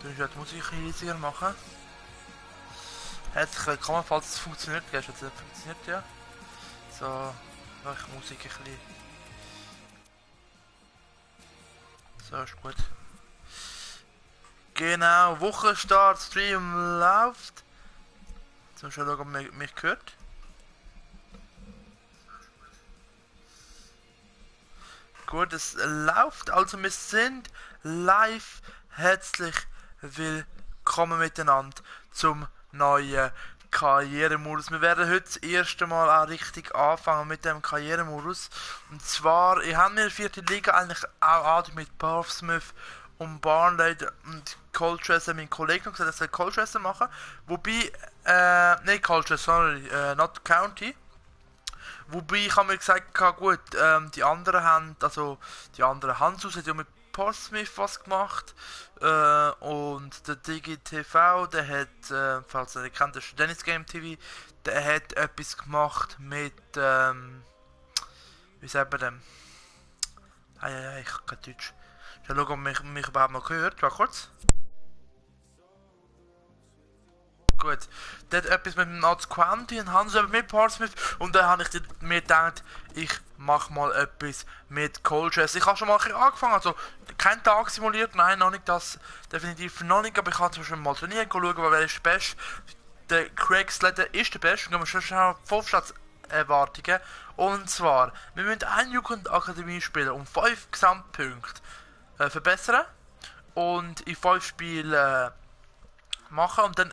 ich die Musik ein bisschen riesiger machen. Herzlich willkommen, falls es funktioniert. Gestern hat es nicht funktioniert, ja. So, mache ich Musik ein bisschen. So, ist gut. Genau, Wochenstart, Stream läuft. Zum schauen, ob man mich hört. Gut, es läuft, also wir sind live. Herzlich willkommen miteinander zum neuen Karrieremodus. Wir werden heute das erste Mal auch richtig anfangen mit dem Karrieremodus. Und zwar, ich habe mir die vierte Liga eigentlich auch mit Portsmouth und Barnley und Colchester, mein Kollege, gesagt, dass wir Colchester machen. Wobei, nicht Colchester, sorry, not County. Wobei ich habe mir gesagt, gut, die anderen haben, also die anderen Hansus hat ja mit Portsmouth was gemacht und der DigiTV, der hat, falls ihr nicht kennt, das ist Dennis Game TV, der hat etwas gemacht mit, wie sagt man dem? Ich kann kein Deutsch. Ich schaue, ob mich überhaupt noch gehört, warte kurz. Gut, der hat etwas mit dem Nats County und Hans mit Portsmouth und dann habe ich mir gedacht, ich mache mal etwas mit Colchester. Ich habe schon mal angefangen, also kein Tag simuliert, nein, noch nicht, das definitiv noch nicht, aber ich habe zum Beispiel mal trainieren, schauen, wer ist der Beste. Der Craig Slater ist der Beste, und gehen wir schon schnell auf 5 Erwartungen. Und zwar, wir müssen eine Jugendakademie spielen um 5 Gesamtpunkte verbessern und in 5 Spielen machen und dann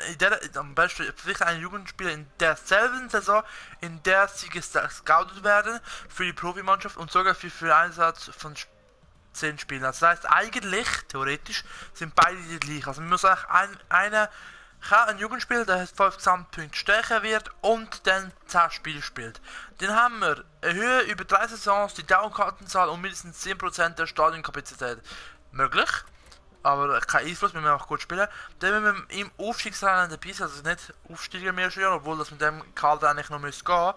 am besten vielleicht ein Jugendspieler in derselben Saison, in der sie gescoutet werden für die Profimannschaft und sogar für den Einsatz von 10 Spielen. Also das heißt eigentlich, theoretisch, sind beide die gleich. Also man muss eigentlich einer kann ein Jugendspieler, der 5 Gesamtpunkte stärker wird und dann 10 Spiele spielt. Dann haben wir eine Höhe über 3 Saisons, die Dauerkartenzahl und mindestens 10% der Stadionkapazität möglich. Aber kein Einfluss, wir müssen auch gut spielen. Dann müssen wir im Aufstiegsrennen dabei sein, also nicht aufsteigen mehr schon, obwohl das mit dem Kader eigentlich noch gehen müsste.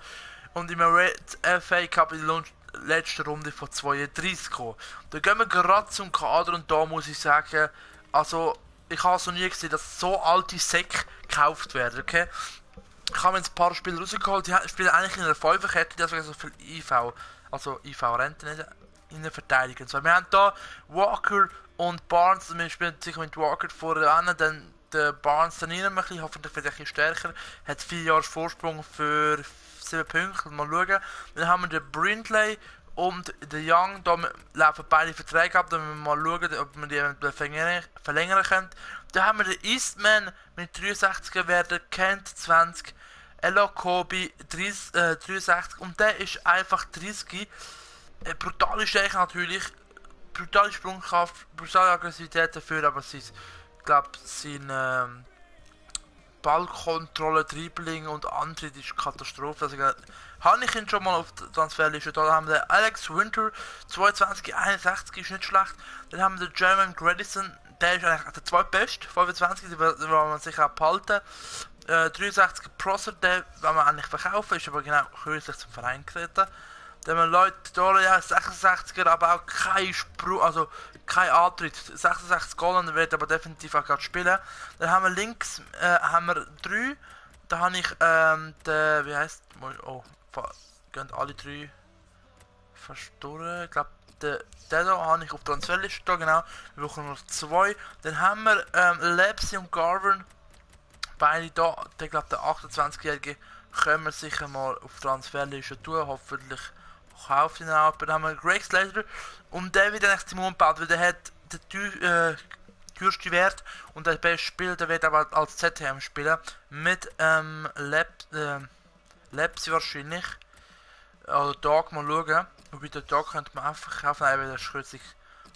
Und im Red FA Cup in der letzten Runde von 32 kommen. Da gehen wir gerade zum Kader und da muss ich sagen, also ich habe es noch nie gesehen, dass so alte Säcke gekauft werden, okay? Ich habe jetzt ein paar Spieler rausgeholt, die spielen eigentlich in einer 5er-Kette, deswegen so viel IV, also IV-Rente nicht in der Verteidigung. So, wir haben hier Walker und Barnes, wir spielen sicher mit Walker vorne an, dann der Barnes daneben ein bisschen, hoffentlich wird er ein bisschen stärker, hat 4 Jahre Vorsprung für 7 Punkte, mal schauen. Dann haben wir den Brindley und den Young, da laufen beide Verträge ab, da müssen wir mal schauen, ob wir die eventuell verlängern können. Dann haben wir den Eastman mit 63er Werten, Kent 20, Elo Kobe 63 und der ist einfach 30. Brutale Stärke natürlich, brutale Sprungkraft, brutale Aggressivität dafür, aber sein Ballkontrolle, Dribbling und Antritt ist Katastrophe. Also, habe ich ihn schon mal auf der Transferliste. Da haben wir den Alex Winter, 22, 61 ist nicht schlecht. Dann haben wir den German Gradison, der ist eigentlich der zweitbeste, 25, den will man sich auch behalten. 63 Prosser, den will man eigentlich verkaufen, ist aber genau kürzlich zum Verein getreten. Dann haben wir Leute da, ja, 66er, aber auch kein Sprung, also kein Antritt. 66 Goal und wird aber definitiv auch gerade spielen. Dann haben wir links haben wir 3. Da habe ich den, wie heisst, oh, gehen alle 3 fast durch. Ich glaube, den da habe ich auf der Transferliste da, genau. Wir brauchen noch 2. Dann haben wir Lepsy und Garvin. Beide da, ich glaube, der 28-Jährige können wir sicher mal auf der Transferliste tun, hoffentlich kauft ihn auch. Dann haben wir Greg Slater und der wird eigentlich Simon gebaut, weil der hat den teuersten Wert und der beste Spieler, der wird aber als ZTM spielen mit Lepsi wahrscheinlich. Also Dog mal schauen. Wobei der Dog könnte man einfach kaufen, weil der ist kürzlich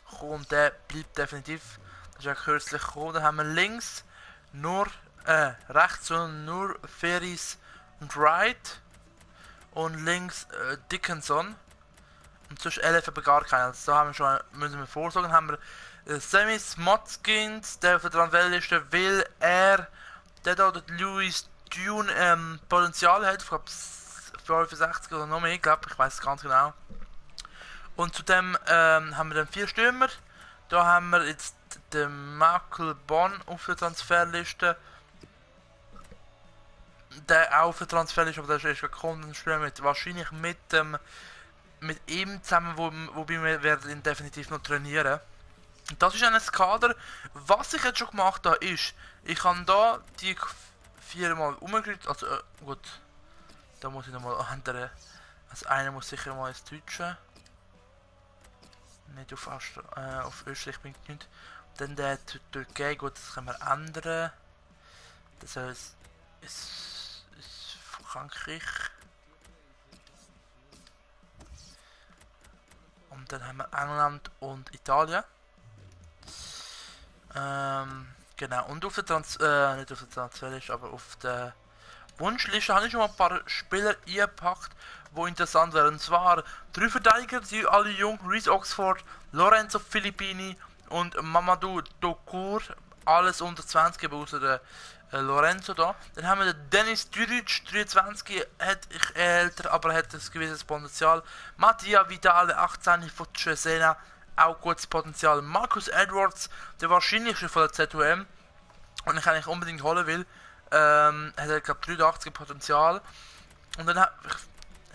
gekommen und der bleibt definitiv. Das ist ja kürzlich gekommen. Dann haben wir links nur rechts nur Ferris und Wright. Und links Dickinson. Und sonst 11 aber gar keinen. Also da haben wir schon, müssen wir vorsorgen. Haben wir Sammy Smotskins, der auf der Transferliste will der da Louis Dune Potenzial hat. Ich glaube 65 oder noch mehr, ich weiß es ganz genau. Und zudem haben wir dann 4 Stürmer. Da haben wir jetzt den Michael Bonn auf der Transferliste. Der auch auf der Transferliste, aber der ist gekommen und spielt mit, wahrscheinlich mit ihm zusammen, wobei wir werden ihn definitiv noch trainieren. Das ist ein Kader. Was ich jetzt schon gemacht habe, ist, ich habe da die viermal umgekriegt, also gut, da muss ich nochmal andere, also einer muss sicher mal ins Deutsche, nicht auf, auf Österreich bin ich nicht. Dann der Türkei, gut, das können wir ändern. Das ist Frankreich. Und dann haben wir England und Italien. Genau, und auf der nicht auf der Transferliste, aber auf der Wunschliste habe ich schon mal ein paar Spieler eingepackt, die interessant wären. Und zwar 3 Verteidiger, die alle jung, Reece Oxford, Lorenzo Filippini und Mamadou Doucour, alles unter 20, aber außer der Lorenzo da. Dann haben wir den Dennis Duric, 23, ich älter, aber hat ein gewisses Potenzial. Mattia Vidal, 18 von Cesena, auch gutes Potenzial. Marcus Edwards, der wahrscheinlichste von der ZUM, und ich eigentlich unbedingt holen will, hat er glaube 83 Potenzial. Und dann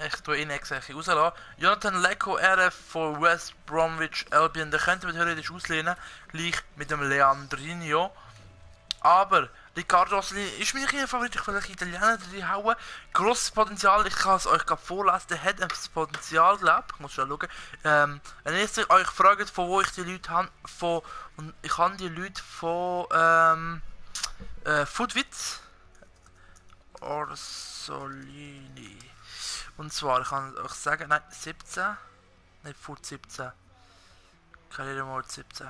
ich tue ihn extra rauslassen. Jonathan Lecco, RF von West Bromwich Albion, der könnte man theoretisch auslehnen, gleich mit dem Leandrinho. Aber Riccardo Rossellini ist mein Favorit, ich will euch Italiener reinhauen. Grosses Potenzial, ich kann es euch vorlesen, der hat ein Potenzial, glaube ich. Muss schon schauen. Wenn ihr euch fragt, von wo ich die Leute habe, ich habe die Leute von Foodwitz Orsolini. Und zwar, ich kann euch sagen, nein, 17, nicht Food 17. Karriere Mode 17.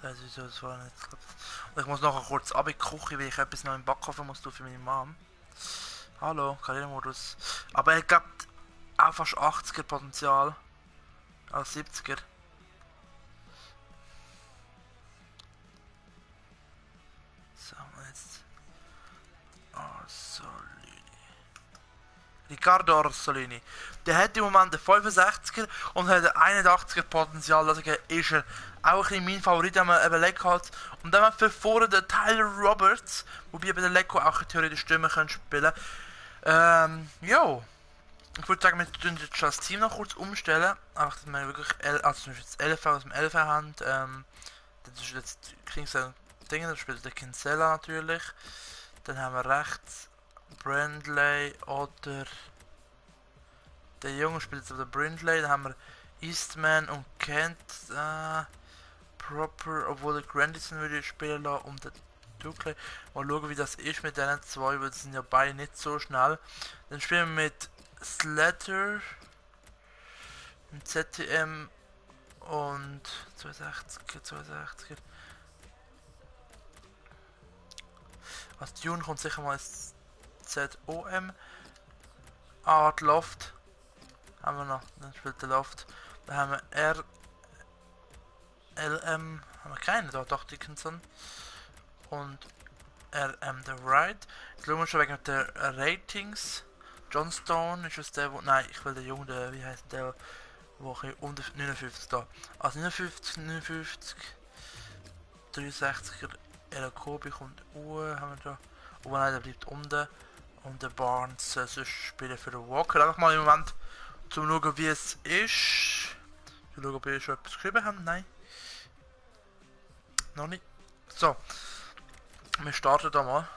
Das war nicht geklappt. Und ich muss nachher kurz abkochen, weil ich etwas noch im Backofen muss für meine Mom. Hallo, Karrieremodus. Aber er gibt auch fast 80er Potenzial. Als 70er. So, jetzt. Orsolini. Riccardo Orsolini. Der hat im Moment einen 65er und hat ein 81er Potenzial. Also ist er auch ein bisschen mein Favorit, den man eben Lecco hat. Und dann haben wir vorne den Tyler Roberts, wobei bei der Lecco auch theoretisch Stimmen können spielen. Jo. Ich würde sagen, wir tun jetzt das Team noch kurz umstellen. Einfach, dass wir wirklich, also jetzt LV aus dem LV haben. Das ist jetzt Kingston Dinge, da spielt der Kinsella natürlich. Dann haben wir rechts Brindley oder der Junge spielt jetzt auf der Brindley. Dann haben wir Eastman und Kent Proper, obwohl der Grandison würde spielen lassen um den Duckley. Mal schauen, wie das ist mit diesen zwei, weil sie sind ja beide nicht so schnell. Dann spielen wir mit Slater im ZTM und 260er. Als Tune kommt sicher mal ins ZOM. Art Loft haben wir noch, dann spielt der Loft. Dann haben wir LM, haben wir keinen, da doch Dickinson. Und RM The Right. Jetzt schauen wir schon wegen der Ratings. John Stone ist es der, wo. Nein, ich will den Jungen, der, wie heißt der, wo unter 59 da. Also 59, 63er Kobi kommt haben wir da. Oh nein, der bleibt unten. Und der Barnes sonst spielen für den Walker. Einfach mal im Moment zum schauen, wie es ist. Ich schaue, ob wir schon etwas geschrieben haben. Nein. Noch nicht. So. Wir starten da mal.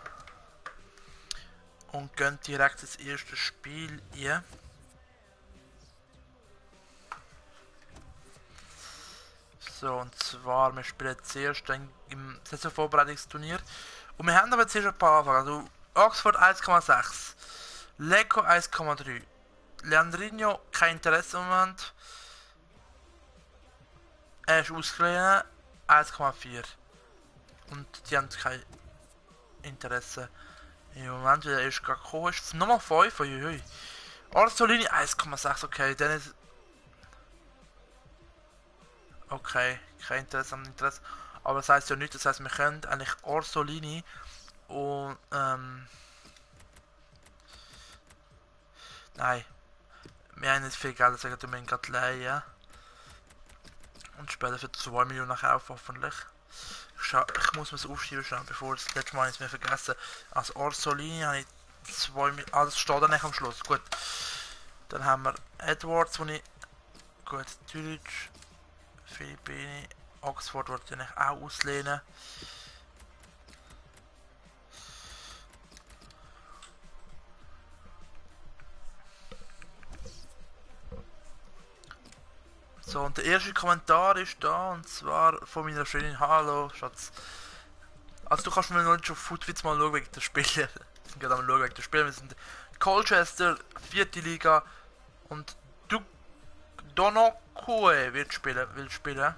Und gehen direkt ins erste Spiel ein. So, und zwar, wir spielen zuerst im Saisonvorbereitungsturnier. Und wir haben aber zuerst ein paar Anfragen. Also Oxford 1,6. Lecco 1,3. Leandrinho, kein Interesse im Moment. Er ist ausgeliehen, 1,4. Und die haben kein Interesse. Im Moment, wie er ist gerade gekommen ist. Nummer 5, uiui. Orsolini 1,6, okay, dann ist. Okay, kein Interesse am Interesse. Aber das heisst ja nicht, das heisst, wir können eigentlich Orsolini und, nein. Wir haben nicht viel Geld, deswegen tun wir ihn gerade leihen. Und später für 2 Millionen kaufen, hoffentlich. Ich muss mir das aufschreiben, schnell, bevor das letzte Mal es mir vergessen. Als Orsolini habe ich 2 Millionen. Ah, das steht dann nicht am Schluss. Gut. Dann haben wir Edwards, wo ich. Gut, Deutsch. Philippine. Oxford wollte ich eigentlich auch auslehnen. So, und der erste Kommentar ist da, und zwar von meiner Freundin. Hallo, Schatz. Also du kannst mir noch nicht schon Footwitz mal schauen wegen der Spiele. Wir sind gerade am schauen wegen der Spiele. Wir sind Colchester, 4. Liga, und du Donokue will spielen.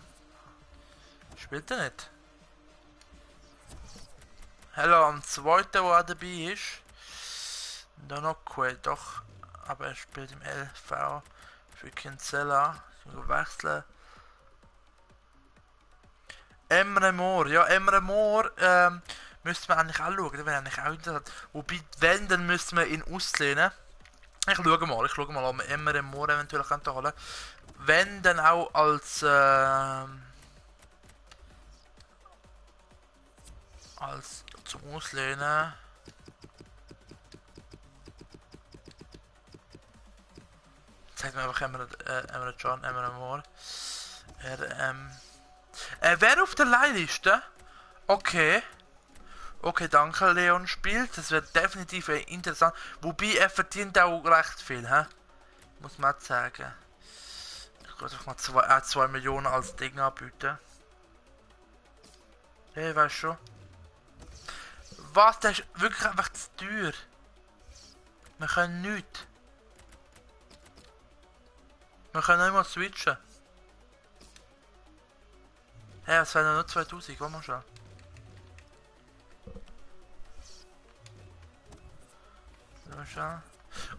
Spielt er nicht? Hello, am 2., wo er dabei ist. Donokue, doch. Aber er spielt im LV für Kinsella. Wechseln. Emre Moore, ja, Emre Moore müsste man eigentlich auch schauen, der wäre eigentlich auch interessant. Wobei, wenn, dann müsste man ihn auslehnen. Ich schaue mal, ob wir Emre Moore eventuell holen können. Wenn, dann auch als zum Auslehnen. Zeigt mir einfach Emre Moore. Wer auf der Leihliste? Okay. Okay, danke, Leon spielt. Das wird definitiv interessant. Wobei, er verdient auch recht viel, hä? Muss man auch sagen. Ich würde einfach mal 2 Millionen als Ding anbieten. Hey, weißt schon. Was? Der ist wirklich einfach zu teuer. Wir können nichts. Wir können nicht mal switchen. Hey, es wären nur 2000, wollen wir schon.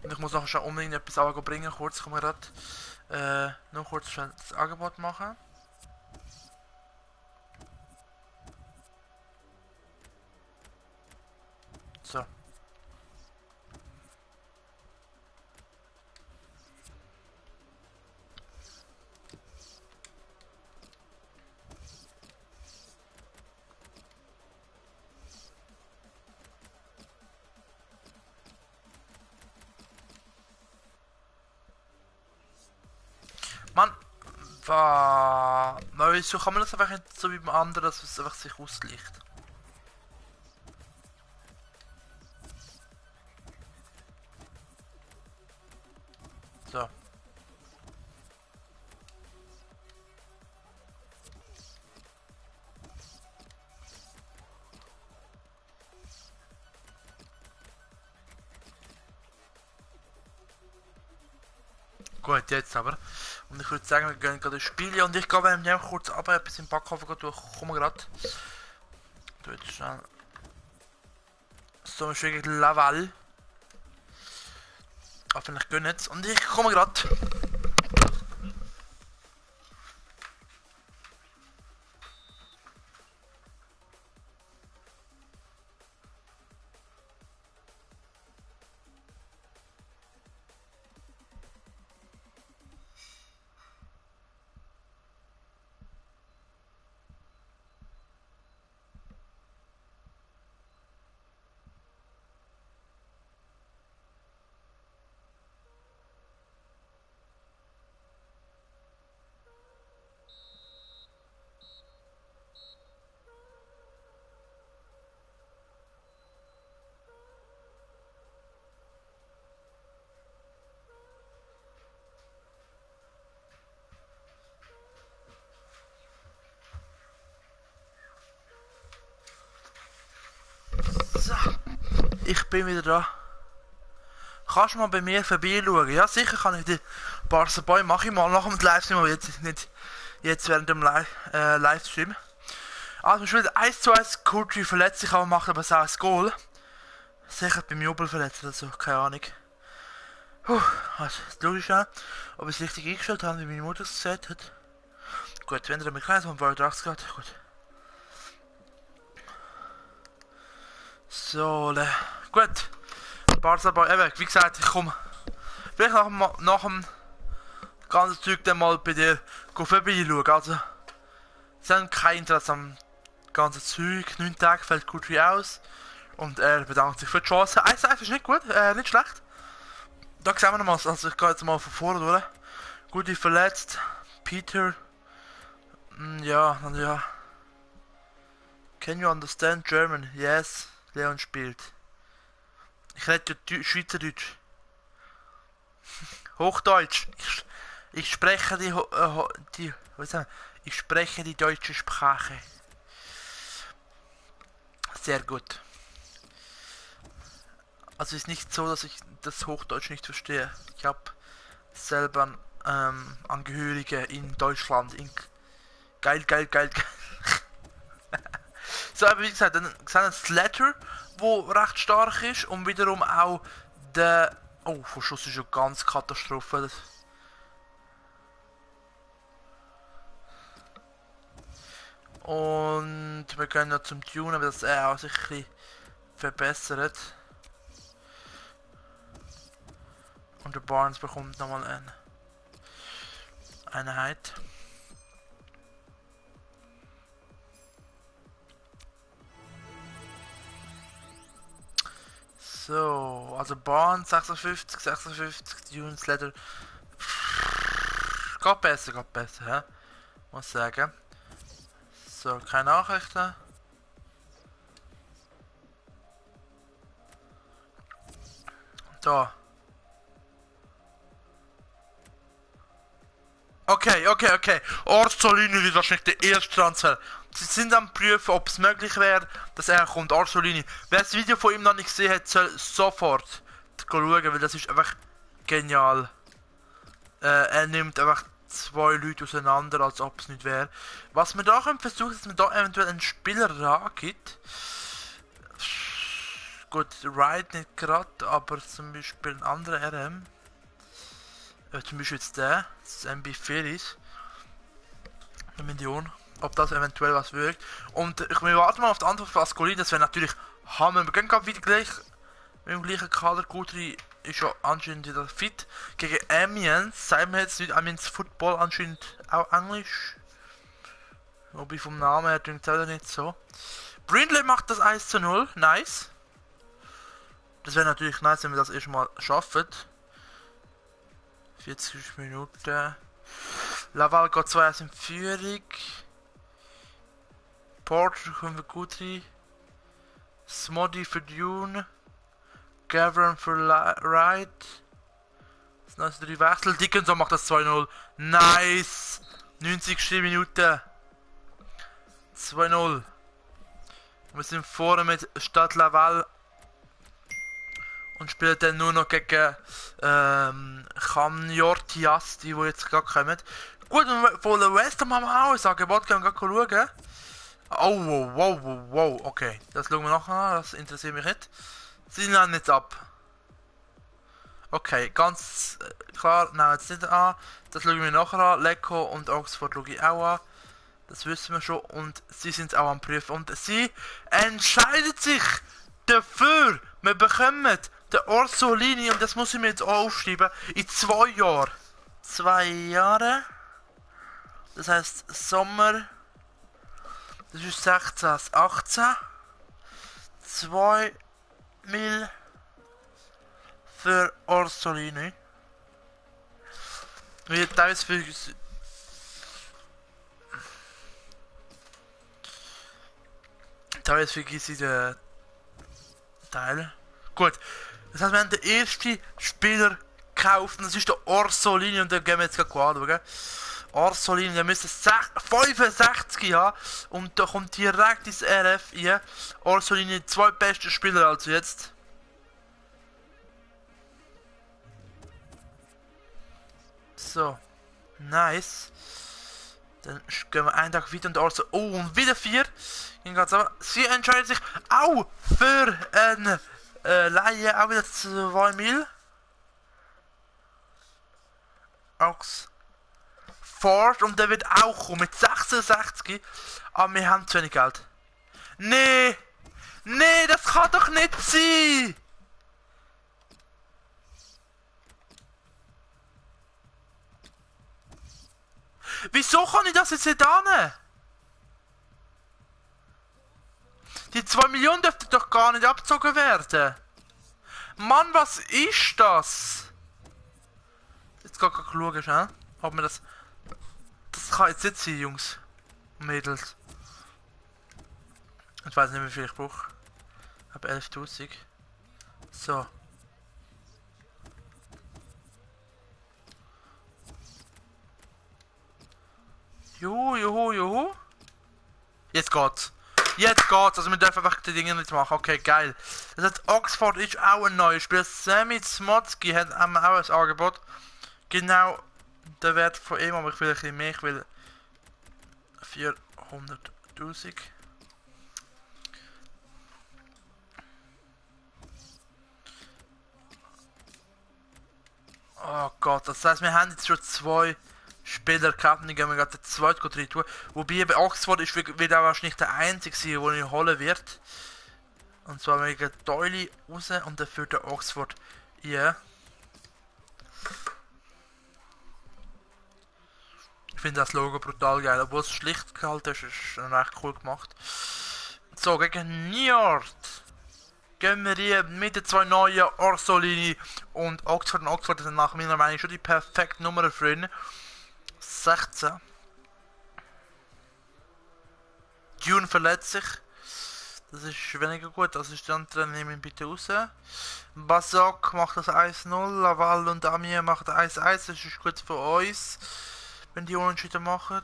Und ich muss nachher schon unbedingt etwas bringen. Kurz, kann man gerade noch kurz das Angebot machen. So. Mann, wieso kann man das einfach nicht so wie beim anderen, dass es einfach sich ausgleicht? So. Gut, jetzt aber. Und ich würde sagen, wir gehen gerade ins Spiel und ich gehe beim dem kurz ab, etwas im Backofen durch. Komme gerade. Du jetzt schnell. So, ich gegen Laval. Hoffentlich gehen jetzt. Und ich komme gerade. So, ich bin wieder da. Kannst du mal bei mir vorbeischauen? Ja, sicher kann ich die Barca Boy mache ich mal nach dem Livestream, aber jetzt nicht jetzt während dem Livestream. Also, ich will 1:1 Courtry verletzt sich, aber macht aber auch ein Goal. Sicher beim Jubel verletzt oder so, keine Ahnung. Also, jetzt schaue ich schon, ob ich es richtig eingestellt habe, wie meine Mutter es gesagt hat. Gut, wenn ihr mich kennt, von World Rocks gerade, gut. So, gut. Barca Boy, eben, wie gesagt, ich komme vielleicht nach dem ganzen Zeug dann mal bei dir vorbeischauen. Also, sie haben kein Interesse am ganzen Zeug. 9 Tage fällt gut wie aus. Und er bedankt sich für die Chance. 1-1 ist nicht gut, nicht schlecht. Da sehen wir nochmal, also ich gehe jetzt mal von vorne durch. Gute verletzt. Peter. Ja, und ja. Can you understand German? Yes. Leon spielt. Ich rede Schweizerdeutsch. Hochdeutsch. Ich spreche ich spreche die deutsche Sprache. Sehr gut. Also ist nicht so, dass ich das Hochdeutsch nicht verstehe. Ich habe selber Angehörige in Deutschland. Geil. So, aber wie gesagt, dann sehen wir das Letter, wo recht stark ist und wiederum auch der... Oh, Verschuss ist ja ganz Katastrophe. Und wir gehen noch zum Tune, aber das auch sich ein bisschen verbessert. Und der Barnes bekommt nochmal eine Einheit. So, also Barnes 56, Tunes Letter. Geht besser, hä? Muss sagen. So, keine Nachrichten. Da. Okay. Orsolini wird wahrscheinlich der erste Transfer. Sie sind am prüfen, ob es möglich wäre, dass er kommt. Orsolini. Wer das Video von ihm noch nicht gesehen hat, soll sofort schauen, weil das ist einfach genial. Er nimmt einfach 2 Leute auseinander, als ob es nicht wäre. Was wir da können versuchen, dass man da eventuell einen Spieler rangibt. Gut, Ride nicht gerade, aber zum Beispiel ein anderer RM. Zum Beispiel jetzt der, das MB4 ist. 1 Million. Ob das eventuell was wirkt. Und wir warten mal auf die Antwort von Ascoli, das wäre natürlich Hammer. Wir gehen gerade wieder gleich mit dem gleichen Kader. Gutri ist ja anscheinend wieder fit. Gegen Amiens, sagen wir jetzt nicht, Amiens Football anscheinend auch Englisch. Wobei vom Namen her klingt es nicht so. Brindley macht das 1:0, nice. Das wäre natürlich nice, wenn wir das erstmal schaffen. 40 Minuten. Laval geht 2-1 in Führung. Porter kommen wir gut rein. Smoddy für Dune. Gavron für Wright. Das sind 3 Wechsel. Dickinson macht das 2:0. Nice! 90. Minute. 2:0. Wir sind vorne mit Stade Laval. Und spielen dann nur noch gegen Chamniortias, die jetzt gerade kommen. Gut, und von der West Ham haben wir auch ein Angebot, können wir gerade schauen. Oh, wow, okay. Das schauen wir nachher an, das interessiert mich nicht. Sie nehmen jetzt ab. Okay, ganz klar, nehmen jetzt nicht an. Das schauen wir nachher an. Lecco und Oxford schaue ich auch an. Das wissen wir schon. Und sie sind auch am Prüfen. Und sie entscheidet sich dafür, wir bekommen den Orsolini, und das muss ich mir jetzt auch aufschreiben, in 2 Jahren. 2 Jahre. Das heißt Sommer. Das ist 16, 18. 2 Mil für Orsolini. Wie teils für sie den Teil. Gut. Das heißt, wir haben den ersten Spieler gekauft, und das ist der Orsolini, und den gehen wir jetzt gerade anschauen. Orsolini, der müsste 65 haben, und da kommt direkt ins RF rein. Orsolini, 2 beste Spieler also jetzt. So, nice. Dann gehen wir einen Tag weiter und Orsolini. Oh, und wieder 4. Sie entscheiden sich auch für eine Laie, auch wieder 2 Mil. Oxford, und der wird auch kommen mit 66. Aber wir haben zu wenig Geld. Nee! Nee, das kann doch nicht sein! Wieso kann ich das jetzt nicht annehmen? Die 2 Millionen dürften doch gar nicht abgezogen werden. Mann, was ist das? Jetzt geht schauen, schnell, ob mir das... Das kann jetzt nicht sein, Jungs und Mädels. Ich weiß nicht, wie viel ich brauche. Ich habe 11.000. So. Juhu. Jetzt geht's. Jetzt geht's. Also wir dürfen einfach die Dinge nicht machen. Okay, geil. Das heißt, Oxford ist auch ein neues Spiel. Sammy Smotsky hat auch ein Angebot. Genau der Wert von ihm, aber ich will ein bisschen mehr. Ich will 400.000. Oh Gott, das heißt, wir haben jetzt schon 2 Spieler gehabt und die gehen wir gerade den zweiten rein tun. Wobei bei Oxford wird auch wahrscheinlich der einzige sein, den ich holen wird. Und zwar wegen Doily raus und dafür der Oxford hier. Ich finde das Logo brutal geil, obwohl es schlicht gehalten ist, ist recht cool gemacht. So, gegen Niort gehen wir hier mit den 2 neuen Orsolini und Oxford. Und Oxford sind nach meiner Meinung schon die perfekte Nummer für ihn. 16. Dune verletzt sich. Das ist weniger gut. Assistenten nehmen ihn bitte raus. Basok macht das 1-0. Laval und Amiens macht 1-1. Das ist gut für uns. Wenn die Unentschieden machen.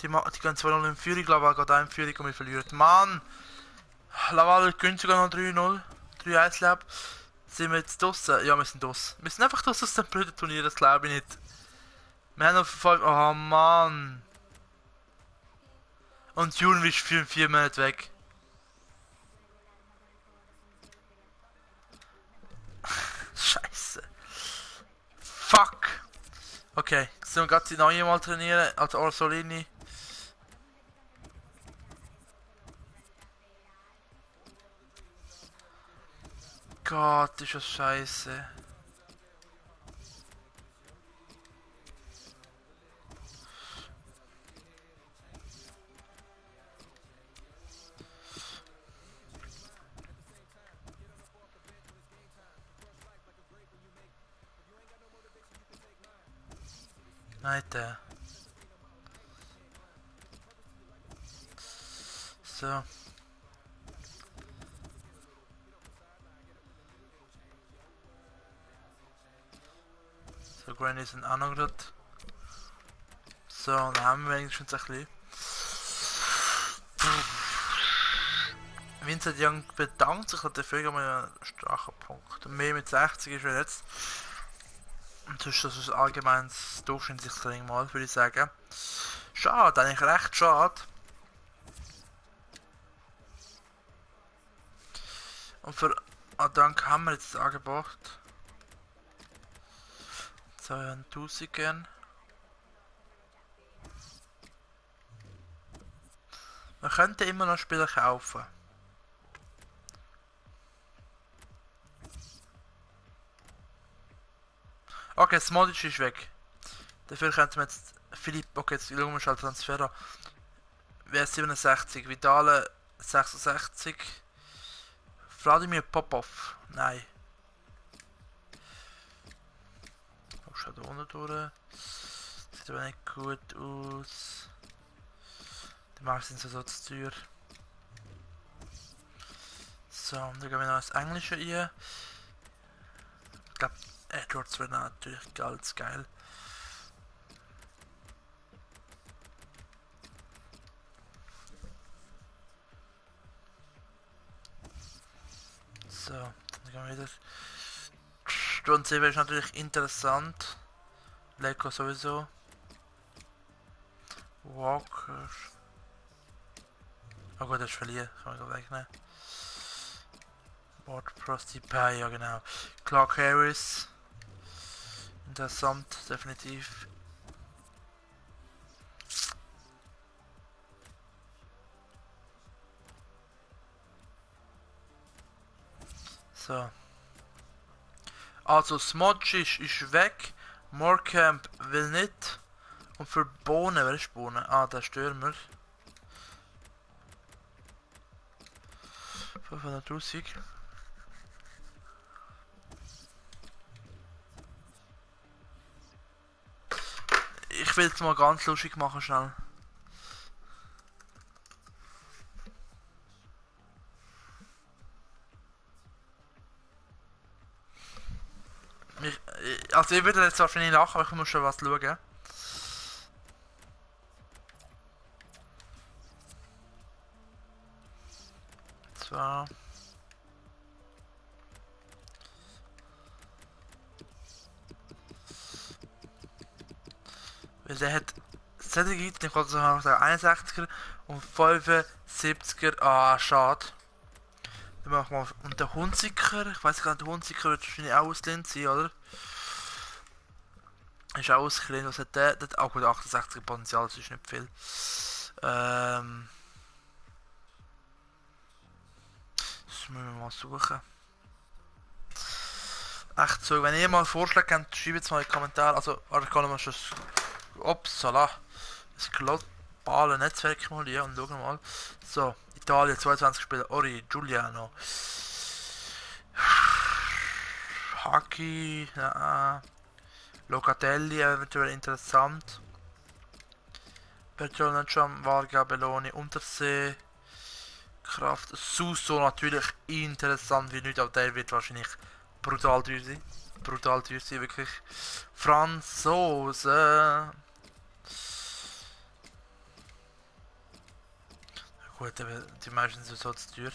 Die gehen 2-0 in Führung. Laval geht auch in Führung und wir verlieren. Mann! Laval gönnt sogar noch 3-0. 3-1 Lab. Sind wir jetzt draussen? Ja, wir sind draussen. Wir sind einfach draussen aus dem blöden Turnier, das glaube ich nicht. Wir haben noch 5. Oh Mann! Und June ist für 4 Monate weg. Scheiße. Fuck. Okay, jetzt sollen wir gerade die neue mal trainieren, als Orsolini. Gott, ist das scheiße. Alter. So. So, Granny sind auch noch gerade. So, dann haben wir wenigstens ein bisschen. Vincent Young bedankt sich dafür, haben wir einen starken Punkt. Mehr mit 60 ist er jetzt. Und sonst das ist allgemein das durchschnittliches Training mal, würde ich sagen. Schade, eigentlich recht schade. Und für Dank haben wir jetzt das Angebot. 200.000 gern. Man könnte immer noch Spieler kaufen. Okay, Smodic ist weg. Dafür könnten wir jetzt Philipp. Okay, jetzt schauen wir schon Transfer an. Wer 67? Vidale 66. Vladimir Popov. Nein. Schaut da unten durch. Sieht aber nicht gut aus. Die Marken sind so zu teuer. So, und dann gehen wir noch ins Englische ein. Ich glaube, Edwards wäre natürlich ganz geil. So, dann gehen wir wieder. Stunde 7 ist natürlich interessant. Leko sowieso. Walker. Oh gut, das ist verlieren. Kann man wegnehmen. Ward Prosty Pie, ja genau. Clark Harris. Interessant, definitiv. So. Also Smodge ist weg. Morecamp will nicht. Und für Bohnen, wer ist Bohnen? Ah, der Stürmer. 500'000. Ich will es mal ganz lustig machen, schnell. Also ich würde jetzt wahrscheinlich lachen, aber ich muss schon was schauen. Zwar... Weil der hat solche, dann kann ich sagen 61er und 75er. Ah, schade. Dann machen wir und der Hunziker, ich weiß gar nicht, der Hunziker wird wahrscheinlich auch ausgelehnt sein, oder? Ist auch ausgelehnt, was hat der? Der hat auch gut 68er Potenzial, das ist nicht viel. Das müssen wir mal suchen. Echt so, wenn ihr mal Vorschläge habt, schreibt es mal in die Kommentare. Also, oder kann man schon Upsala. Das globale Netzwerk mal hier und schauen mal. So, Italien 22 Spieler, Ori, Giuliano. Haki, ja. Locatelli, eventuell interessant. Bertolacciam, Varga, Belloni, Untersee. Kraft, Suso natürlich interessant wie nicht, aber der wird wahrscheinlich brutal teuer sein. Brutal teuer sein, wirklich. Franzose. Gut, die meisten sind so zu teuer.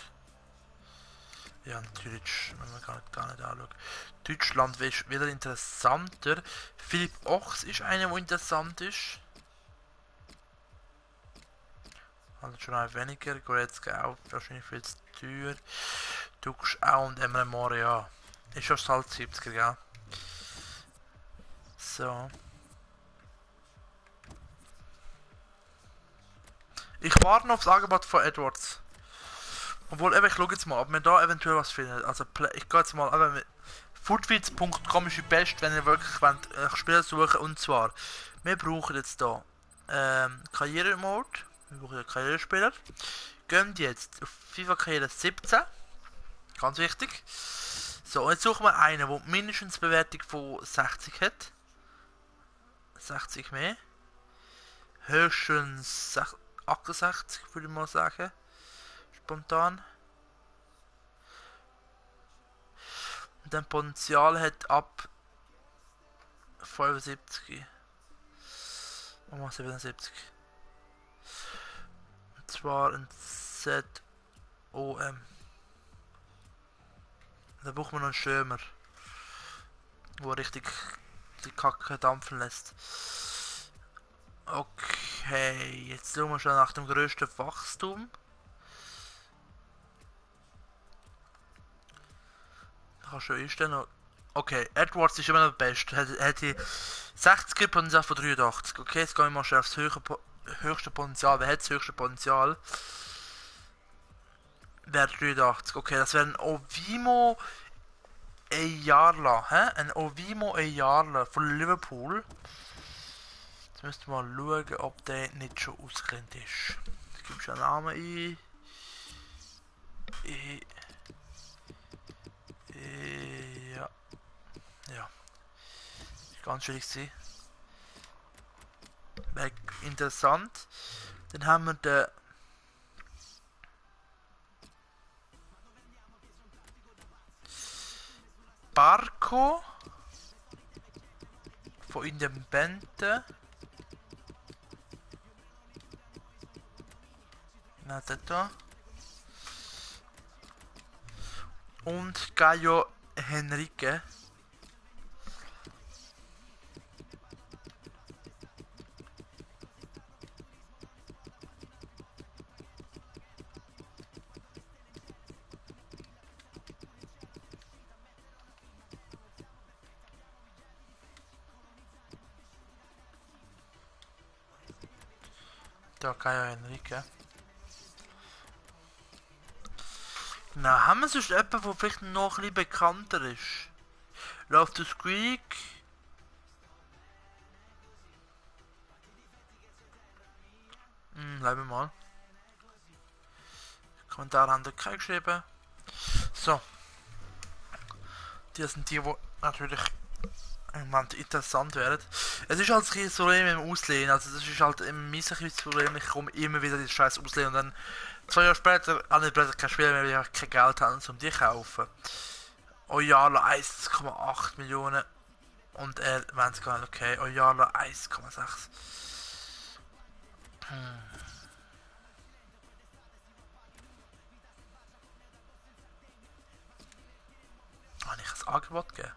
Ja, natürlich, wenn man gar nicht anschauen. Deutschland ist wieder interessanter. Philipp Ochs ist einer, der interessant ist. Also schon ein weniger. Goretzka auch wahrscheinlich viel zu teuer. Dux auch und Emre Moria. Ist schon halt 70er, gell? So. Ich warte noch aufs Angebot von Edwards. Obwohl, eben, ich schaue jetzt mal, ob wir da eventuell was finden. Also, ich gehe jetzt mal, eben, footfeeds.com ist die beste, wenn ihr wirklich wollt, Spieler suchen. Und zwar, wir brauchen jetzt da Karriere-Mode. Wir brauchen einen Karrierespieler. Gehen jetzt auf FIFA Karriere 17. Ganz wichtig. So, und jetzt suchen wir einen, der mindestens Bewertung von 60 hat. 60 mehr. Höchstens 68, würde ich mal sagen. Spontan. Und dann Potenzial hat ab 75. Oh, 77. Und zwar ein ZOM. Da braucht man noch einen Stürmer, der richtig die Kacke dampfen lässt. Okay, jetzt schauen wir schon nach dem größten Wachstum. Ich kann schon einstellen. Okay, Edwards ist immer noch der Beste. Hätte 60er Potenzial von 83. Okay, jetzt gehen wir mal schon aufs höchste Potenzial. Wer hat das höchste Potenzial? Wäre 83. Okay, das wäre ein Ovimo Ejarla. Ein Ovimo Ejarla von Liverpool. Jetzt müsst ihr mal schauen, ob der nicht schon ausgelehnt ist. Ich gebe schon einen Namen ein. Ja. Ja. Ist ganz schwierig gewesen. Wäre interessant. Dann haben wir den Barco von Independente. Na, da. Und Gallo Henrique. Da Gallo Henrique. Na, haben wir sonst jemanden, der vielleicht noch ein bisschen bekannter ist? Love to Squeak. Bleiben wir mal. Kommentar haben wir keinen geschrieben. So. Die sind die natürlich im Moment interessant wären. Es ist halt ein Problem im Auslehnen. Also das ist halt immer mein Problem. Ich komme immer wieder die Scheiß auslehnen und dann 2 Jahre später habe ich plötzlich kein Spiel mehr, weil ich kein Geld habe, um die zu kaufen. Oyala 1,8 Millionen und er wenn es gar nicht okay. Oyala 1,6. Habe ich ein Angebot gegeben?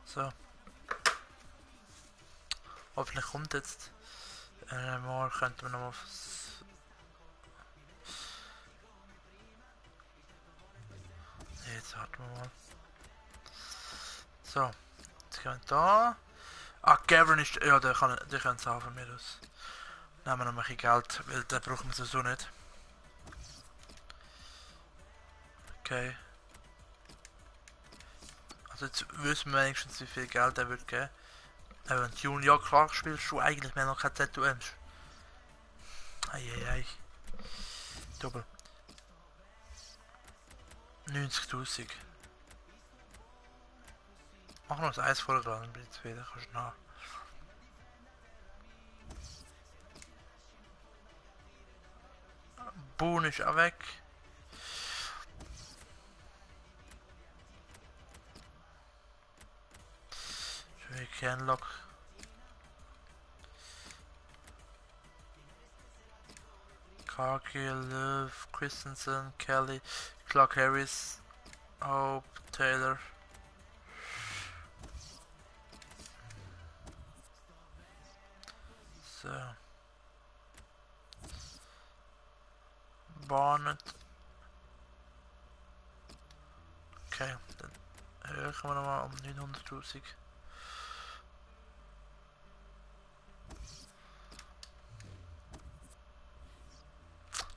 So. Hoffentlich kommt jetzt. Mal könnten wir nochmal aufs. Jetzt warten wir mal. So. Jetzt gehen wir da. Ah, Gavin ist. Ja, der kann es haben von mir aus. Nehmen wir noch ein bisschen Geld, weil den brauchen wir sowieso nicht. Okay. Also jetzt wissen wir wenigstens, wie viel Geld er wird geben. Wenn June, ja klar spielst du eigentlich mehr noch keine ZUMs. Eieiei. Doppel. 90.000. Mach noch das Eis voll dran, dann bin ich zufrieden, kannst du nach. Boon ist auch weg. Kernlock. Cargill, Löw, Christensen, Kelly, Clark Harris, Hope, Taylor. So. Barnett. Okay, dann erhöhen wir nochmal um 900.000.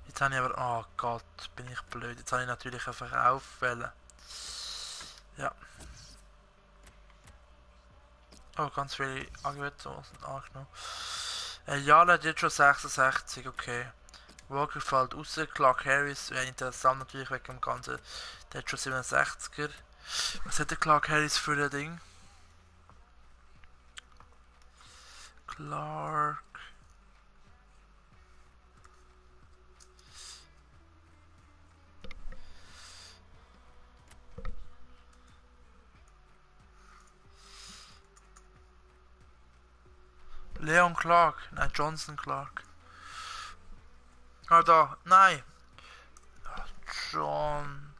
Jetzt habe ich aber... Oh Gott, bin ich blöd. Jetzt habe ich natürlich einen Verkauf wählen. Ja. Oh, ganz viele Angebote sind angenommen. Jale hat jetzt schon 66, okay. Walker fällt raus, Clark Harris wäre interessant natürlich wegen dem Ganzen. Der hat schon 67er. Was hat der Clark Harris für ein Ding? Clark... Leon Clark, nein, Johnson Clark. Ah, da, nein. John.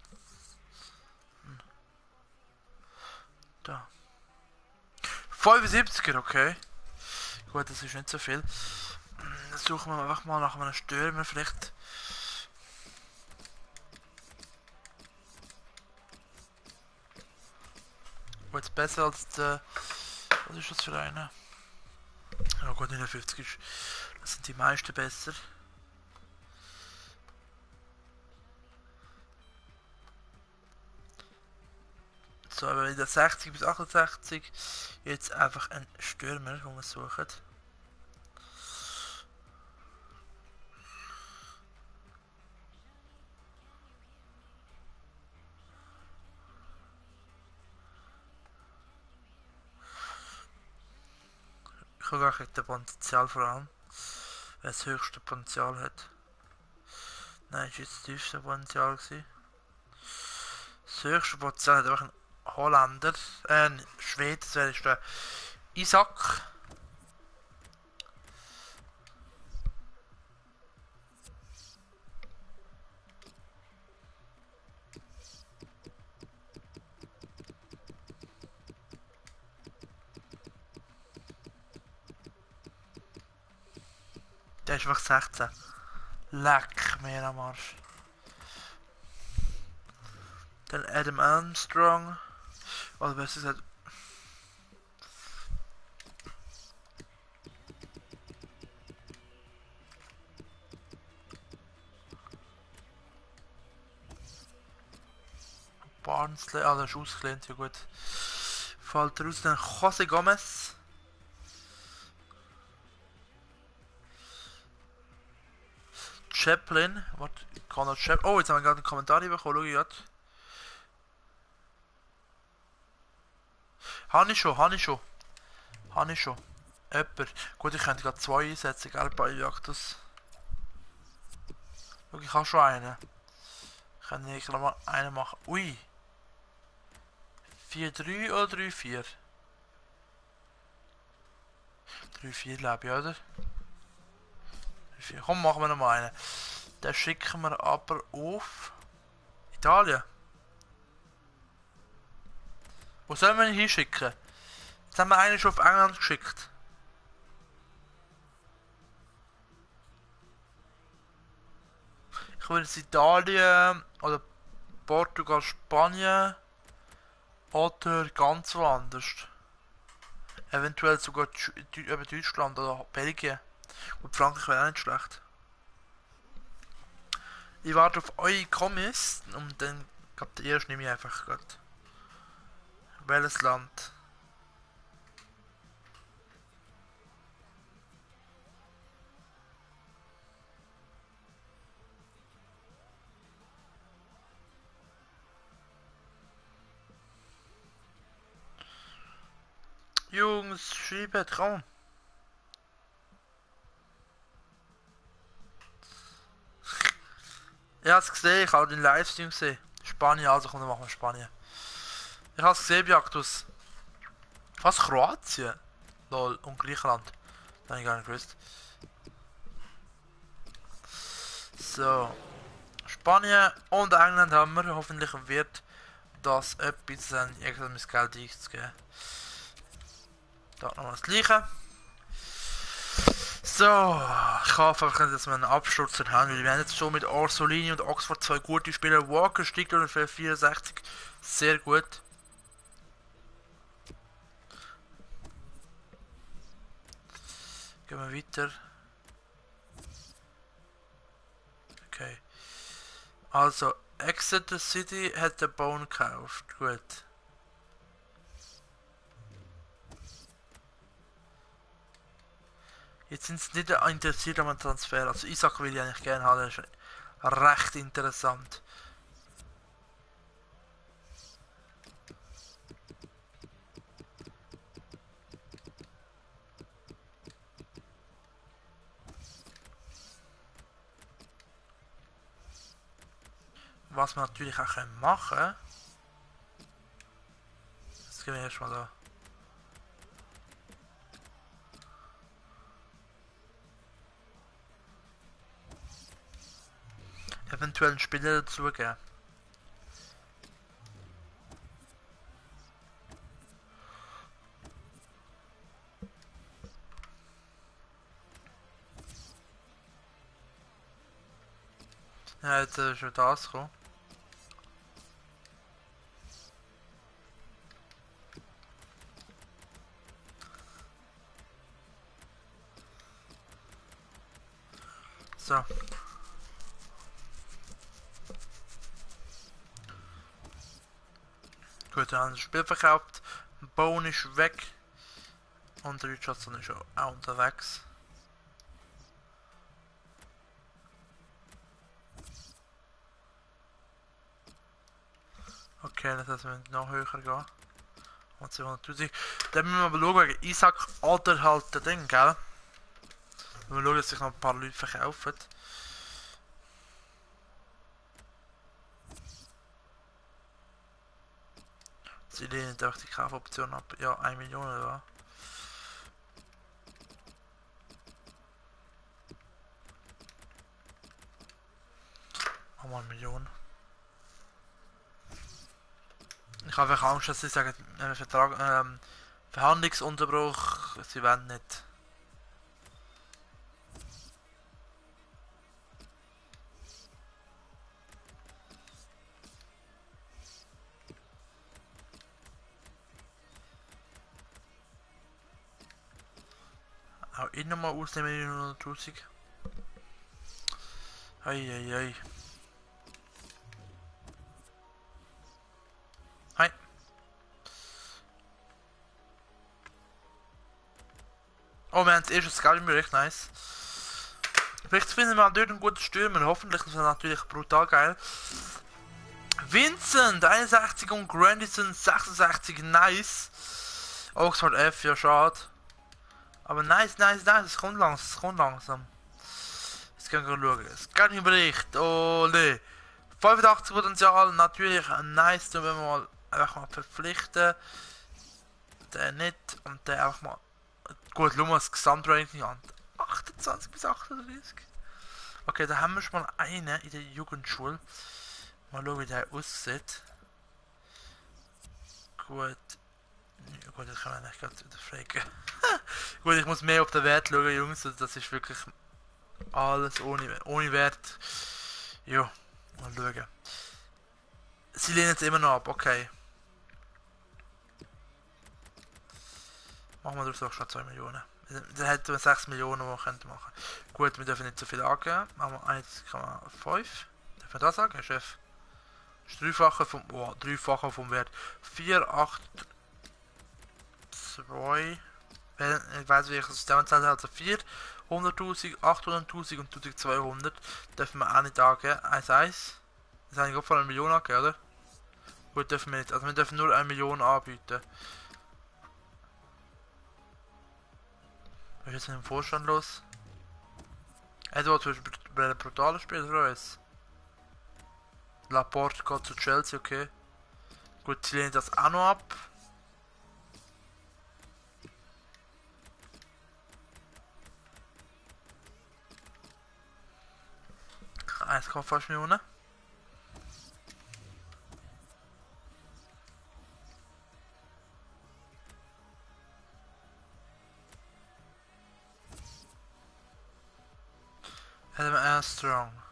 Da. 75er, okay. Gut, das ist nicht so viel. Dann suchen wir einfach mal nach einem Stürmer, vielleicht. Gut, besser als der. Was ist das für eine? Ja gut, 59 ist. Das sind die meisten besser. So, aber wieder 60 bis 68. Jetzt einfach ein Stürmer, den wir suchen. Ich schaue gar nicht das Potenzial vor allem. Wer das höchste Potenzial hat. Nein, ist jetzt das tiefste Potenzial gewesen. Das höchste Potenzial hat einfach ein Holländer, ein Schwede, das wäre der Isaac. Der ist einfach 16. Leck mir am Arsch. Dann Adam Armstrong. Oder besser gesagt. Barnsley, ah, das ist ausgelehnt, ja gut. Fällt raus, dann José Gomez. Chaplin, warte, Conor Chaplin. Oh, jetzt haben wir gerade einen Kommentar bekommen, schau ich gerade. Habe ich schon, habe ich schon. Habe ich schon. Jemand. Gut, ich könnte gerade zwei einsetzen, gell, bei Jagdus. Schau, ich habe schon einen. Ich kann nicht mal einen machen. Ui. 4-3 oder 3-4? 3-4 glaube ich, oder? 3-4. Komm, machen wir noch mal einen. Den schicken wir aber auf Italien. Wo sollen wir ihn hinschicken? Jetzt haben wir einen schon auf England geschickt. Ich will jetzt Italien oder Portugal, Spanien oder ganz woanders. Eventuell sogar Deutschland oder Belgien. Und Frankreich wäre auch nicht schlecht. Ich warte auf eure Kommis und dann gerade der erste nehme ich einfach gerade. Welches Land? Jungs, schreibt, komm. Ich hab's gesehen, ich habe den Livestream gesehen. Spanien, also komm, dann machen wir Spanien. Ich hab's gesehen, Biaktus. Was, Kroatien? Lol, und Griechenland. Das habe ich gar nicht gewusst. So. Spanien und England haben wir. Hoffentlich wird das etwas sein, irgendwas Geld einzugeben. Da nochmal das gleiche. So, ich hoffe einfach nicht, dass wir einen Absturz haben, weil wir haben jetzt schon mit Orsolini und Oxford zwei gute Spieler. Walker steigt für 64, sehr gut. Gehen wir weiter. Okay. Also, Exeter City hat den Bone gekauft, gut. Jetzt sind sie nicht interessiert an einem Transfer. Also Isaac will ich eigentlich gerne haben, das ist recht interessant. Was wir natürlich auch machen können. Jetzt gehen wir erstmal da. Eventuell einen Spieler dazugeben. Ja, jetzt ist schon das gekommen. So. Gut, dann haben wir das Spiel verkauft. Bone ist weg. Und Richardson ist auch unterwegs. Okay, das heißt, wir müssen noch höher gehen. Und 200'000. Dann müssen wir aber schauen, wegen Isaac oder halt der Ding, gell? Wir schauen, dass sich noch ein paar Leute verkaufen. Sie lehnen auch die Kaufoption ab. Ja, 1 Million oder? Machen wir 1 Million. Ich habe einfach Angst, dass sie sagen, Verhandlungsunterbruch, sie wollen nicht. Auch ihn nochmal ausnehmen in 100'000. Eieiei. Oh, wir haben das erste Skyrim, echt nice. Vielleicht finden wir dort einen guten Stürmer. Hoffentlich, das wäre natürlich brutal geil. Vincent 61 und Grandison 66, nice. Oxford F, ja schade. Aber nice, nice, nice, es kommt langsam, es kommt langsam. Jetzt können wir schauen. Skyrim-Bericht, oh ne. 85 Potenzial, natürlich nice, wenn wir mal einfach mal verpflichten. Der nicht und der einfach mal. Gut, schauen wir das Gesamtranking an. 28 bis 38. Okay, da haben wir schon mal einen in der Jugendschule. Mal schauen, wie der aussieht. Gut. Gut, das kann man nicht gerade wieder fragen. Gut, ich muss mehr auf den Wert schauen, Jungs. Das ist wirklich alles ohne Wert. Jo, mal schauen. Sie lehnen es immer noch ab, okay. Machen wir daraus doch schon 2 Millionen. Dann hätten wir 6 Millionen, die wir machen könnten. Gut, wir dürfen nicht so viel angeben. Machen wir 1,5. Darf man das sagen, Herr Chef? Das ist dreifache vom Wert. 4, 8, 2. Ich weiß, welches System zählt, also 4, 100.000, 800.000 und 1200. Dürfen wir auch nicht angeben. 1,1. Das habe ich auch von einer Million angegeben, oder? Gut, dürfen wir nicht. Also wir dürfen nur 1 Million anbieten. Was ist jetzt mit dem Vorstand los? Edward zum Beispiel bei einem brutalen Spiel oder was? Laporte geht zu Chelsea, okay. Gut, sie lehnen das auch noch ab. 1,5 Millionen. Adam Armstrong.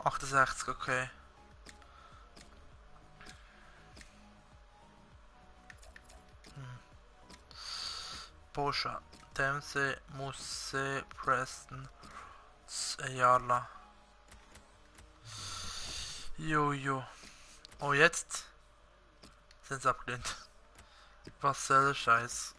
68, okay. Boscha, Dempsey, Musse, Preston, Ayala. Jojo. Oh, jetzt sind sie abgelehnt. Was soll der Scheiß?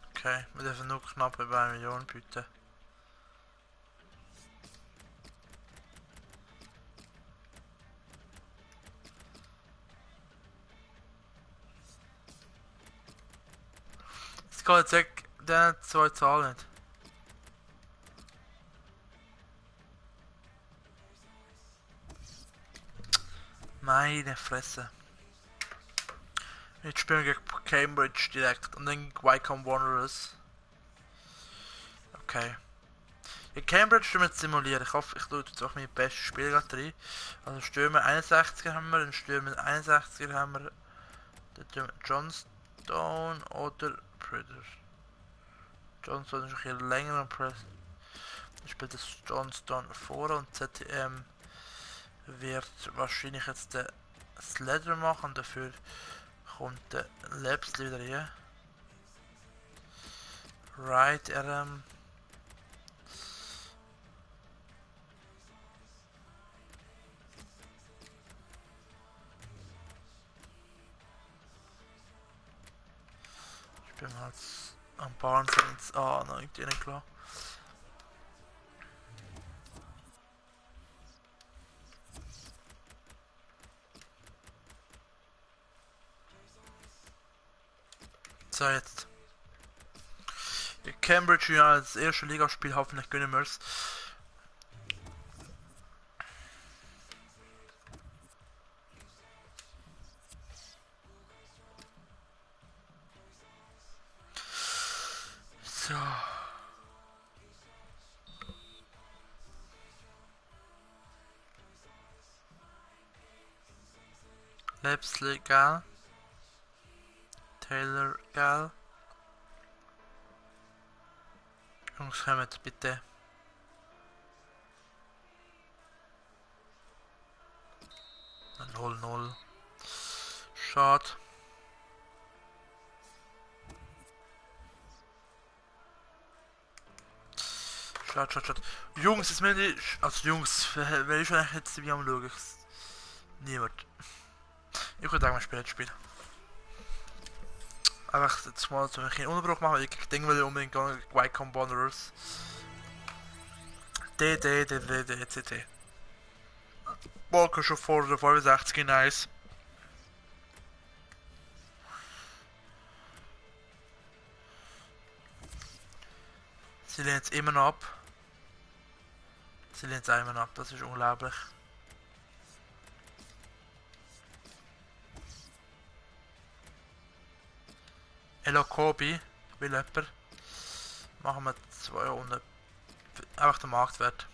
Okay, wir dürfen nur knapp über 1 Million bieten. Es geht jetzt weg, der 2 Zahlen nicht. Meine Fresse. Jetzt spielen wir gegen Cambridge direkt und dann Wycombe Wanderers. Okay. In Cambridge stürmen wir jetzt simulieren. Ich hoffe, ich tue jetzt auch meine besten Spiele gerade rein. Also Stürmer 61er haben wir, einen Stürmer 61er haben wir. Den Johnstone oder Predator. Johnstone ist ein bisschen länger und Press. Ich spiele das Johnstone vor und ZTM wird wahrscheinlich jetzt den Sledder machen. Dafür kommt der Labs wieder hier. Right, RM. Ich bin halt am Barnes ins. Ah, nein, irgendwie nicht klar. So, jetzt. Cambridge ja als erste Ligaspiel, hoffentlich gönnen wir es. So. Labs legal. Taylor gal. Jungs, kommt bitte. Ein 0-0. Schade. Schaut. Jungs, jetzt müssen wir... Also Jungs, wer ist eigentlich jetzt dabei am Schauen? Niemand. Ich würde sagen, wir spielen das Spiel. Einfach jetzt mal so einen Unterbruch machen, weil ich denke, wir unbedingt White Wanderers. D. Walker schon vor der 65 nice. Sie lehnt es immer noch ab. Das ist unglaublich. Hello Kobi, will jemand? Machen wir 2 Runden. Einfach den Marktwert.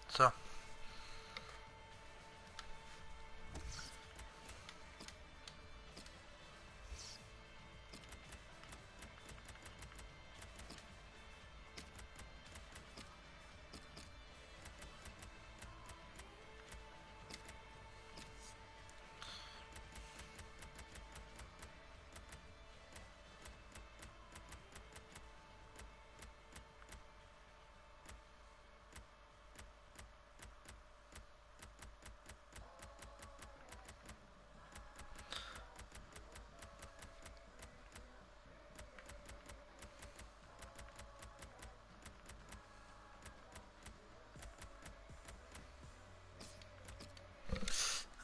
So.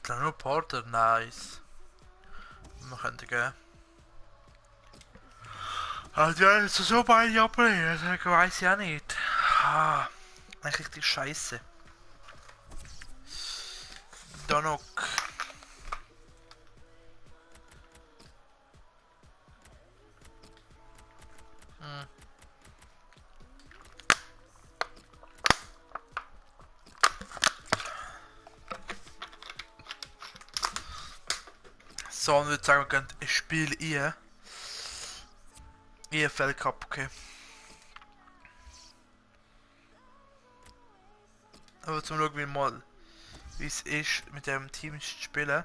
Nur Porter, nice. Wir könnten gehen. Also ja, jetzt so beide ablehnen, das weiss ich auch nicht. Ah, eigentlich richtig scheiße. Donok. So, und würde sagen, wir gehen ins Spiel ein. EFL Cup, okay. Aber zum schauen wir mal, wie es ist, mit dem Team zu spielen.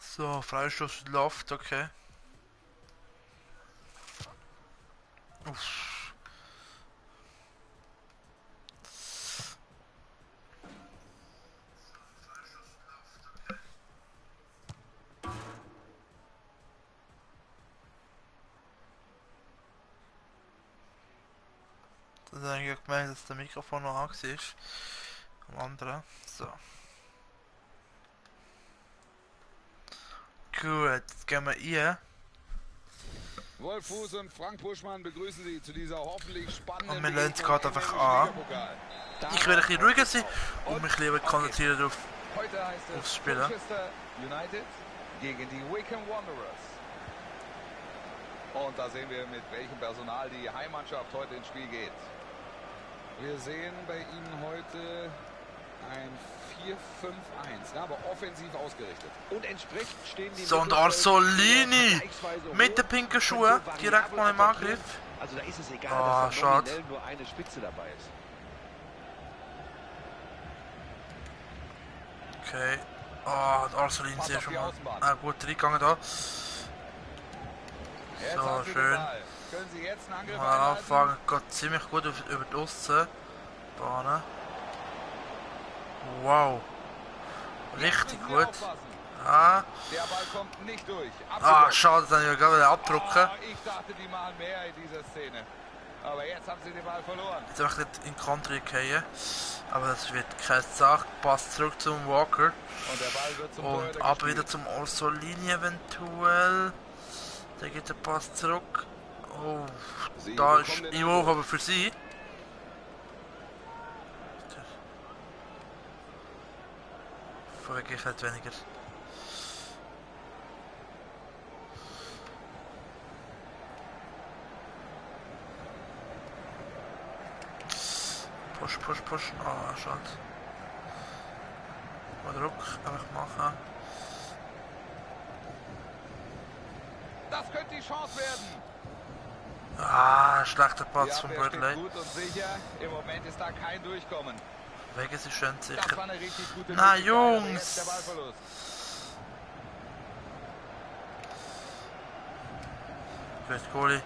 So, Freistoß läuft, okay. Uff. Das habe ich gemerkt, dass der Mikrofon noch an ist. Am anderen. So. Gut, jetzt gehen wir rein. Wolf Fuß und Frank Buschmann begrüßen Sie zu dieser hoffentlich spannenden... Und wir lernen es gerade einfach an. Ich werde ein bisschen ruhiger sein und mich lieber konzentrieren aufs Spielen. Manchester United gegen die Wycombe Wanderers. Und da sehen wir, mit welchem Personal die Heimmannschaft heute ins Spiel geht. Wir sehen bei Ihnen heute ein 4-5-1, aber offensiv ausgerichtet. Und entsprechend stehen die... So, und Orsolini mit den pinken Schuhen direkt mal im Angriff. Also da ist es egal, dass da schade. nominell nur eine Spitze dabei ist. Okay. Oh, der Orsolini ist ja schon mal gut reingegangen da. So, schön. Können Sie jetzt einen Angriff Mal anfangen, geht ziemlich gut über die Außenbahn. Wow. Richtig gut. Ah. Der Ball kommt nicht durch. Ah, schade, dann ich gerade wieder abdrucken. Ich dachte, die machen mehr in dieser Szene. Aber jetzt haben sie den Ball verloren. Jetzt einfach nicht in Country gehen. Aber das wird keine Sache. Passt zurück zum Walker. Und der Ball wird zum Und ab wieder zum Orsolini eventuell. Der geht den Pass zurück. Oh, Sie da ist bekommen den Niveau Anruf. aber für sie. Vorher halt weniger. Push, push, push. Ah, schade. Mal Druck einfach machen. Das könnte die Chance werden. Ah, schlechter Die Pass von Abwehr steht Bradley. gut und sicher. Im Moment ist da kein Durchkommen. Wegen sie schön Das sicher. war eine richtig gute Na, Möglichkeit, aber Jungs! jetzt der Ballverlust. Wird Goalie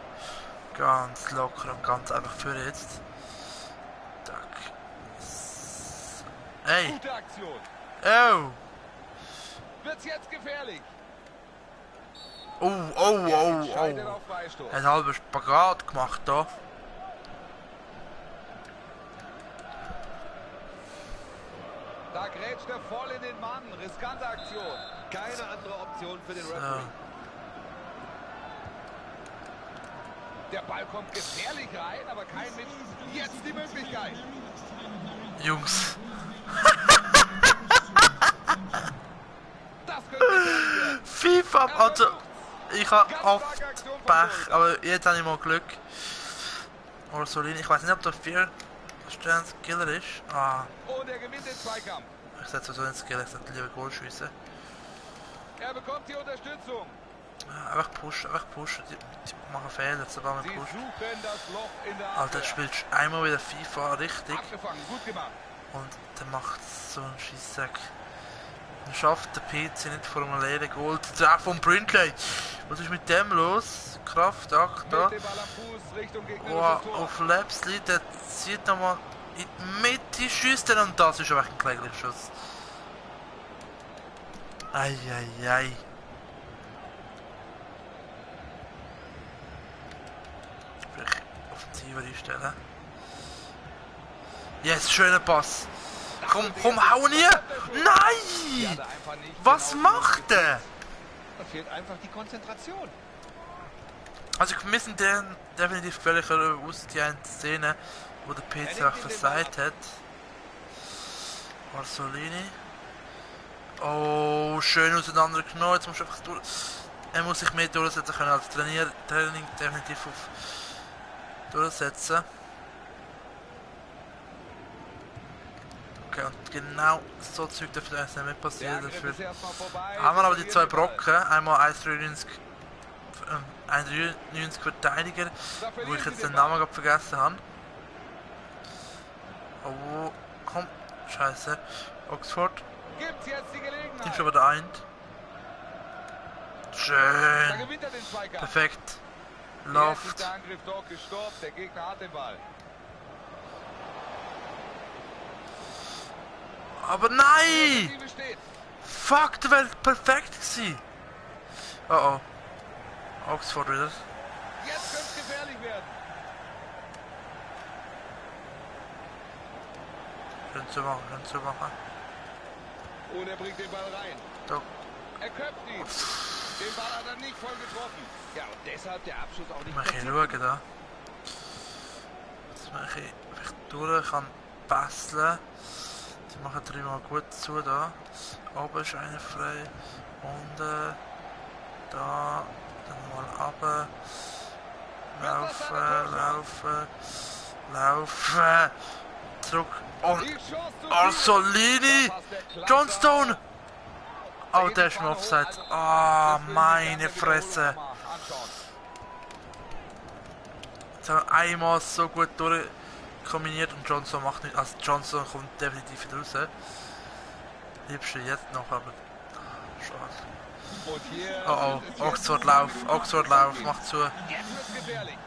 ganz locker und ganz einfach für jetzt. Tack. Hey! Gute Aktion. Oh! Wird's jetzt gefährlich. Oh, oh, Er oh, entscheidet oh! auf Freistoß. Er hat halber Spagat gemacht da. Da grätscht er voll in den Mann. Riskante Aktion. Keine andere Option für den So. Referee. Der Ball kommt gefährlich rein, aber kein Mittel. Jetzt die Möglichkeit. Jungs, Das könnte gefährlich werden. FIFA, Er also versucht's. ich habe Ganz oft starke Aktion vom Pech, Torhüter. aber jetzt habe ich mal Glück. Orsolini, ich weiß nicht, ob der 4 Stern Skiller ist. Ah, Und er gewinnt den Zweikampf. ich setze so einen Skiller, ich sollte lieber Goal schiessen. Er bekommt die Unterstützung. Ja, einfach pushen, die machen Fehler, sobald Sie man pusht. suchen das Loch in der Alter, Abwehr. jetzt spielst du einmal wieder FIFA richtig Abgefangen, gut gemacht. und dann macht so einen Scheisssack. Dann schafft der PC nicht vor einem leeren Goal zu treffen von Brindley. Was ist mit dem los? Kraft, ach, da. Mit dem Ball am Fuß Richtung Oh, gegnerisches Tor. auf Lapsley, der zieht nochmal in die Mitte, schießt er und das ist einfach ein kläglicher Schuss. Eieiei. Vielleicht offensiver einstellen. Yes, schöner Pass. Komm, hau nie! Die Nein! hat er einfach nicht Was genau macht er? Da fehlt einfach die Konzentration. Also wir müssen den definitiv gefährlicher aus die eine Szene, wo der PC auch versagt hat. Orsolini. Oh, schön auseinandergenommen. Jetzt musst du einfach durch. Er muss sich mehr durchsetzen können als Training definitiv auf durchsetzen. Okay, und genau so Zeug dürfte eigentlich nicht mehr Der passieren. Angriff Dafür ist erstmal vorbei. haben wir aber die Sie zwei verlieren den Brocken. Einmal 1,93 Verteidiger, Ball. Da wo verlieren ich sie jetzt den den Ball. Namen gerade vergessen habe. Oh, komm, scheiße. Oxford, Gibt's jetzt die nimmst Gelegenheit. aber der ein. Da Schön, gewinnt er den Zweikampf. perfekt. Jetzt ist Läuft. der Angriff dort gestoppt. Der Gegner hat den Ball. Aber Die nein! Offensive steht. Fuck, der wäre perfekt gewesen. Oh oh. Oxford wieder. Jetzt könnte es gefährlich werden. Schön zu machen, schön zu machen. Und er bringt den Ball rein. Da. Er köpft ihn. Den Ball hat er nicht voll getroffen. Ja, und deshalb der Abschluss auch nicht Mal platziert. schauen da. Jetzt mache ich vielleicht durch, kann basteln. Die machen dreimal gut zu da. Oben ist einer frei. Unten. Da. Dann mal runter. Laufen, laufen. Laufen. Zurück. Und Die Chance zu Orsolini! Da passt der Klasse Johnstone! auf. Oh, geht der die ist mir Fahne hoch. offside. Also, Ah, das will ich mir meine gerne Fresse. Wiederholung noch mal anschauen. Jetzt haben wir einmal so gut durchkombiniert und Johnson macht nicht. Also Johnson kommt definitiv wieder raus. Liebste jetzt noch, aber. Schade. Und hier Oh sind es oh, jetzt Oxford 2 Lauf, Minuten Oxford Lauf, macht zu. Jetzt wird's gefährlich.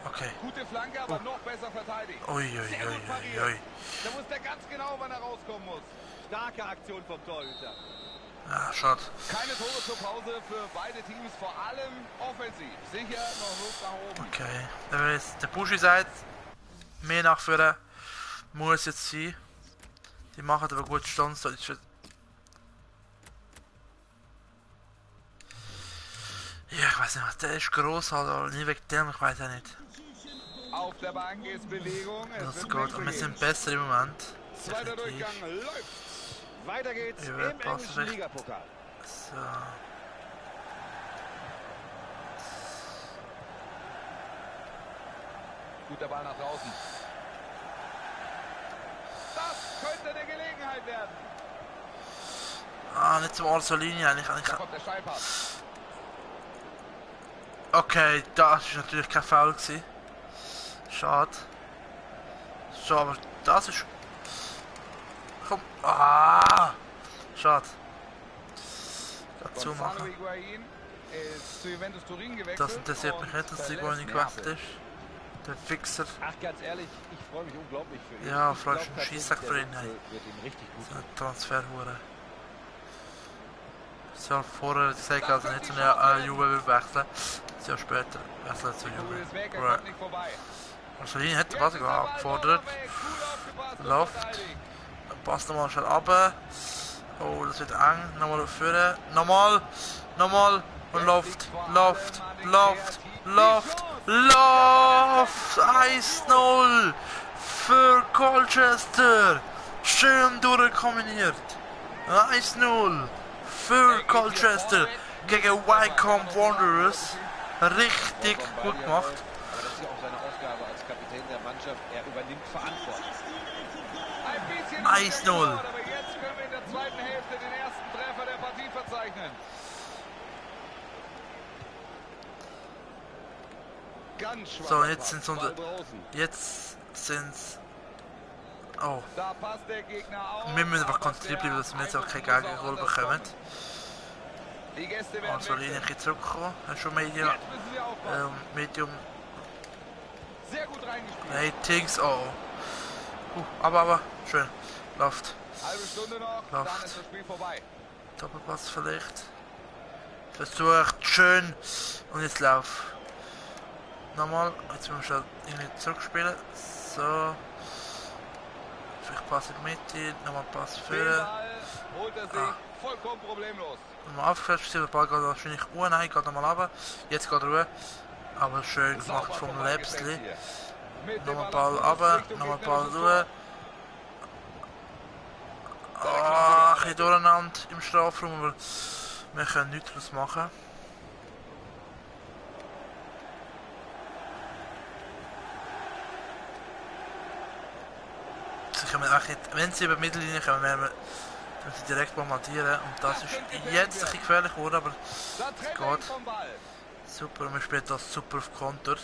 Okay. Gute Flanke, aber noch besser verteidigt. Ui, ui, Sehr gut ui, pariert. ui, ui. Da muss der ganz genau, wann er rauskommen muss. Starke Aktion vom Torhüter. Ja, schade. Keine Tore zur Pause für beide Teams, vor allem offensiv. Sicher noch Luft nach oben. Okay. Wenn jetzt der Buschi sagt, mehr nachführen muss jetzt sein. Die machen aber gut Stand. Ja, ich weiß weiß nicht was, der ist gross halt, aber nie wegen dem, ich weiß auch nicht. Auf der Bank ist Bewegung. Es Das wird geht, und wir Wechsel sind geben. besser im Moment. Zweiter Definitiv. Durchgang läuft. Weiter geht's Über im englischen Passrecht. Ligapokal. So. Guter Ball nach draußen. Das könnte eine Gelegenheit werden. Ah, nicht zum Orsolini eigentlich. Da kommt der Steilpass. Okay, das ist natürlich kein Foul gewesen. Schade. So, aber das ist... Komm. Ah! Schade. Dazu Gonzalo machen. Higuain ist zu Juventus Turin gewechselt. Das interessiert mich nicht, dass die Higuain gewechselt ist. Der Fixer. Ach, ganz ehrlich, ich freue mich unglaublich für ihn. Ja, Ich freust glaub mich Scheissack tatsächlich, für der ihn, Wechsel hey. wird ihm richtig gut So tun. eine Transferhure. So, vorher gesagt, also nicht zu einer Juve will wechseln. Ein Jahr später wechselt er zu Juve. Luis Vega Right. kommt nicht vorbei. Orsolini hat was Jetzt ist der Ball abgefordert. vorne weg. Gut aufgepasst und Läuft. verteidigt. Passt nochmal schnell runter. Oh, das wird eng. Nochmal vorne. Nochmal. Nochmal. Und läuft. Läuft. Läuft. Läuft. Läuft. 1-0 für Colchester. Schön durchkombiniert. 1-0 für Colchester gegen Wycombe Wanderers. Richtig gut gemacht. Aber das ist ja auch seine Aufgabe als Kapitän der Mannschaft. Er übernimmt Verantwortung. Ein bisschen 1-0. gedauert, aber jetzt können wir in der zweiten Hälfte den ersten Treffer der Partie verzeichnen. Ganz schwach. So, jetzt sind's unter. Ball draußen. Jetzt sind's. Oh. Da passt der Gegner auf. Wir müssen einfach aber konzentriert bleiben, der dass wir jetzt auch kein Eindruck muss Gegengoal anders bekommen. kommen. Die Gäste werden Orsolini ein wechseln. bisschen zurückgekommen. Er ist schon Medium. Jetzt müssen wir aufpassen. Medium. Sehr gut reingespielt. Hey, Tings. Oh. Aber. Schön. Läuft. Halbe Stunde noch, Läuft. dann ist das Spiel vorbei. Doppelpass vielleicht. Versucht. Schön. Und jetzt Lauf. Nochmal. Jetzt müssen wir schnell irgendwie zurückspielen. So. Vielleicht Pass in die Mitte. Nochmal Pass Den für. Ball holt er sich Ah. vollkommen problemlos. Nochmal aufgefälscht. Der Ball geht wahrscheinlich nein, geht nochmal runter. Jetzt geht er runter. Aber schön gemacht Sauber vom vorbeigesetzt Läpsli. hier. Mit dem Nochmal Ball auf runter. Richtung Nochmal gegnerisches Ball Tor. runter. Ah, ein bisschen durcheinander im Strafraum, aber wir können nichts daraus machen. Sie können auch nicht, wenn sie über die Mittellinie kommen, werden wir sie direkt bombardieren. Und das ist jetzt ein bisschen gefährlich geworden, aber Da trennt er ihn geht. vom Ball. Super, und wir spielen das super auf Konter.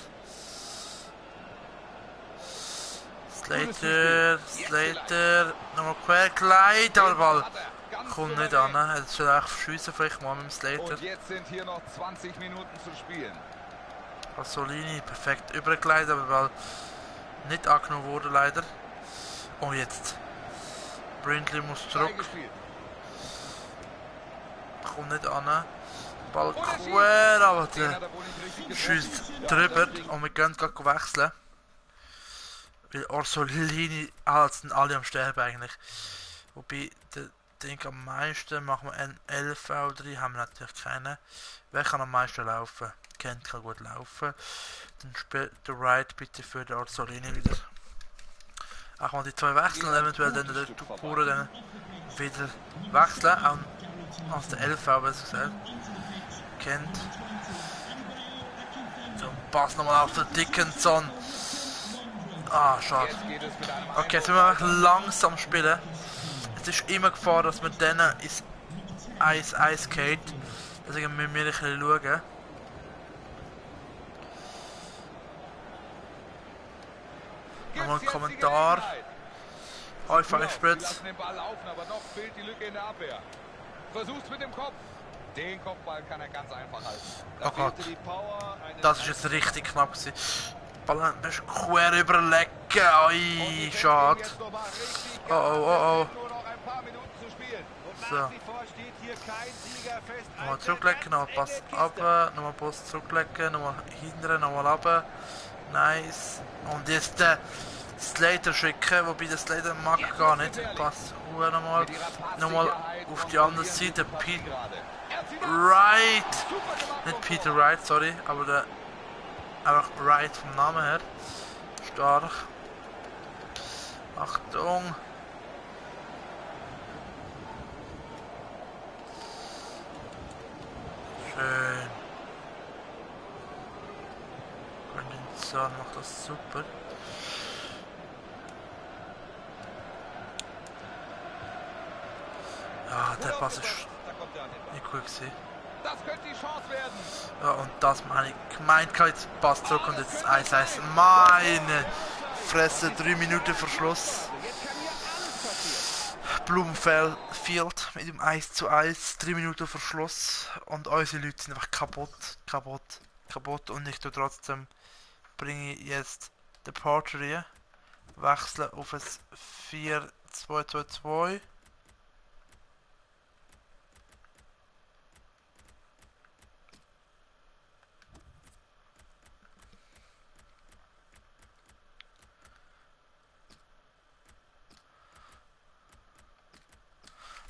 Slater, nochmal quergelegt, aber der Ball Hat er. Ganz kommt nicht souverän. an. Jetzt soll echt verschiessen, vielleicht mal mit dem Slater. Und jetzt sind hier noch 20 Minuten zu spielen. Solini perfekt übergelegt, aber der Ball nicht angenommen wurde leider. Und jetzt. Brindley muss zurück, Reingespielt. kommt nicht an. Ball Und er schießt. quer, aber Den der hat er wohl nicht richtig getroffen. schießt Ja, drüber das Ding- und wir können gerade wechseln. Weil Orsolini, sind alle am Sterben eigentlich. Wobei, der Ding am meisten, machen wir einen 11 V3, haben wir natürlich keinen. Wer kann am meisten laufen? Kent kann gut laufen. Dann spielt der Wright bitte für den Orsolini wieder. Auch mal die zwei wechseln und eventuell dann der Tupura dann wieder wechseln. Auch als der 11 V, besser gesagt. Kent. So, Pass nochmal auf den Dickinson. Ah, schade. Jetzt geht es mit einem Okay, jetzt müssen wir einfach langsam spielen. Es ist immer Gefahr, dass wir dann ins Eis geht. Deswegen müssen wir ein bisschen schauen. Nochmal ein Kommentar. High Five Sie Spritz. lassen den Ball laufen, aber noch fehlt die Lücke in der Abwehr. Versucht's mit dem Kopf. Den Kopfball kann er ganz einfach halten. Oh Gott, Fehlte die Power eines das ist jetzt richtig knapp gewesen. Ball ein bisschen quer überlegen. Ui, schade. Oh, oh. Nur noch ein paar Minuten zu spielen. Und So. nach wie vor steht hier kein Sieger fest. Nochmal zurücklegen, nochmal Pass runter, nochmal Pass zurücklegen, nochmal hindern, nochmal runter. Nice. Und jetzt Slater schicken, wobei der Slater mag gar nicht. Pass nochmal auf die andere Seite. Peter Wright. Nicht Peter Wright, sorry, aber der einfach Wright vom Namen her. Stark. Achtung. Schön. Kondensat macht das super. Ja, der Pass ist nicht gut gewesen. Das könnte die Chance werden. Ja, und das meine ich gemeint, jetzt Pass zurück und jetzt 1-1. Meine Fresse, 3 Minuten Verschluss. Blumenfeld mit dem 1:1, 3 Minuten Verschluss und unsere Leute sind einfach kaputt und ich tue trotzdem, bringe ich jetzt den Porter rein, wechsle auf ein 4-2-2-2.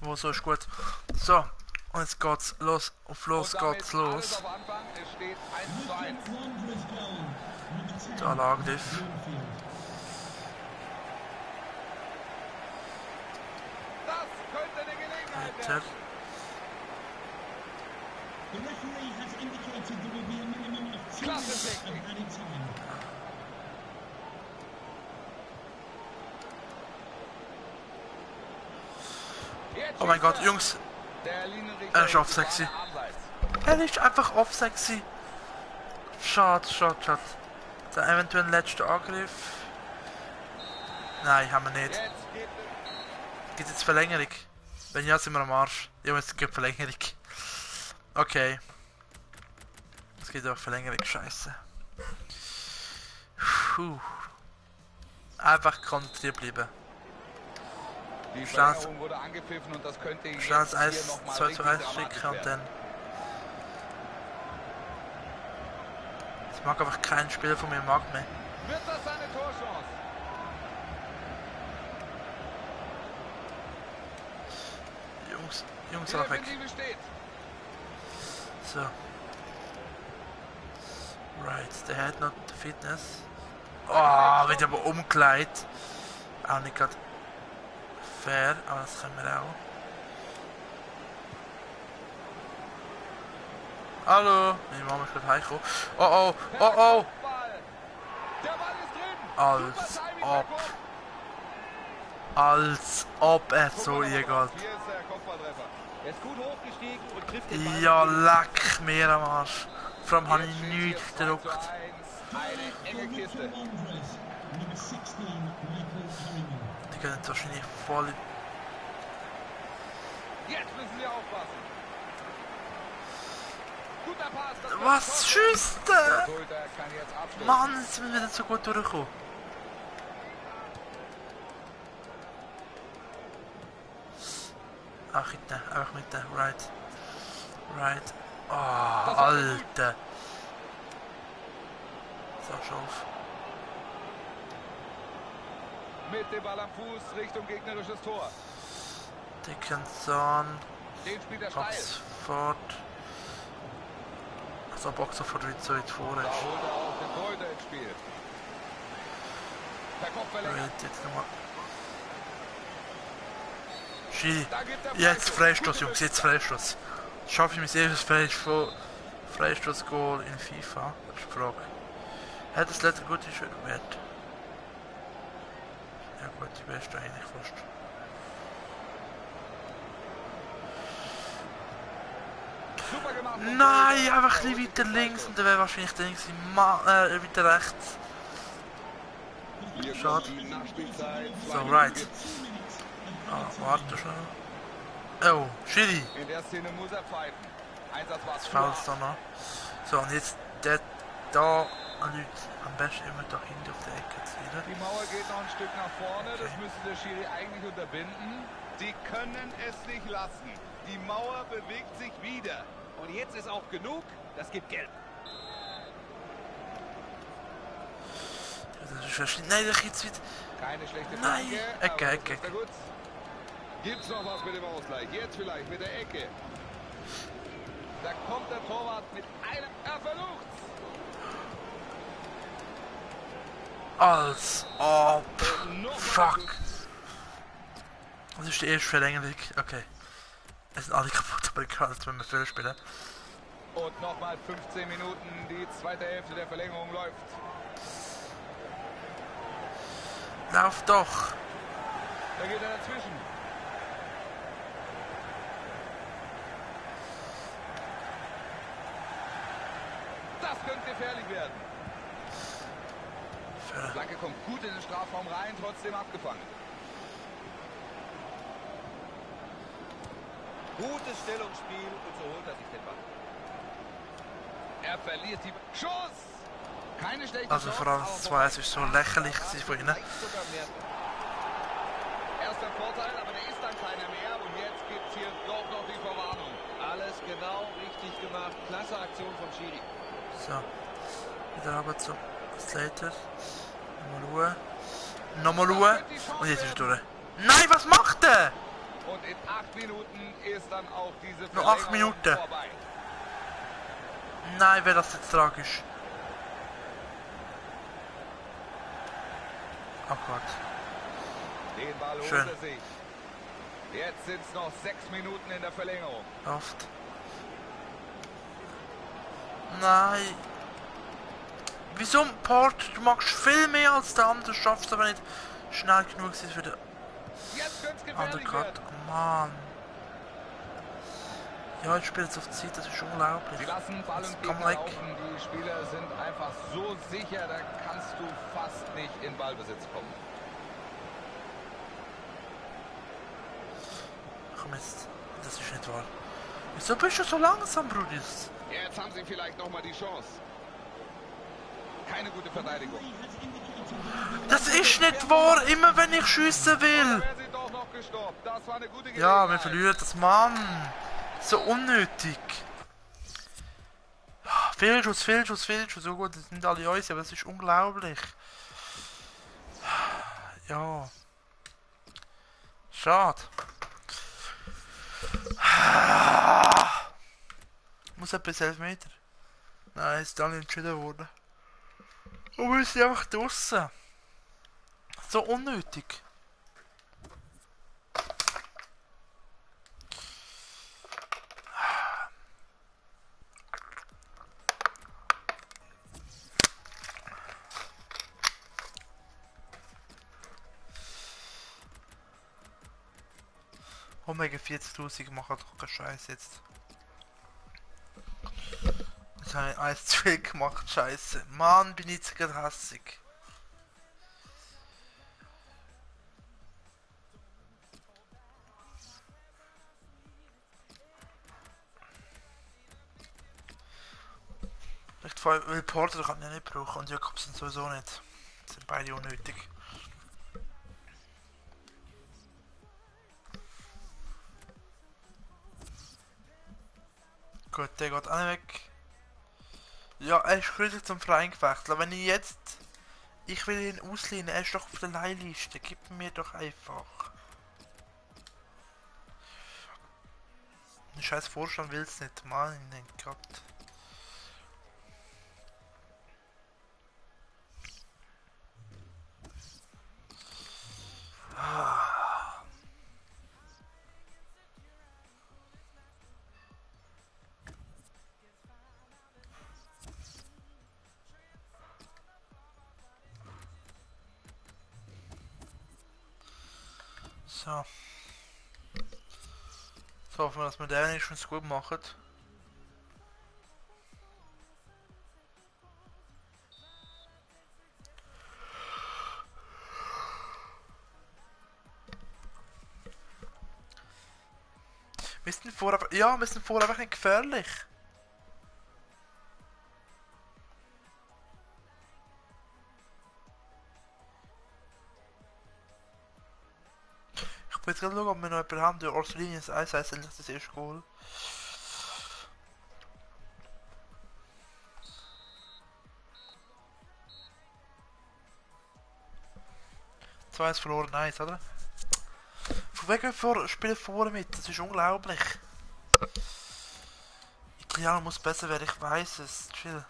Wo so ist gut. So, und jetzt geht's los. Auf los geht's los. Da lag Diff. Weiter. Oh mein Gott, Jungs. Er ist off sexy. Er ist einfach off sexy. Schade. Der eventuell letzte Angriff. Nein, haben wir nicht. Gibt jetzt Verlängerung? Wenn ja, sind wir am Arsch. Jungs, es gibt Verlängerung. Okay. Es gibt auch Verlängerung, scheiße. Einfach konzentriert bleiben. Die Verlängerung wurde angepfiffen und das könnte jetzt hier nochmal 2:1 schicken und dann... Ich mag einfach keinen Spieler von mir mehr. Wird das seine Torchance? Jungs, alle weg. So. Right, der hat noch die Fitness. Oh, wird aber umgeleitet. Auch nicht gerade fair, aber das können wir auch. Hallo, meine Mama ist gerade heimgekommen. Oh. Als ob er so geht. Ja, leck mir am Arsch. Vor allem habe ich nichts gedruckt. Die können jetzt wahrscheinlich voll... Jetzt müssen wir aufpassen. Guter Pass. Was schießt der? Mann, jetzt sind wir wieder so gut durchgekommen. Ach, hinten, einfach mit der Right. Oh, Alter. So, schon auf. Mit dem Ball am Fuß Richtung gegnerisches Tor. Dickinson. Den spielt er steil. Boxford. Also Boxford wird so weit vor ist. Da holt er auch den Torhüter ins Spiel. Der Kopf verlängert. Jetzt nochmal. Jetzt Freistoß, Jungs, jetzt Freistoß. Schaffe ich mein erstes Freistoß-Goal in FIFA? Das ist die Frage. Hat das letzte gute Wert? Ja gut, die beste eigentlich fast. Nein, einfach ein bisschen weiter links und dann wäre wahrscheinlich der nächste weiter rechts. Schade. So, right. Warte schon. Oh, Schiri. In der Szene muss er pfeifen. Einsatz war das Foul da noch. So, und jetzt der da Leute am besten immer da hinten auf der Ecke ziehen. Die Mauer geht noch ein Stück nach vorne, okay. Das müsste der Schiri eigentlich unterbinden. Sie können es nicht lassen. Die Mauer bewegt sich wieder. Und jetzt ist auch genug, das gibt Gelb. Nein, der Kitz wieder. Keine schlechte Nein, Flanke, Ecke, aber das Ecke. ist ja gut. Gibt's noch was mit dem Ausgleich? Jetzt vielleicht mit der Ecke. Da kommt der Torwart mit einem... Er versucht's! Als ob. Nochmal Fuck. Das ist die erste Verlängerung. Okay. Es sind alle kaputt, aber egal, jetzt müssen wir viel spielen. Und nochmal 15 Minuten, die zweite Hälfte der Verlängerung läuft. Lauf doch. Da geht er dazwischen. Das könnte gefährlich werden. Die Flanke kommt gut in den Strafraum rein, trotzdem abgefangen. Gutes Stellungsspiel und so holt er sich den Ball. Er verliert die... Schuss! Keine schlechte Also Chance, vor allem aber das vorbei. 2 ist so lächerlich von ihnen. Sogar mehr. Erster Vorteil, aber der ist dann keiner mehr. Und jetzt gibt es hier doch noch die Verwarnung. Alles genau richtig gemacht. Klasse Aktion vom Schiri. So. Wieder aber zu Slater. Nochmal schauen. Nochmal schauen. Und jetzt ist er durch. Nein, was macht er? Und in 8 Minuten ist dann auch diese Nur 8 Verlängerung Minuten. vorbei. Nein, wäre das jetzt tragisch. Oh Gott. Den Ball holt Schön. er sich. Jetzt sind es noch 6 Minuten in der Verlängerung. Oft. Nein. Wieso, Port? Du machst viel mehr als der andere, schaffst aber nicht schnell genug sein für den Jetzt könnte es anderen gefährlich Cut. werden. Oh Mann. Ja, ich spiele jetzt auf Zeit, das ist unglaublich. Sie lassen Ball Jetzt und komm Gegner weg. laufen. Die Spieler sind einfach so sicher, da kannst du fast nicht in Ballbesitz kommen. Komm jetzt. Das ist nicht wahr. Wieso bist du so langsam, Brudis? Jetzt haben sie vielleicht nochmal die Chance. Keine gute Verteidigung. Das ist nicht wahr, immer wenn ich schiessen Da will. wäre sie doch noch gestoppt. Das war eine gute Gelegenheit. Ja, wir verlieren das, Mann. So unnötig. Fehlschuss, Fehlschuss, Fehlschuss. So gut, das sind alle uns, aber das ist unglaublich. Ja. Schade. Muss etwas 11 Meter. Nein, ist dann entschieden worden. Und wir sind einfach draussen. So unnötig. Omega 40.000 machen doch keinen Scheiß jetzt. Jetzt habe ich 1 zu viel gemacht, Scheiße. Mann, bin ich jetzt gerade hässig. Vielleicht vor allem, weil Porter kann ich nicht brauchen und Jakobsen sowieso nicht. Das sind beide unnötig. Gut, der geht auch nicht weg. Ja, er ist schließlich zum Freien gewechselt. Wenn ich jetzt... Ich will ihn ausleihen, er ist doch auf der Leihliste. Gib mir doch einfach. Der scheiß Vorstand will es nicht. Mann, Gott. So. So hoffen wir, dass wir den wenigstens gut machen. Wir sind vorher... Ja, wir sind vorher einfach nicht gefährlich. Ich will jetzt gerade schauen, ob wir noch jemanden haben, der Orsolini ist 1-1, endlich das erste Goal. 2-1 verloren, nice, oder? Von wegen spielen vorne mit, das ist unglaublich. Italiano muss besser werden, ich weiß es, chill.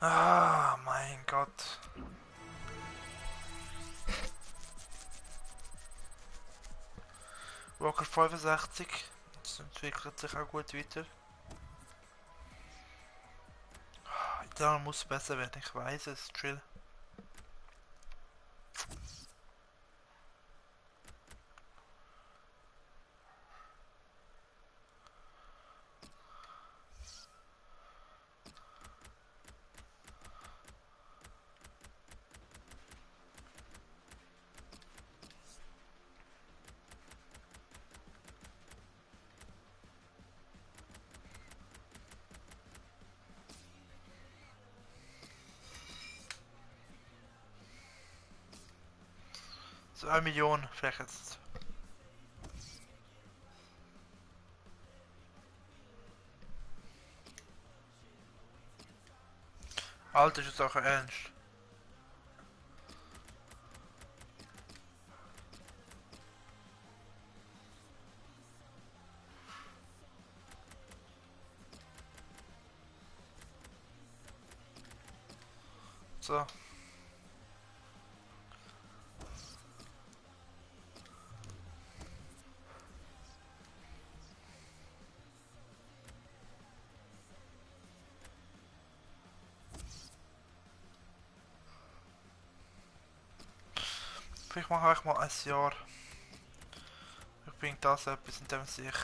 Ah, mein Gott. Walker 65, das entwickelt sich auch gut weiter. Italiano muss besser werden, ich weiß es, chill. So 1 Million vielleicht jetzt. Alter, ist jetzt auch ernst. So. Vielleicht mache ich mal ein Jahr. Ich bringe das etwas in dem sich.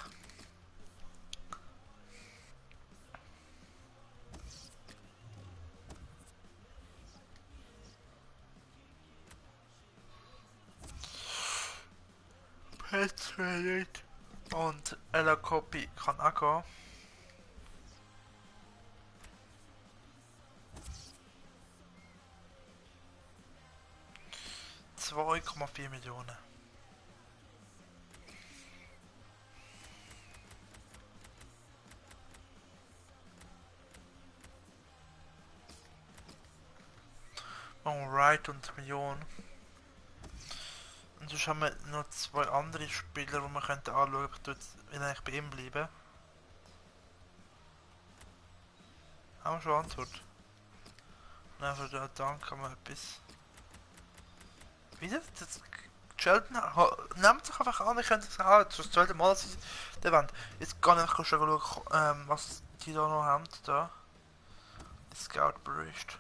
Petrit. Und Ella Copy kann auch gehen. 2,4 Millionen. Wright und Millionen. Und sonst haben wir noch 2 andere Spieler, die wir könnten anschauen, ob ich eigentlich bei ihm bleiben. Haben wir schon Antwort? Nein, für den Dank haben wir etwas. Wieder? Das Sheldon nehmt sich einfach an, ich könnte es auch, das ist das zweite Mal, dass ich den Wand. Jetzt kann ich schon schauen, was die da noch haben. Da. Scout-Bericht.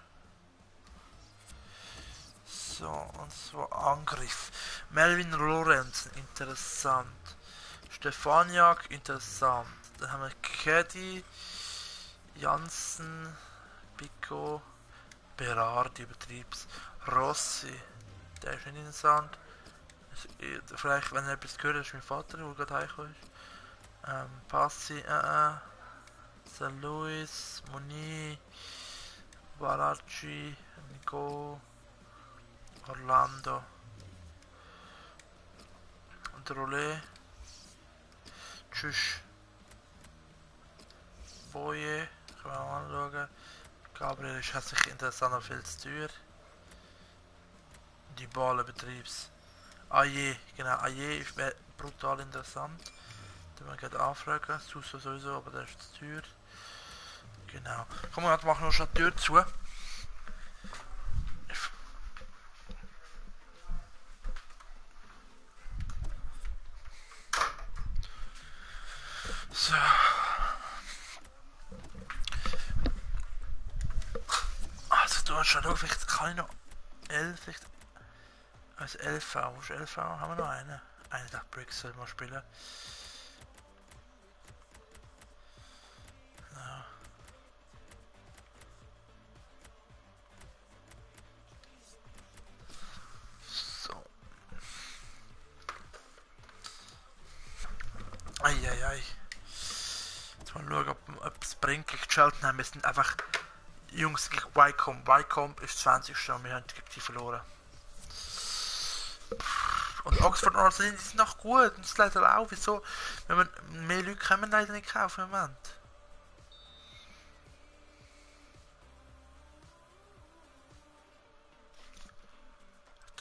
So, und zwar Angriff. Melvin Lorenzen, interessant. Stefaniak, interessant. Dann haben wir Caddy, Janssen, Pico, Berardi, Betriebs, Rossi, der ist nicht interessant. Vielleicht, wenn er etwas gehört, ist mein Vater, der gerade heimgekommen ist. Passi, St. Louis, Moni, Baracci, Nico, Orlando und Rollet. Tschüss. Boje, können wir auch anschauen. Gabriel ist herzlich interessant, aber viel zu teuer. Die Ballenbetriebs. Aje, genau, Aje ist brutal interessant. Den wir gerade anfragen. Suso sowieso, aber der ist zu teuer. Genau. Komm, wir machen noch schon die Tür zu. So. Also du hast schon schauen, vielleicht kann ich noch 11, vielleicht als LV, wo ist LV? Haben wir noch einen? Einen der Bricks soll mal spielen. Ja. So. Eieiei. Jetzt mal schauen, ob es bringt. Gegen Cheltenham haben wir sind einfach Jungs gegen Wycombe. Wycombe ist 20. und wir haben gegen die verloren. Und Oxford und Arsenal sind noch gut. Und das leider auch. Wieso? Wenn wir mehr Leute können wir leider nicht kaufen im Moment.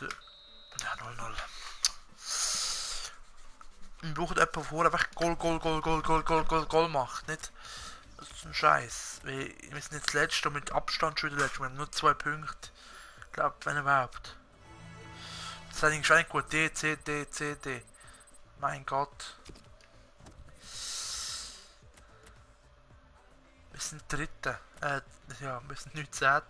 Ja, 0-0. Wir brauchen jemanden, der vorher einfach Goal macht, nicht? Das ist ein Scheiß. Wir sind jetzt Letzter und mit Abstand schon wieder Letzter. Wir haben nur 2 Punkte. Ich glaube, wenn überhaupt. Das ist eigentlich gut. D, C, D, C, D. Mein Gott. Wir sind Dritte. Ja, wir sind 19.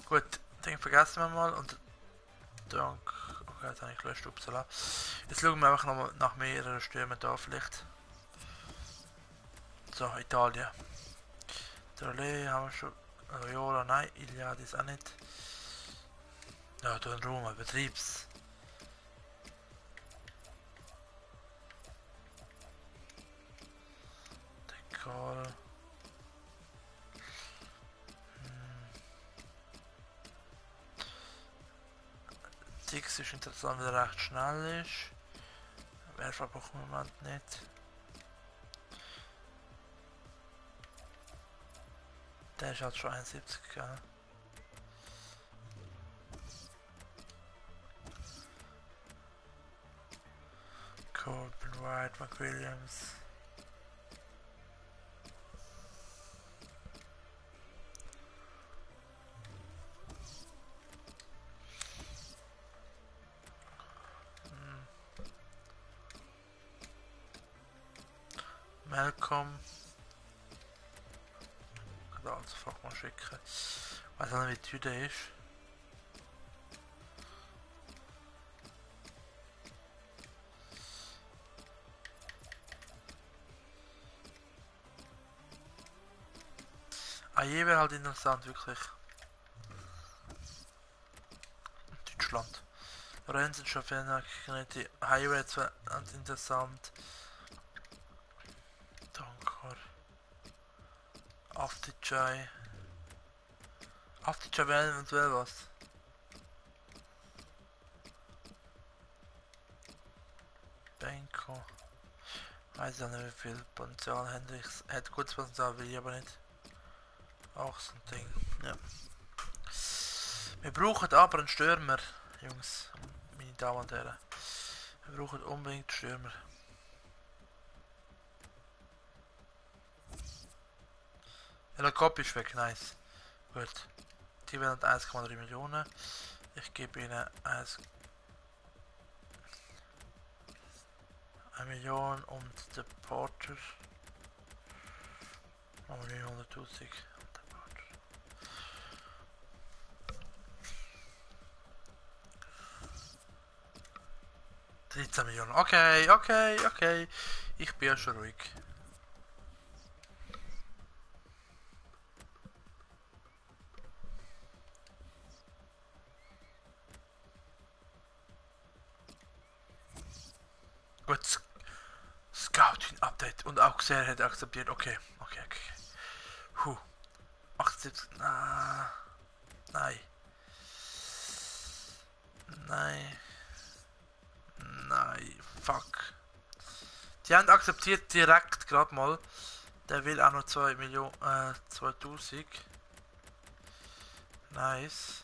Gut, den vergessen wir mal und dank. Okay, jetzt habe ich gelöscht, upsala. Jetzt schauen wir einfach noch nach mehreren Stürmen da vielleicht. So, Italien. Trollet haben wir schon. Loyola, nein, Iliad ist auch nicht. Ja, du in Roma, Betriebs. Dekal. Dix ist interessant, weil er recht schnell ist. Werfer brauchen wir im Moment nicht. Der ist halt schon 71, gell? Corbin White, McWilliams. Malcolm. Ich kann da also einfach mal schicken. Ich weiß auch nicht, wie teuer der ist. Aje wäre halt interessant, wirklich. Deutschland. Lorenzen, Schafena, Kennedy, Highway wäre interessant. Dankar. Afterjai. Afterjai wäre eventuell was. Benko. Weiß ja nicht, wie viel Potenzial Hendricks hat. Gutes Potenzial, will ich aber nicht. Auch so ein Ding. Ja. Wir brauchen aber einen Stürmer, Jungs, meine Damen und Herren. Wir brauchen unbedingt Stürmer. Ja, der Kopf ist weg, nice. Gut. Die werden 1,3 Millionen. Ich gebe ihnen 1 Million und der Porter. Machen wir 900.000. 13 Millionen. Okay. Ich bin ja schon ruhig. Gut. Scouting Update. Und auch sehr hat akzeptiert. Okay. Huh. 78. Nein. Nein, fuck. Die haben akzeptiert direkt gerade mal. Der will auch noch 2 Millionen, 2000. Nice.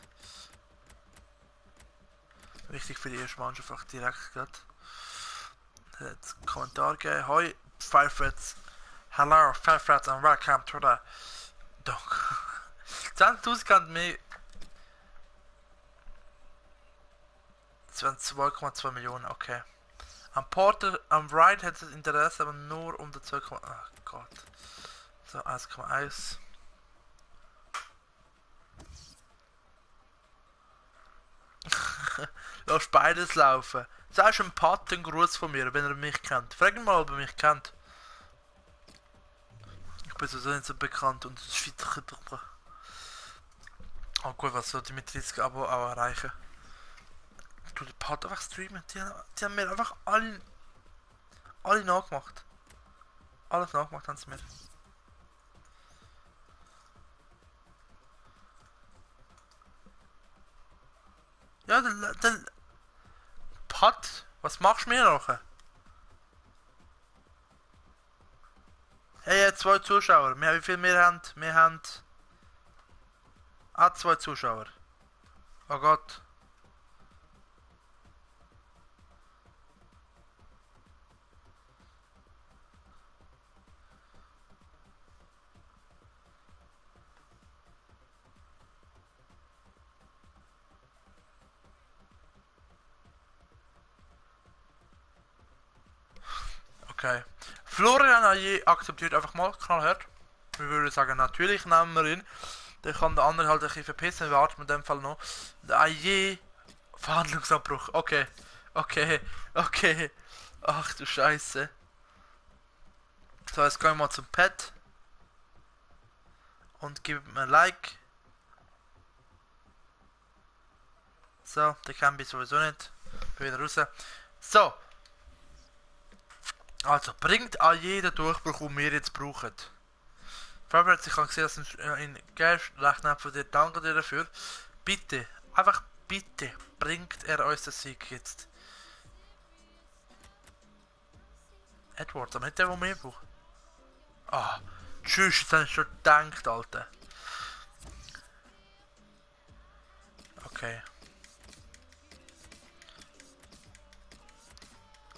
Wichtig für die erste Mannschaft, einfach direkt gerade. Er hat einen Kommentar gegeben. Hoi, Firefrats. Hello, Firefrats and welcome to the Dog. 10.000 kann mehr. 2,2 Millionen, okay. Am Porter, am Right hat es Interesse, aber nur um der 2, ach Gott. So, 1,1. Lass beides laufen. Sagst du einem Pat einen Gruß von mir, wenn er mich kennt. Frag ihn mal, ob er mich kennt. Ich bin sowieso nicht so bekannt und es ist wieder. Oh gut, was soll die mit 30 Abo auch erreichen? Du, der Pat einfach streamen. Die haben mir einfach alle nachgemacht. Alles nachgemacht haben sie mir. Ja, der Pat, was machst du mir nachher? Hey, 2 Zuschauer. Wie viel wir haben? Wir haben Hat 2 Zuschauer. Oh Gott. Okay. Florian Aje akzeptiert einfach mal, knallhart. Wir würden sagen, natürlich nehmen wir ihn. Dann kann der andere halt ein bisschen verpissen, wir warten in dem Fall noch. Der Aje. Verhandlungsabbruch. Okay. Okay. Okay. Ach du Scheiße. So, jetzt gehen wir mal zum Pad. Und geben mir ein Like. So, der kann bis sowieso nicht. Bin wieder raus. So. Also, bringt an jeden Durchbruch, den wir jetzt brauchen. Favorite, ich kann sehen, dass in Cash recht nett von dir. Danke dir dafür. Bitte, einfach bitte, bringt er uns den Sieg jetzt. Edwards, aber nicht der, der mehr braucht. Ah, tschüss, jetzt habe ich schon gedacht, Alter. Okay.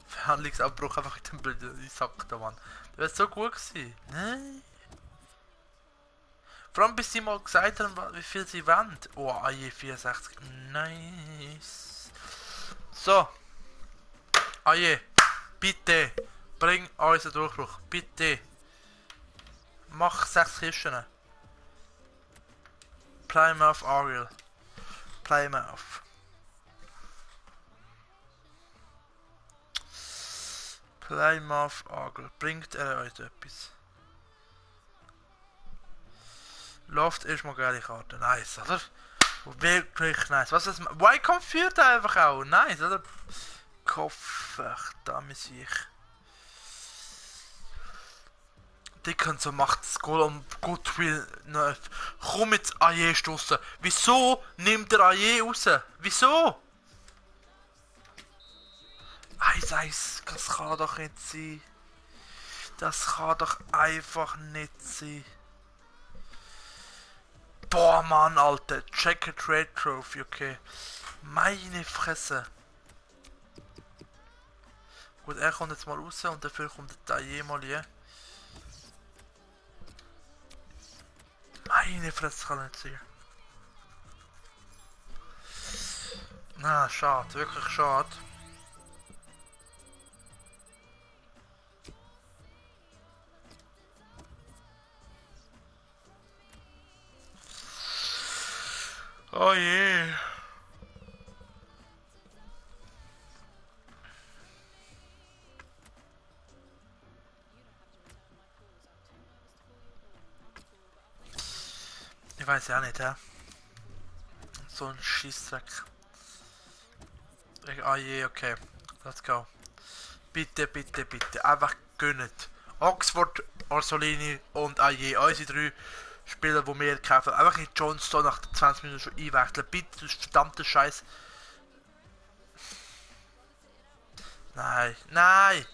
Verhandlungsabbruch einfach mit dem blöden Sack da, Mann. Das wäre so gut gewesen. Nein. Vor allem bis sie mal gesagt haben, wie viel sie wollen. Oh, AJ 64. Nice. So. AJ, bitte. Bring uns einen Durchbruch. Bitte. Mach 6 Kisten. Plymouth Ariel. Plymouth. Plymouth Argel. Bringt er euch etwas? Läuft erstmal geile Karte. Nice, oder? Wirklich nice. Was ist das? Wycombe führt einfach auch. Nice, oder? Koffer, da muss ich. Die können so macht das Goal um Goodwill. Komm jetzt AJ stoßen. Wieso nimmt der AJ raus? Wieso? 1-1, das kann doch nicht sein. Das kann doch einfach nicht sein. Boah, Mann, Alter. Checker Trade Trophy, okay. Meine Fresse. Gut, er kommt jetzt mal raus und dafür kommt der AJ mal hier. Meine Fresse kann nicht sein. Na, schade, wirklich schade. Oh je. Ich weiß ja nicht, hä? So ein Schissdreck. Ah je, okay. Let's go. Bitte, bitte, bitte. Einfach gönnt. Oxford, Orsolini und AJ. Unsere 3 Spieler, die wir kaufen. Einfach in Johnstone nach 20 Minuten schon einwechseln. Bitte, du verdammte Scheiß. Nein, nein.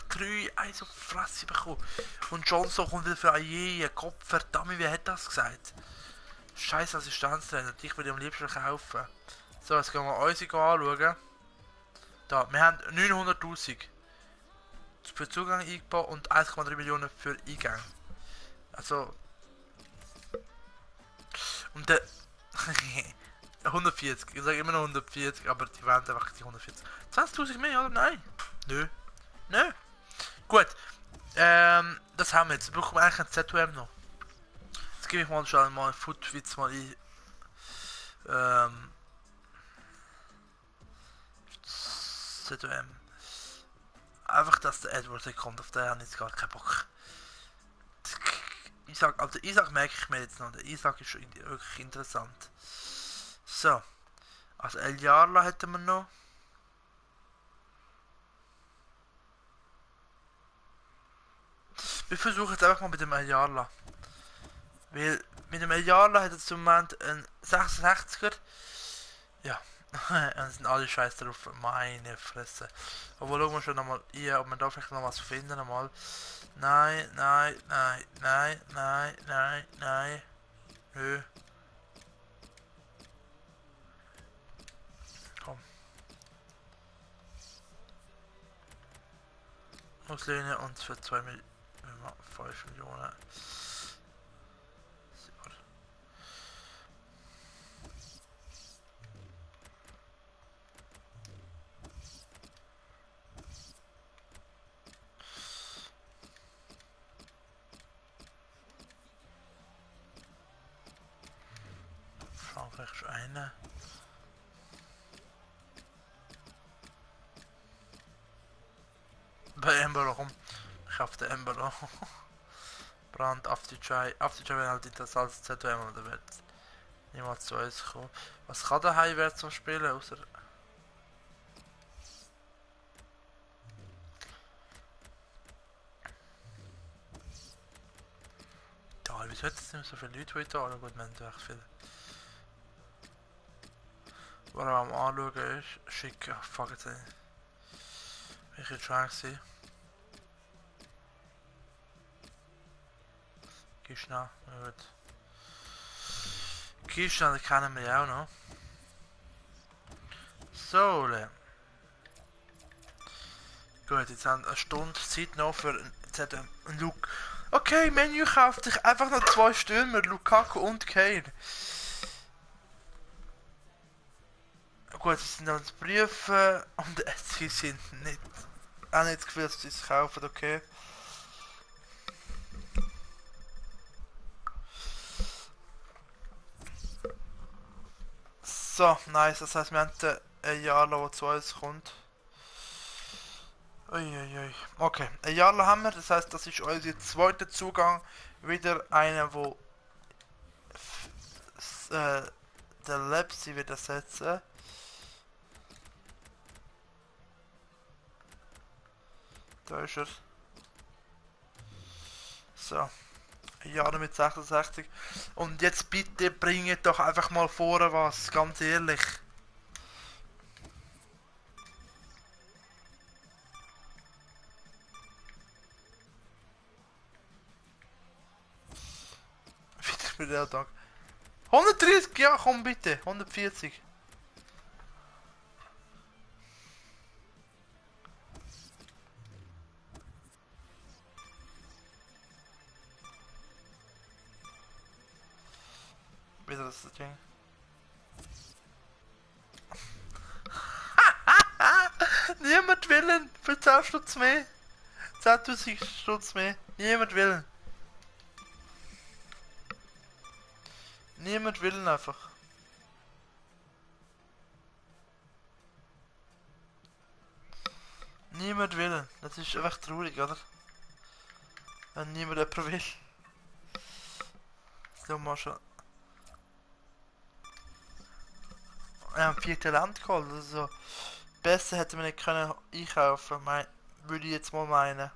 3, also Fresse bekommen. Und Johnstone kommt wieder für AJ. Kopf, verdammt, wie hat das gesagt? Scheiß Assistenztrainer. Ich würde am liebsten kaufen. So, jetzt gehen wir unsere anschauen. Da, wir haben 900.000 für Zugang eingebaut und 1,3 Millionen für Eingang. Also. Und der. 140, ich sage immer noch 140, aber die wollen einfach die 140. 20.000 mehr, oder? Nein. Nö. Nö. Gut. Das haben wir jetzt. Brauchen wir eigentlich ein ZUM noch. Jetzt gebe ich mal schon mal Footwitz mal ein. ZUM. Einfach, dass der Edward kommt, auf den habe ich jetzt gar keinen Bock. Isaac, also Isaac merke ich mir jetzt noch. Der Isaac ist wirklich interessant. So. Also El Jarla hätten wir noch. Wir versuchen jetzt einfach mal mit dem El Jarla. Weil mit dem El Jarla hat er zum Moment einen 66er. Ja. Und sind alle scheiß drauf. Meine Fresse. Aber schauen wir schon nochmal hier, ob wir da vielleicht noch was finden. Nochmal. Nein, nein, nein, nein, nein, nein, nein. Nö. auslehnen und für 5 Millionen. Frankreich ist eine. Bei Embolo, komm. Ich auf den Embolo. Brand, Aftertry. Aftertry wäre halt interessant als ZM oder wird niemals zu uns kommen. Was kann der Highwert so spielen, außer... Ja, wieso hat es nicht so viele Leute, die da gut, wir haben echt viele. Was er am Anschauen ist, schick, ach fuck jetzt nicht. Ich will schon sehen. Kishna, gut. Kishna, den kennen wir ja auch noch. So, gut, jetzt haben wir eine Stunde Zeit noch für einen Look. Okay, Menü kauft sich einfach noch 2 Stürmer, Lukaku und Kane. Gut, sie sind uns Briefe und sie sind nicht. Auch nicht das Gefühl, dass sie es kaufen, okay. So, nice, das heißt, wir haben ein Jahr lang, der zu uns kommt. Uiuiui. Okay, ein Jahr lang haben wir, das heißt, das ist unser zweiter Zugang. Wieder einer, wo der Lepsi wieder setzen. Da ist er. So. Ein Jahr mit 66. Und jetzt bitte bringt doch einfach mal vor was, ganz ehrlich. Wieder für den Tag. 130, ja komm bitte, 140. Wieder das Ding. Niemand willen für 10 Stutz mehr. 10.000 Stutz mehr. Niemand willen. Niemand willen einfach. Niemand willen. Das ist einfach traurig, oder? Wenn niemand jemand will. So mal schon. Wir haben 4 Talent geholt, also besser hätte man nicht können einkaufen, würde ich jetzt mal meinen.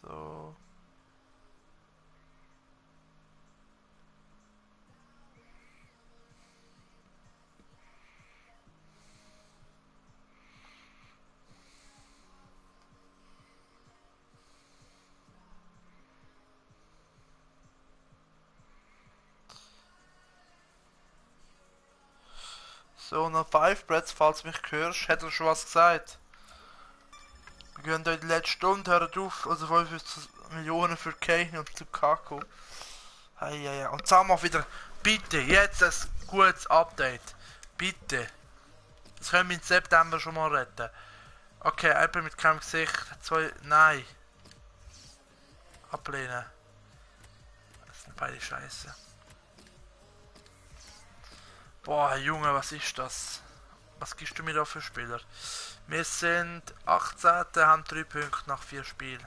So. So, noch 5 Breads, falls du mich hörst, hat er schon was gesagt. Wir gehen heute die letzte Stunde, hört auf, also 55 Millionen für Kane und Lukaku. Hey. Und sagen wir wieder, bitte, jetzt ein gutes Update. Bitte. Das können wir im September schon mal retten. Okay, jemand mit keinem Gesicht, 2, nein. Ablehnen. Das sind beide Scheiße. Boah, Junge, was ist das? Was gibst du mir da für Spieler? Wir sind 18. haben 3 Punkte nach 4 Spielen.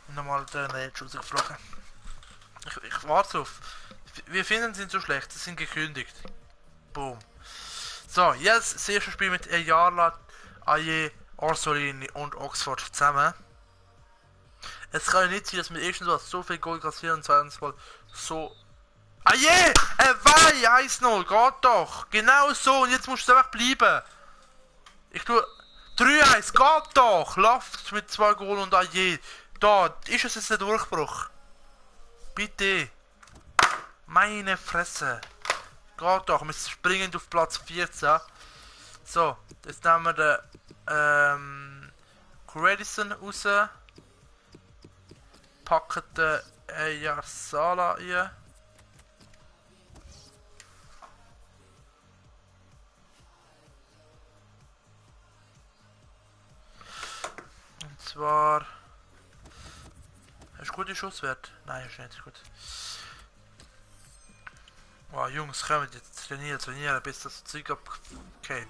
Und nochmal der Edge rausgeflogen. Ich warte auf. Wir finden sie so schlecht, sie sind gekündigt. Boom. So, jetzt das erste Spiel mit Ayala, Aye, Orsolini und Oxford zusammen. Es kann ja nicht sein, dass wir erstens so viel Goal kassieren und zweitens mal so... Ah je! Wei! 1-0! Geht doch! Genau so! Und jetzt musst du einfach bleiben! Ich tue... 3-1! Geht doch! Läuft mit 2 Goal und ah je! Da! Ist es jetzt ein Durchbruch? Bitte! Meine Fresse! Geht doch, wir springen auf Platz 14. So, jetzt nehmen wir den Credison raus. Packen den Yarsala rein. Und zwar... Hast du gute Schusswert? Nein, hast du nicht gut. Wow, Jungs, kommen jetzt trainieren, bis das Zeug abgeht.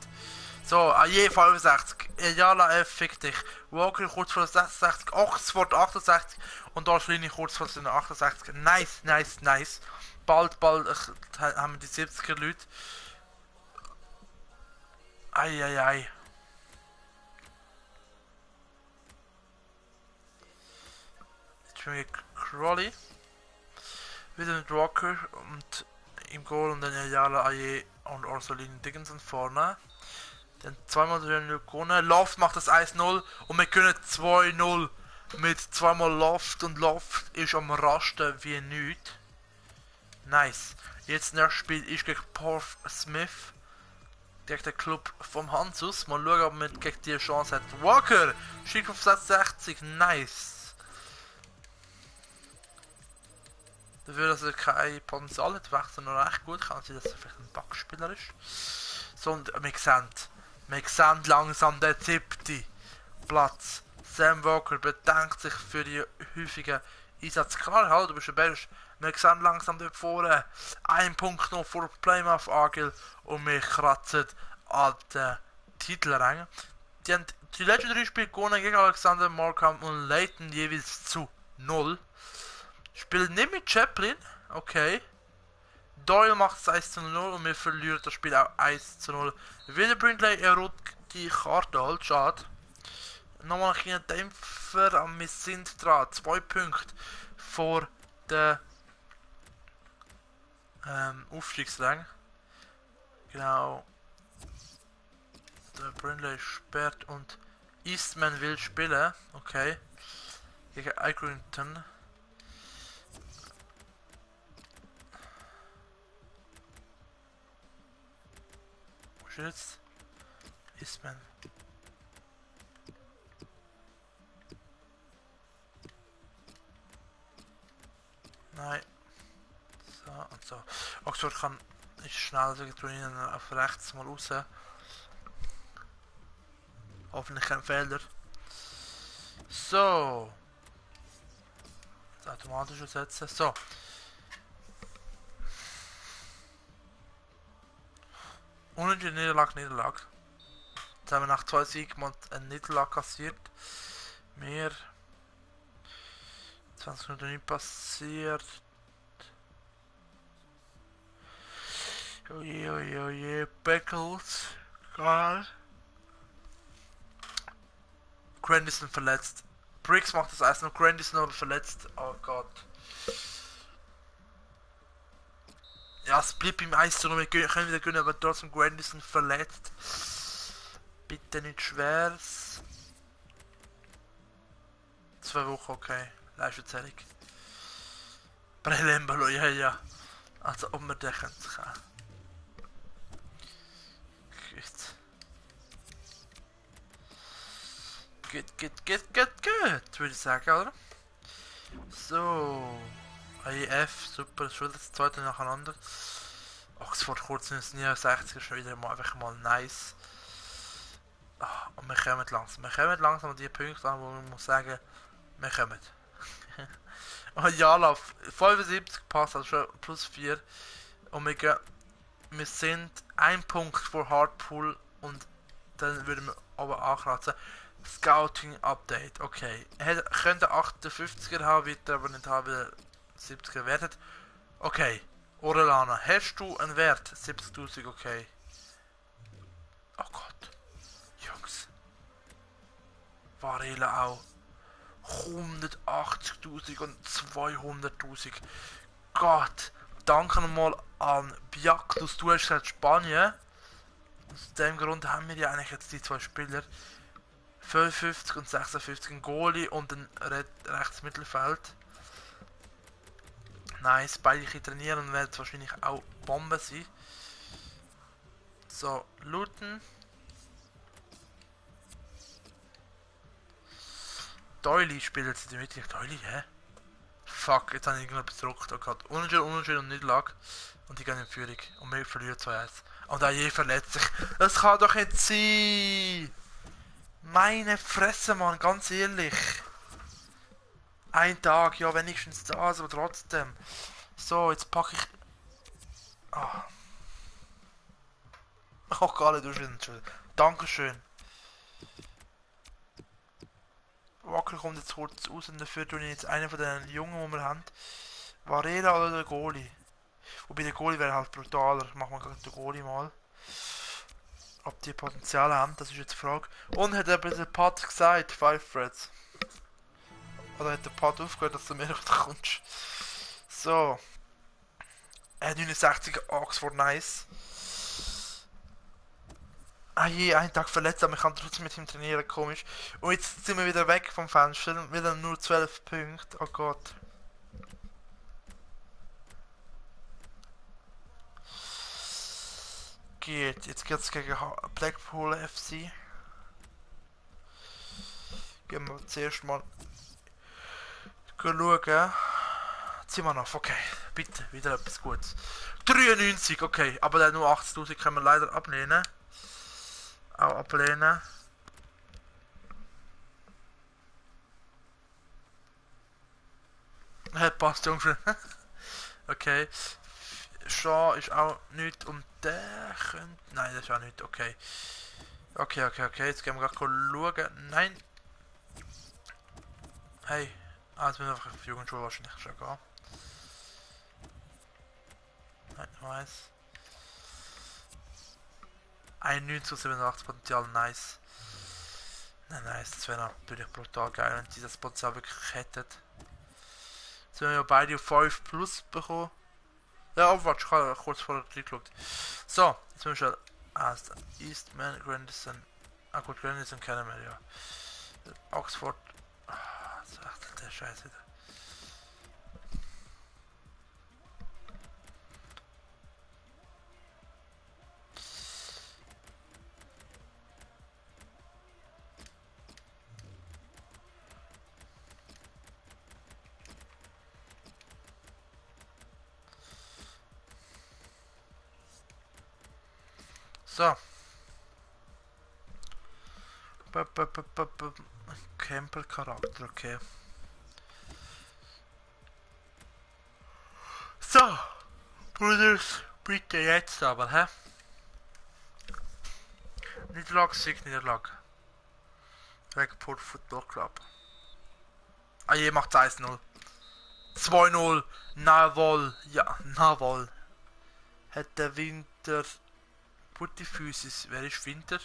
So, an jeden Fall 65. Ayala F, fick dich. Walker kurz vor 66, Oxford 68 und Orsolini kurz vor 68. Nice, nice, nice. Bald haben wir die 70er Leute. Eieiei. Jetzt spielen wir Crowley. Wieder mit Walker und im Goal und dann Ayala, Aye und Orsolini Dickinson vorne. Dann zweimal gewonnen. Loft macht das 1-0 und wir können 2-0 mit zweimal Loft und Loft ist am Rasten wie nichts. Nice. Jetzt das Spiel ist gegen Porth Smith. Gegen den Club vom Hansus. Mal schauen, ob wir gegen die Chance hat. Walker! Schickt auf 66. Nice. Dafür, dass er kein Potenzial hat, wechselt er noch recht gut. Kann sein, dass er vielleicht ein Backspieler ist. So, und wir sehen langsam den 7. Platz. Sam Walker bedankt sich für die häufigen Einsätze. Klar, hallo, du bist der Beste. Wir sehen langsam dort vorne. Ein Punkt noch vor Plymouth Argyle und wir kratzen an den Titelrängen. Die haben die letzten 3 Spiele gewonnen gegen Alexander, Markham und Leighton jeweils zu 0. Spielt nicht mit Chaplin, okay. Doyle macht es 1-0 und wir verlieren das Spiel auch 1-0. Wieder Brindley, er rot die Karte halt, schade. Nochmal ein kleiner Dämpfer, aber wir sind dran. 2 Punkte vor der Aufstiegsrang. Genau. Der Brindley sperrt und Eastman will spielen, okay. Gegen Accrington. Jetzt Eastman. Nein. So und so. Oxford kann nicht schnell drinnen auf rechts mal raus. Hoffentlich kein Fehler. So. Das automatisch setzen. So. Unentschieden Niederlage. Jetzt haben wir nach 2 Siegen mal eine Niederlage kassiert. Mehr 20 Minuten nicht passiert. Oje, oje, oje, Beckles. Geil. Grandison verletzt. Briggs macht das erst noch, Grandison aber verletzt. Oh Gott. Ja, es bleibt im 1-0, wir können wieder gewinnen, aber trotzdem Grandison verletzt. Bitte nicht schweres. 2 Wochen, okay. Leistungszählung. Brelembalo, ja. Also, ob wir den können. Gut, würde ich sagen, oder? So. AEF, super, das ist schon das zweite nacheinander. Oxford kurz ins 69 ist schon wieder mal, einfach mal nice. Und wir kommen langsam an die Punkte an, wo man muss sagen, wir kommen. Und Jala, 75 passt, also schon plus 4. Und wir sind 1 Punkt vor Hartpool und dann würden wir aber ankratzen. Scouting Update, okay. Er könnte 58er haben, wird er aber nicht haben, 70er wertet. Okay, Orellana, hast du einen Wert? 70.000, okay. Oh Gott. Jungs. Varela auch. 180.000 und 200.000. Gott. Danke nochmal an Biaklus. Du hast gesagt Spanien. Aus dem Grund haben wir ja eigentlich jetzt die 2 Spieler. 55 und 56, ein Goalie und ein rechts Mittelfeld. Nice, beide trainieren und werden wahrscheinlich auch Bomben sein. So, Luton. Doily spielt jetzt in der Mitte. Doily, hä? Fuck, jetzt habe ich irgendetwas gedruckt. Oh Gott. Unentschieden und nicht lag. Und die gehen in Führung. Und wir verlieren 2-1. Und auch je verletzt sich. Das kann doch nicht sein! Meine Fresse, Mann, ganz ehrlich. Ein Tag, ja, wenigstens das, aber trotzdem. So, jetzt packe ich. Ah. Ich kann gar nicht durchschneiden. Dankeschön. Wacker kommt jetzt kurz raus und dafür tue ich jetzt einen von den Jungen, die wir haben. Varela oder der Goalie? Wobei der Goalie wäre halt brutaler. Machen wir den Goalie mal. Ob die Potenzial haben, das ist jetzt die Frage. Und hat eben der Pat gesagt, 5 Threads. Oder hat der Pat aufgehört, dass du mehr kommst? So. 69er Oxford, nice. Ah je, einen Tag verletzt, aber ich kann trotzdem mit ihm trainieren, komisch. Und jetzt sind wir wieder weg vom Fenster, wieder nur 12 Punkte, oh Gott. Geht, jetzt geht's gegen Blackpool FC. Gehen wir zuerst mal schauen. Ziehen wir noch, okay, bitte, wieder etwas Gutes. 93, okay, aber der nur 80.000 können wir leider ablehnen. Auch ablehnen. Passt, Jungs. Okay. Shaw ist auch nichts und der könnte... Nein, das ist auch nicht, okay. Okay, jetzt gehen wir gerade schauen. Nein. Hey. Ah, jetzt müssen wir einfach auf die Jugendschule wahrscheinlich schon gehen. Nein, nice. 91 Potenzial, nice. Nein, nice, das wäre natürlich brutal geil, wenn sie das Potenzial wirklich hätten. Jetzt haben wir ja beide auf 5 plus bekommen. Ja, warte, ich habe kurz vorher reingeschaut. So, jetzt müssen wir schon Eastman, Grandison. Ah gut, Grandison kennen wir ja. Oxford. Das ist echt der Scheiß wieder. So. Campbell-Charakter, okay. So. Bruders, bitte jetzt aber, hä? Niederlage, Niederlage. Regport Football Club. Ah, je macht 1-0. 2-0. Nawol. Ja, Nawol. Hat der Winter... Gute Physis. Wer ist Winter?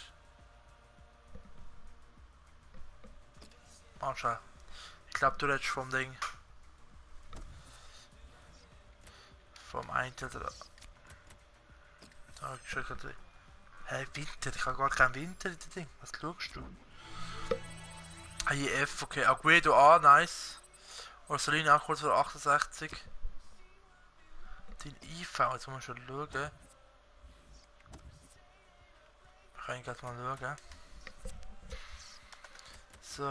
Anschau. Ich glaube, du redest vom Ding. Vom einen oder... Da schon gerade... Hey, Winter? Ich habe gar keinen Winter in dem Ding. Was schaust du? AIF, okay. Aguedo A, nice. Orsolini auch kurz vor 68. Den IV, jetzt muss man schon schauen. Kann ich gerade mal schauen. So.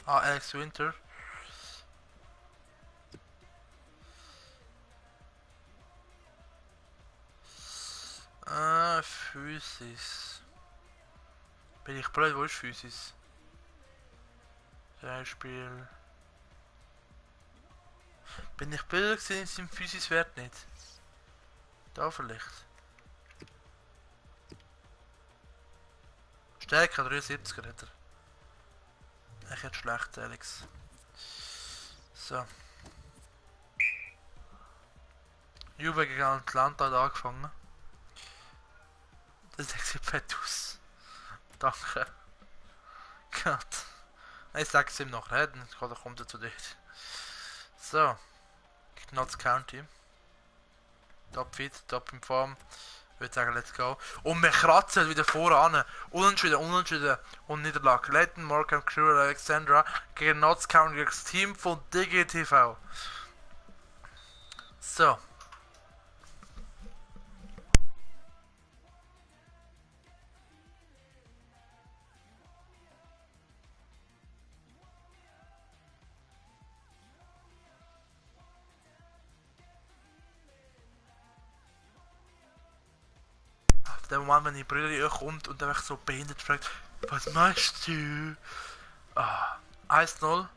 Ah, Alex Winter. Physis. Bin ich blöd, wo ist Physis? Beispiel. Bin ich blöd gesehen, ist im Physis Wert nicht? Da vielleicht. Stärke 73er hat er. Ich hätte schlecht, Alex. So. Juve gegen Atlanta hat angefangen. Das sieht fett aus. Danke. Gott. Ich sag's ihm noch, dann kommt er zu dir. So. Notts County. Top fit, top in Form. Ich würde sagen, let's go. Und wir kratzen wieder voran. Unentschieden und Niederlage. Leighton, Morgan, Crew, Alexandra gegen Notts County, gegen das Team von DGTV. So. der Moment, wenn die Brille kommt und einfach so behindert fragt, was machst du? Ah, 1-0.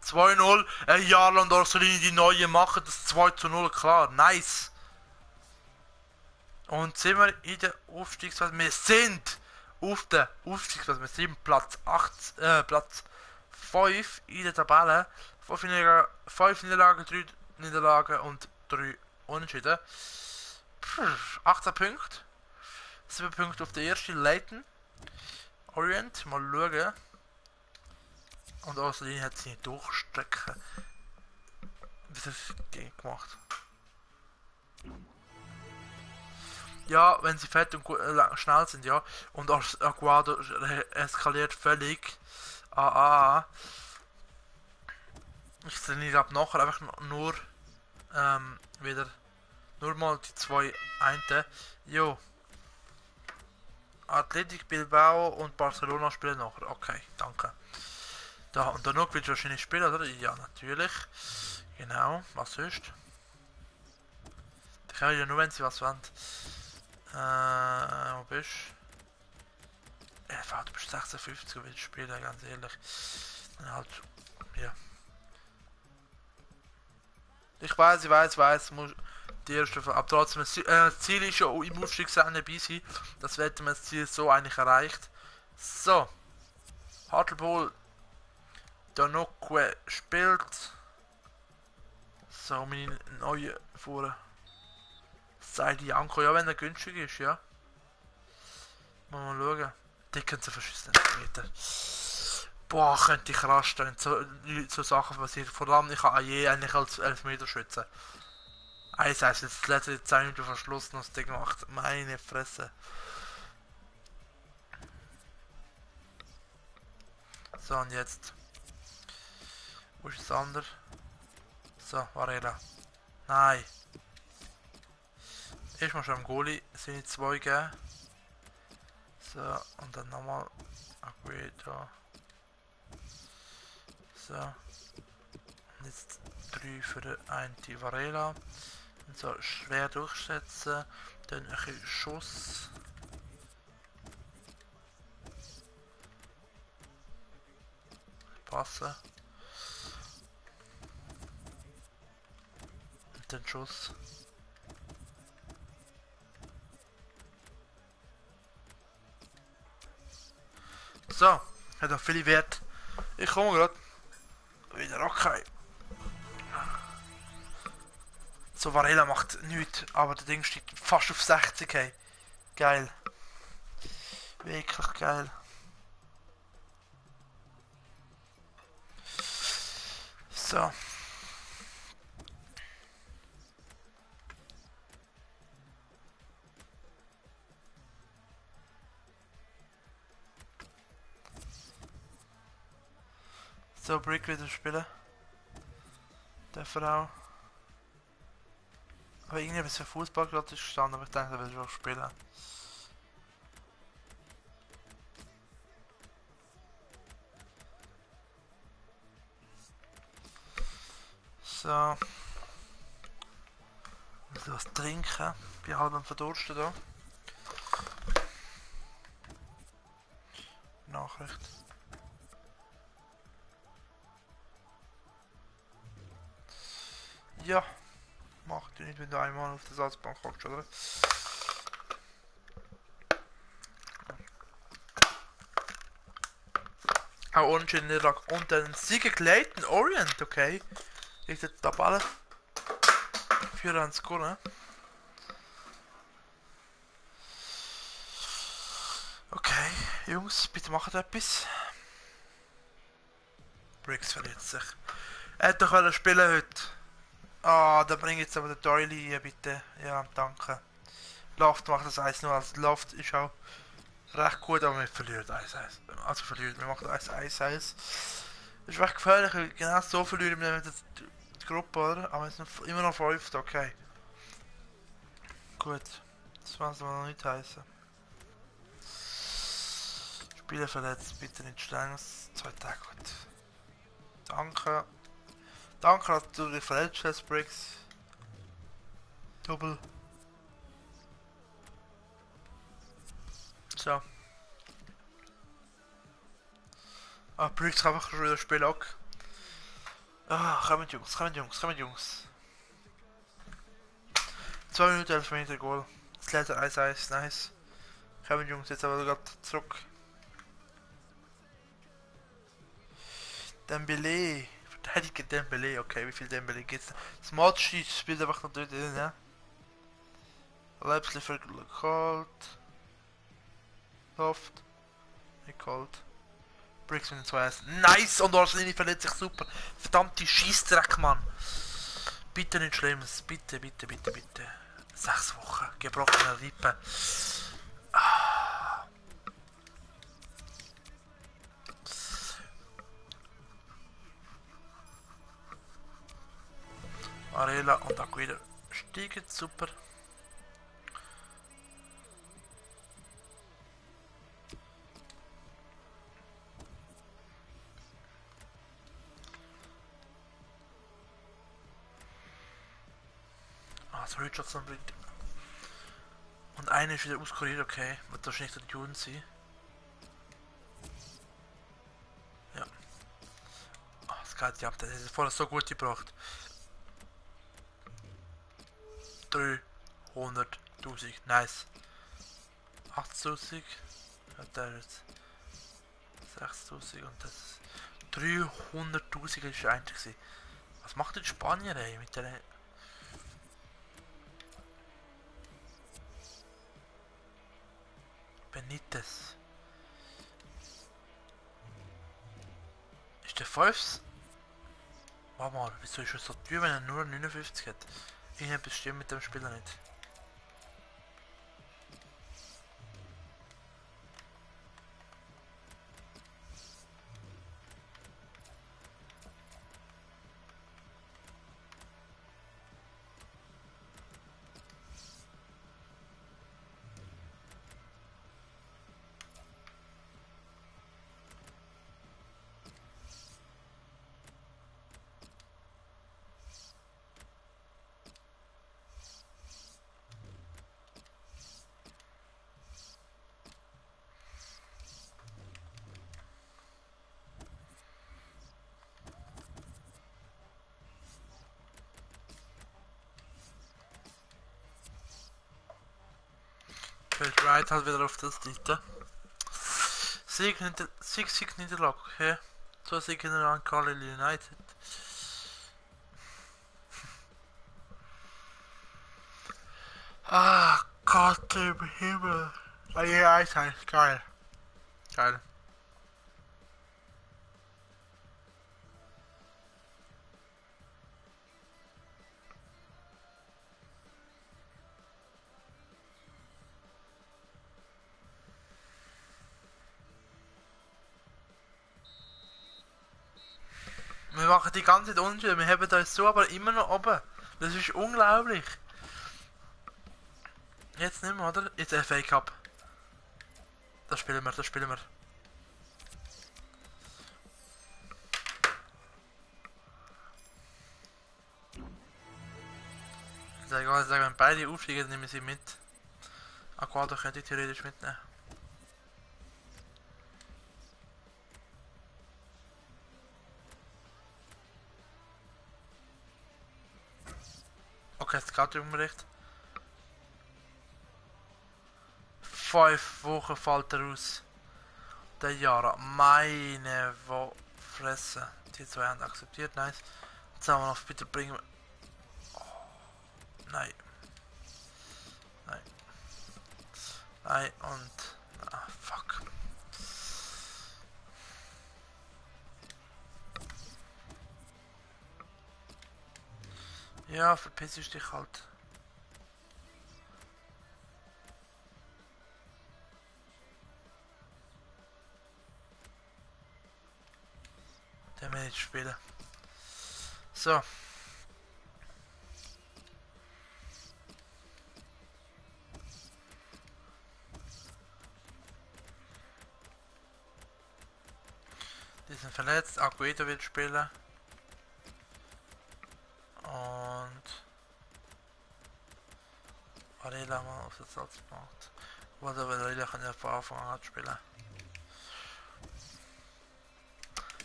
2-0. Ein Jahr lang Orsolini die neue machen, das 2-0, klar. Nice. Und sind wir in der Aufstiegsphase. Wir sind auf der Aufstiegsphase. Wir sind Platz 5 in der Tabelle. 5 Niederlagen, 3 Niederlagen und 3 Unentschieden. 18 Punkte. 7 Punkte auf der ersten Leighton. Orient, mal schauen. Und Orsolini hat seine Durchstrecke wieder gemacht. Ja, wenn sie fett und schnell sind, ja. Und Aguado eskaliert völlig. Ich trainiere ab nachher einfach nur wieder nur mal die 2 Einten. Jo. Athletic Bilbao und Barcelona spielen nachher. Okay, danke. Da und danach willst du wahrscheinlich spielen, oder? Ja, natürlich. Genau, was sonst? Die können ja nur, wenn sie was wollen. Wo bist du? Ja, du bist 56 und willst spielen, ganz ehrlich. Dann halt, ja. Ich weiß, muss die erste, aber trotzdem, das Ziel ist ja im Aufstiegsrennen dabei sein. Das werden wir das Ziel so eigentlich erreicht. So. Hartlepool. Danokwe spielt. So, meine neue Fuhre. Seidi Anko, ja, wenn er günstig ist, ja. Mal schauen. Die können sie verschissen. Boah, könnte ich rasten, wenn so Sachen passieren. Vor allem, ich kann je eigentlich als Elfmeterschütze. Eins heißt jetzt das letzte 10 Minuten vor Schluss noch das Ding gemacht. Meine Fresse. So, und jetzt. Wo ist das andere? So, Varela. Nein. Erstmal schon am Goalie sind 2 geben. So, und dann nochmal Aguero. So. Und jetzt 3 für den einen Varela. Und so schwer durchsetzen. Dann ein bisschen Schuss. Passen. Und dann Schuss. So, hat auch viele Wert. Ich komme gerade wieder, okay. So, Varela macht nichts, aber der Ding steht fast auf 60, hey. Geil. Wirklich geil. So. So, Brick wieder spielen. Der Frau. Aber irgendwie bis für Fußball gerade ist gestanden, aber ich denke, er will schon spielen. So. Ich muss was trinken. Ich bin halb am Verdursten da. Nachricht. Ja. Macht ihr nicht, wenn du einmal auf der Salzbank hockst, oder? Auch unentschieden Niederlage. Und dann Sieg Clayton Orient, okay. Ich die Tabelle. 4 gewonnen. Okay, Jungs, bitte macht etwas. Briggs verliert sich. Er hätte doch spielen heute. Ah, da bringt jetzt aber der Doily hier, bitte. Ja, danke. Loft macht das 1-0. Also Loft ist auch recht gut, aber wir verlieren 1-1. Also verlieren, wir machen 1-1. Das ist recht gefährlich, weil genau so verlieren wir die Gruppe, oder? Aber es sind immer noch 5, okay. Gut. Das muss aber noch nicht heißen. Spieler verletzt, bitte nicht schlagen. 2 Tage gut. Danke. Danke, dass du dich verletzt hast, Briggs. Double. So. Ah, Briggs kann einfach schon wieder spielen. Okay. Ah, kommen Jungs, kommen Jungs, kommen Jungs. 2 Minuten 11 Meter Goal. Das letzte 1-1, nice. Kommen Jungs, jetzt aber gerade zurück. Dembele. Verteidiger Dembele, okay, wie viel Dembele geht's? Smart spielt einfach noch dort drin, ja. Leipzig verkalt. Loft. Nicht kalt. Briggs mit dem 2-1. Nice! Und Arsenal verletzt sich super. Verdammte Scheissdreck, Mann. Bitte nicht Schlimmes. Bitte, bitte, bitte, bitte. 6 Wochen. Gebrochene Rippen. Arela und Aguero steigen. Super. Also Richardson bringt. Und eine ist wieder auskuriert, okay. Wird wahrscheinlich der Juden sein. Ja. Oh, das geht ja ab, das ist vorher so gut gebracht. 300.000, nice. 80.000. Ja, der jetzt 6.000 und das 300.000 ist der einzige. Was macht denn Spanier, ey, mit der Benitez? Ist der 5? Warte mal, wieso ist er so teuer, wenn er nur 59 hat? Irgendetwas stimmt mit dem Spieler nicht. Fällt Wright halt wieder auf das Seite. Sieg, Niederlage, okay. So Sieg an Carlisle United. Ah, Gott im Himmel. Ah, ja, Eisheim, geil. Geil. Wir machen die ganze Zeit unschön, wir haben uns so aber immer noch oben. Das ist unglaublich. Jetzt nicht mehr, oder? Jetzt FA Cup. Das spielen wir, das spielen wir. Ich sage, wenn beide aufsteigen, nehmen sie mit. Aquado könnte ich theoretisch mitnehmen. Okay, es geht um recht. 5 Wochen fällt er aus. Der Jahre. Meine Fresse. Die zwei haben akzeptiert, nice. Jetzt haben wir noch, bitte bringen wir. Oh, nein. Nein. Nein und. Ah, fuck. Ja, verpiss dich halt. Der will nicht spielen. So. Die sind verletzt. Aguero wird spielen. Und Varela mal auf der Satzbank. Oder Varela kann ja von Anfang an spielen.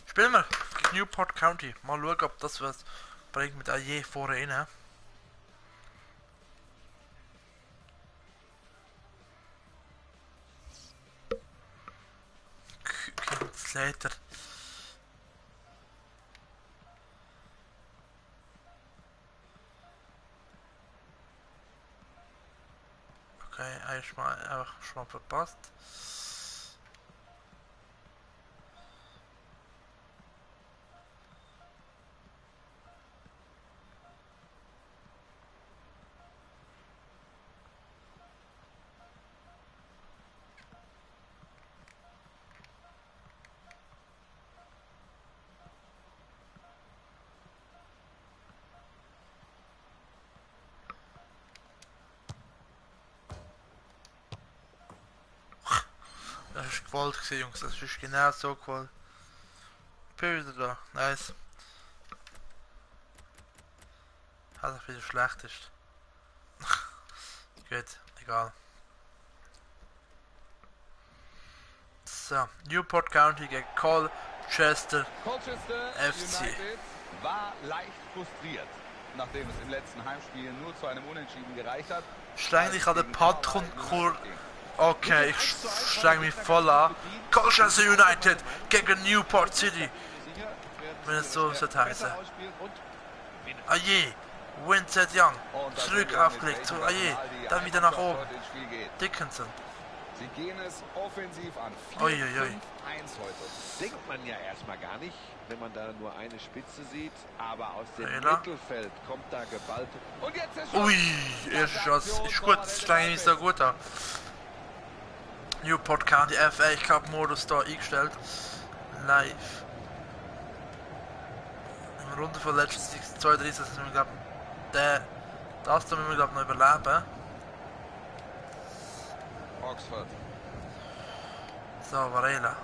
Spielen wir gegen Newport County. Mal schauen, ob das was bringt mit Aje vorne rein. Slater. Okay, einfach schon mal verpasst. Das ist gewollt gewesen, Jungs. Das ist genau so gewollt. Bin wieder da. Nice. Also wieder schlecht ist. Gut, egal. So, Newport County gegen Colchester FC. United war leicht frustriert, nachdem es im letzten Heimspiel nur zu einem Unentschieden gereicht hat. Streng dich an den Putt kommt kurz. Okay, ich streng mich voll an. Colchester United gegen Newport City. Wenn es so sollte heißen. Aje, Vincent Young, zurück aufgelegt zu Aje, dann wieder nach oben. Dickinson. Sie gehen es offensiv an. 4-5-1 heute. Denkt man ja erstmal gar nicht, wenn man da nur eine Spitze sieht, aber aus dem Fehler. Mittelfeld kommt da geballt. Und jetzt ist Ui, erste Chance. Ist gut, das streng ich nicht so gut an. Newport County FA Cup Modus da eingestellt. Live. Im Runde von letzten 32, das müssen wir glaube das da müssen wir glaube noch überleben. Oxford. So, Varela.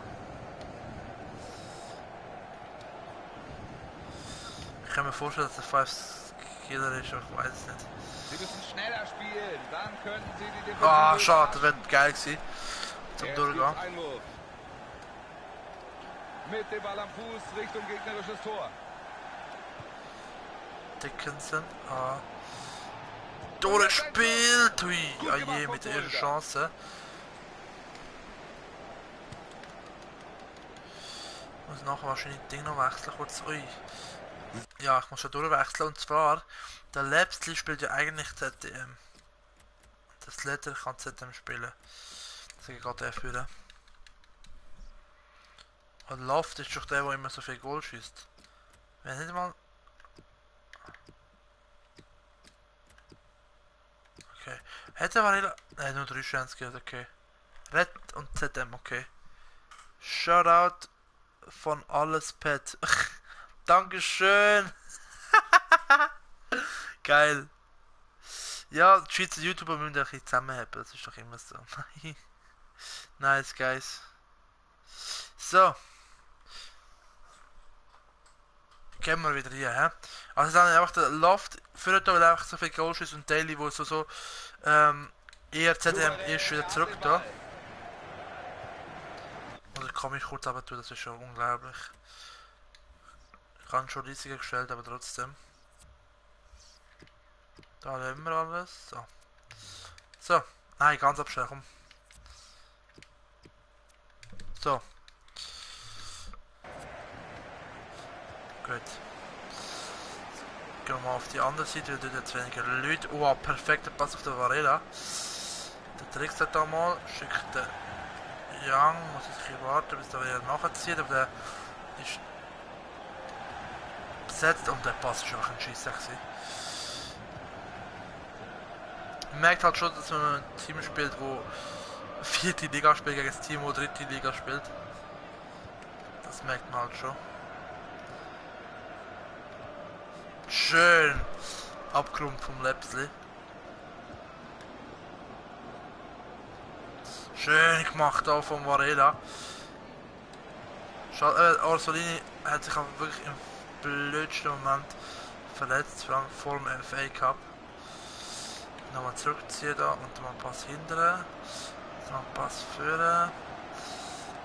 Ich kann mir vorstellen, dass der 5-Killer ist, aber ich weiß es nicht. Sie müssen schneller spielen, dann könnten Sie die Defensive... Ah, schade, das wäre geil gewesen. Zum Jetzt Durchgehen. gibt's Einwurf. Mit dem Ball am Fuß Richtung gegnerisches Tor. Dickinson. Ah. Durchgespielt! Hui, Aje mit der ersten Chance. Ich muss nachher wahrscheinlich das Ding noch wechseln, kurz. Ui. Ja, ich muss schon durchwechseln. Und zwar, der Lepsli spielt ja eigentlich ZDM. Der Slater kann ZDM spielen. Deswegen geht er führen. Und Loft ist doch der immer so viel Goal schießt. Wenn nicht mal. Okay. Hätte Varela. Nein, nur 3 Chancen gehabt, okay. Red und ZM, okay. Shoutout von alles Pet. Dankeschön. Geil. Ja, die Schweizer YouTuber müssen ein bisschen zusammenhaben, das ist doch immer so. Nice, guys. So. Gehen wir wieder hier, hä? Also dann einfach der Loft führt da, weil einfach so viel Goal schießt und Daily, wo so eher ZDM ist wieder zurück da. Also ich kann mich kurz aber tun, das ist schon unglaublich. Ich habe schon riesiger gestellt, aber trotzdem. Da haben wir alles. So. So. Nein, ganz abstellen, komm. So. Gut. Gehen wir mal auf die andere Seite, weil dort jetzt weniger Leute. Oh, perfekter Pass auf den Varela. Der Tricks hat da mal. Schickt den Young. Muss ich hier warten, bis der wieder nachzieht. Aber der ist besetzt und der Pass ist einfach ein Scheisser gewesen. Man merkt halt schon, dass man ein Team spielt, wo 4. Liga spielt gegen ein Team, wo 3. Liga spielt. Das merkt man halt schon. Schön abgerundet vom Lepsli. Schön gemacht auch von Varela. Orsolini hat sich aber wirklich im blödsten Moment verletzt, vor dem FA Cup. Nochmal zurückziehen da und mal Pass hindern. Noch Pass führen.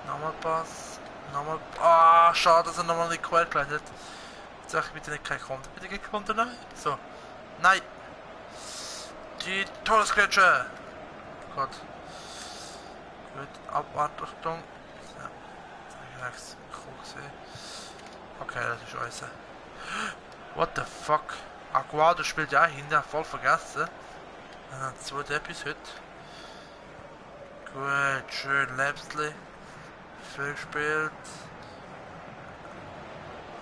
Nochmal Pass. Nochmal. Ah, schade, dass er nochmal nicht quer geleitet hat. Jetzt sag ich bitte nicht kein Konter. Bitte kein Konter, nein. So. Nein. Die Todesgrätsche. Gott. Gut, Abwartung. Ja. Rechts. Cool gesehen. Okay, das ist scheiße. What the fuck? Aguado spielt ja hinter, voll vergessen. Dann hat 2 Deppis heute. Gut, schön Lebsli. Viel gespielt.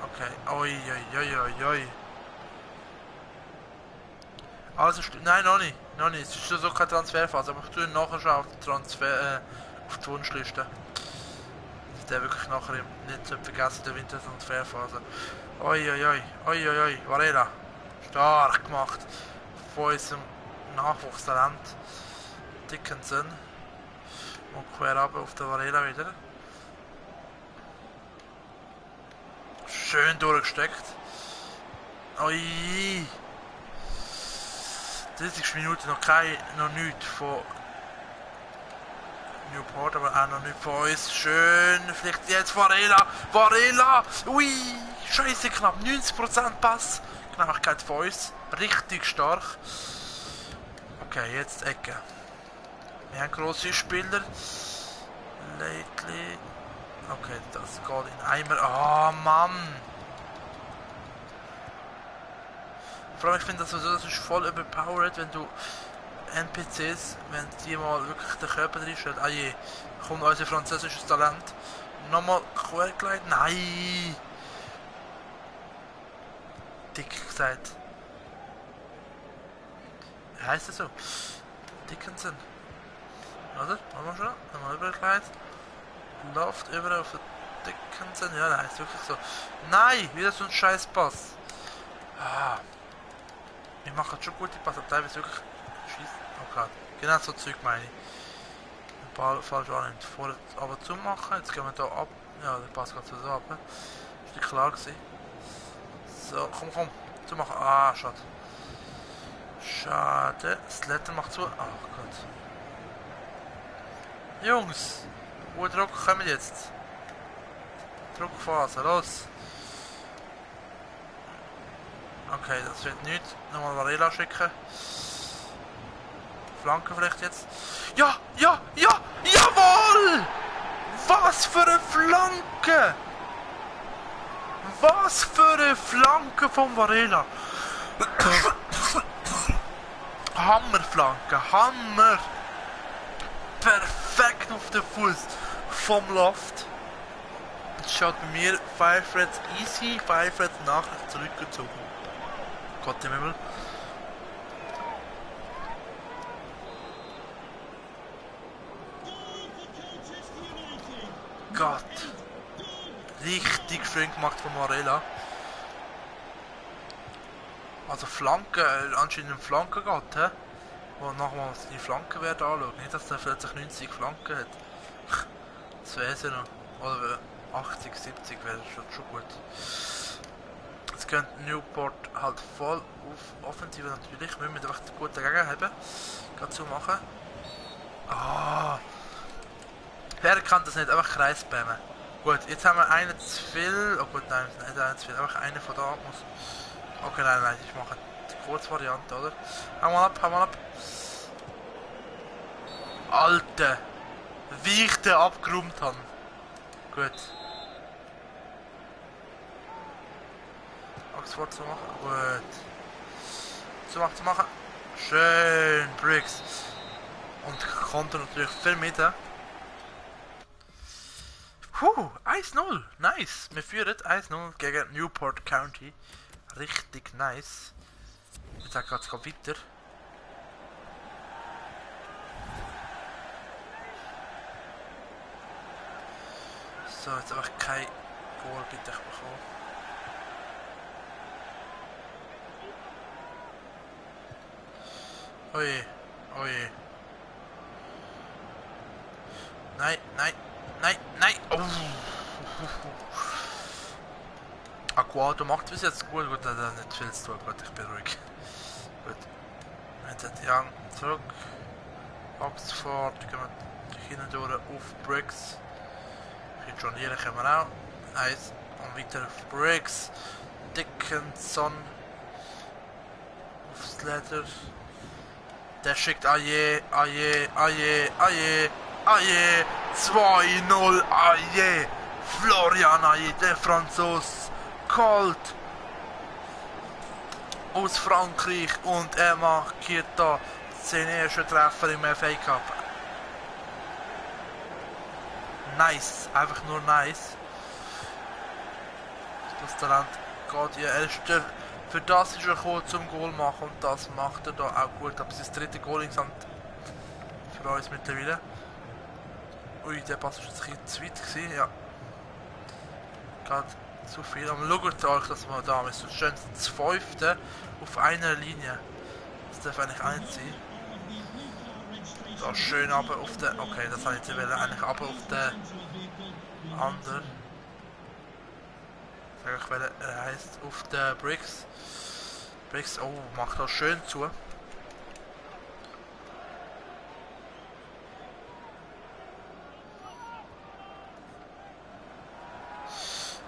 Okay, oi, oi, oi, oi, oi. Also, nein, noch nicht. Noch nicht. Es ist so keine Transferphase, aber ich tue nachher schon auf die auf die Wunschliste. Dass der wirklich nachher nicht vergessen, der Wintertransferphase. Oi, oi, oi, oi, oi, oi, Varela. Stark gemacht. Von unserem Nachwuchstalent. Dickinson. Und quer runter auf den Varela wieder. Schön durchgesteckt. Oi. 30 Minuten noch nichts von Newport, aber auch noch nicht von uns. Schön, vielleicht jetzt Varela. Varela! Ui! Scheiße knapp. 90% Pass. Genauigkeit von uns. Richtig stark. Okay, jetzt Ecke. Wir haben grosse Spieler. Lately. Okay, das geht in Eimer. Oh Mann! Vor allem, ich finde das ist voll überpowered, wenn du NPCs, wenn die mal wirklich den Körper reinstellen. Ah je, kommt unser französisches Talent. Nochmal quergelegt. Nein! Dick gesagt. Wie heisst das so? Dickinson. Oder? Nochmal schon. Nochmal übergelegt. Läuft über auf den Dickinson. Ja, der heißt wirklich so. Nein! Wieder so ein scheiß Pass. Ah. Wir machen schon gute Pass, aber teilweise wirklich schießen. Okay. Genau so Zeug meine ich. Den Ball falsch annimmt. Vorher aber zumachen. Jetzt gehen wir hier ab. Ja, der Pass geht so ab. Ist nicht klar gewesen. So, komm. Zumachen. Ah, schade. Schade. Slater macht zu. Ach Gott. Jungs! Wo Druck kommen jetzt? Druckphase, los! Okay, das wird nichts. Nochmal Varela schicken. Flanke vielleicht jetzt. Ja! Jawohl! Was für eine Flanke! Was für eine Flanke von Varela! Hammerflanke, Hammer! Perfekt auf den Fuß vom Loft. Jetzt schaut bei mir Firefreds easy, Firefreds Nachricht zurückgezogen. Gott im Himmel. Gott. Richtig schön gemacht von Varela. Also Flanke, anscheinend Flanke geht, hä? Und nochmal die Flankenwerte anschauen. Nicht, dass der plötzlich 90 Flanken hat. Das wäre es ja noch. Oder 80, 70 wäre schon gut. Jetzt könnte Newport halt voll auf Offensive natürlich. Wir müssen einfach einen guten Gegner haben. Gerade so machen. Ah. Wer kann das nicht? Einfach Kreis spammen. Gut, jetzt haben wir einen zu viel. Oh gut, nein, nicht einen zu viel. Einfach einen von da muss. Okay, nein, ich mache die Kurzvariante, oder? Hau mal ab. Alter! Wie ich den abgeräumt habe. Gut. Oxford zu machen. Gut. Zu machen. Schön, Briggs. Und konnte natürlich viel mit. 1-0. Nice. Wir führen 1-0 gegen Newport County. Richtig nice. Jetzt geht es weiter. So, jetzt einfach kein Goal bitte bekommen. Oje. Nein. Oh. Aguado macht bis jetzt gut, er hat nicht viel zu tun, gut, ich bin ruhig. Gut. Jetzt hat Young zurück. Oxford, können wir Hindurch auf Briggs. Jonnieren können wir auch. Eins und weiter auf Briggs. Dickinson. Aufs Leder. Der schickt Aye. 2-0 Aye. Florian Aye, der Franzos. Kalt. Aus Frankreich. Und er markiert da seinen ersten Treffer im FA Cup. Nice. Einfach nur nice. Das Talent geht ja erst. Für das ist er gekommen zum Goal machen und das macht er da auch gut. Aber sein dritte Goal insgesamt für uns mittlerweile. Ui, der Pass war jetzt ein bisschen zu weit gewesen, ja. Geht zu viel. Aber schaut euch das mal da an. So schön das 5. auf einer Linie. Das darf eigentlich auch nicht sein. Da schön aber auf der. Okay, das habe ich jetzt eigentlich aber auf der anderen. Sag ich, weil er heißt auf der Briggs. Briggs, oh, macht das schön zu.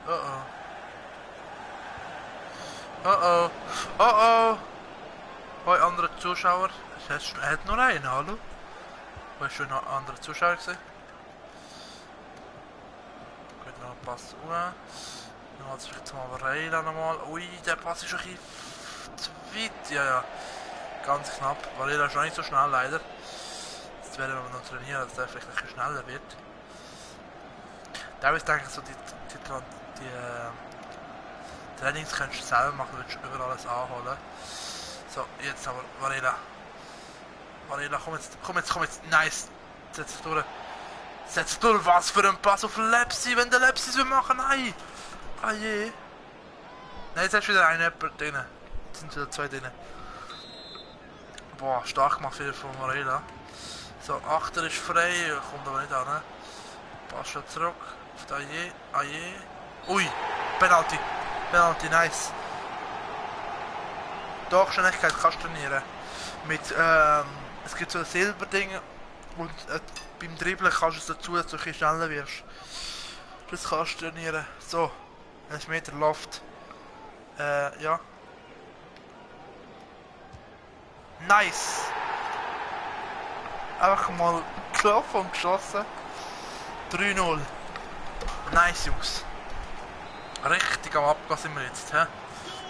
Oh oh. Oh oh. Oh oh. Hoi, andere Zuschauer. Er hat nur einen, hallo? Wo ist schon noch andere Zuschauer gesehen? Gut, noch ein Pass uhr. Dann hat es vielleicht mal Varela nochmal. Ui, der Pass ist ein bisschen zu weit. Ja. Ganz knapp. Varela ist noch nicht so schnell, leider. Jetzt werden wir noch trainieren, dass der vielleicht ein bisschen schneller wird. Da ist eigentlich so die Trainings kannst du selber machen, willst du überall alles anholen. So, jetzt aber Varela. Varela, komm jetzt. Nice. Setz durch. Was für ein Pass auf Lepsi, wenn der Lepsi will machen. Nein. Ah je. Nein, jetzt hast du wieder einen drin. Jetzt sind wieder 2 drin. Boah, stark gemacht wieder von Varela. So, Achter ist frei, kommt aber nicht an. Pass schon zurück. Auf die Aye. Ui, Penalty, nice. Doch, Schnelligkeit kannst du trainieren. Es gibt so ein Silberding und beim Dribbeln kannst du es dazu, dass du ein bisschen schneller wirst. Das kannst du trainieren. So, 1 Meter Loft. Ja. Nice. Einfach mal gelaufen und geschossen. 3-0. Nice, Jungs. Richtig am Abgas sind wir jetzt. He?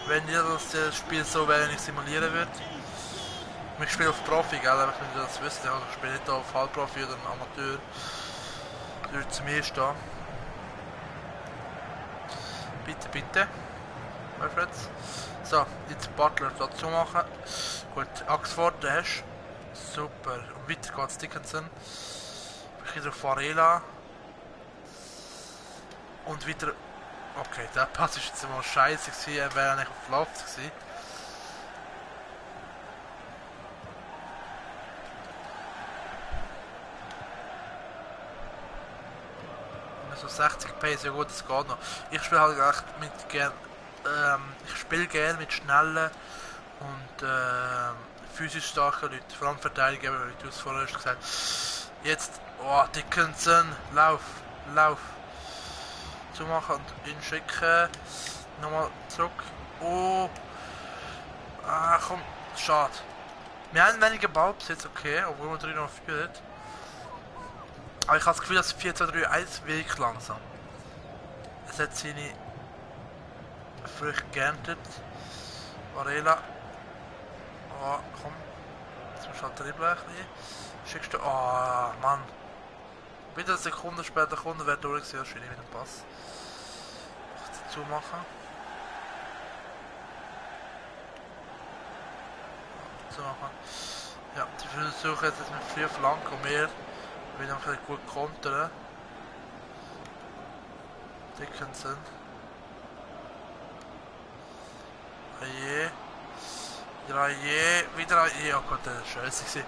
Wenn ihr das Spiel so wenig simulieren würdet. Ich spiele auf Profi, gell? Wenn ihr das wisst. Also ich spiele nicht auf Halbprofi oder Amateur. Würde zu mir stehen. Bitte. Alfreds. So, jetzt Butler dazu machen. Gut, Axford, der hast du. Super. Und weiter geht's Dickinson. Wieder auf Varela. Und wieder. Okay, der Pass ist jetzt mal scheiße gewesen, er wäre nicht auf Loft gewesen. So 60 Pace, ja gut, das geht noch. Ich spiele halt echt mit ich spiele gerne mit schnellen und physisch starken Leuten, vor allem Verteidiger, wie du es vorher hast gesagt. Jetzt, oh, Dickinson, lauf. Zumachen und ihn schicken. Nochmal zurück. Oh. Ah, komm. Schade. Wir haben weniger Ballbesitz, okay, obwohl wir 3 noch führen. Aber ich habe das Gefühl, dass 4-2-3-1 wirklich langsam. Es hat seine Früchte geerntet. Varela. Oh, komm. Jetzt musst du halt dribbeln ein bisschen. Schickst du. Oh, Mann. Wieder eine Sekunde später kommt, wäre durch gewesen, wahrscheinlich mit dem Pass. Zumachen. Ja, die versuchen jetzt mit 4 Flanken und mehr wieder ein gut kontern. Dickinson. Aye. Wieder Aye. Oh Gott, das ist scheiße.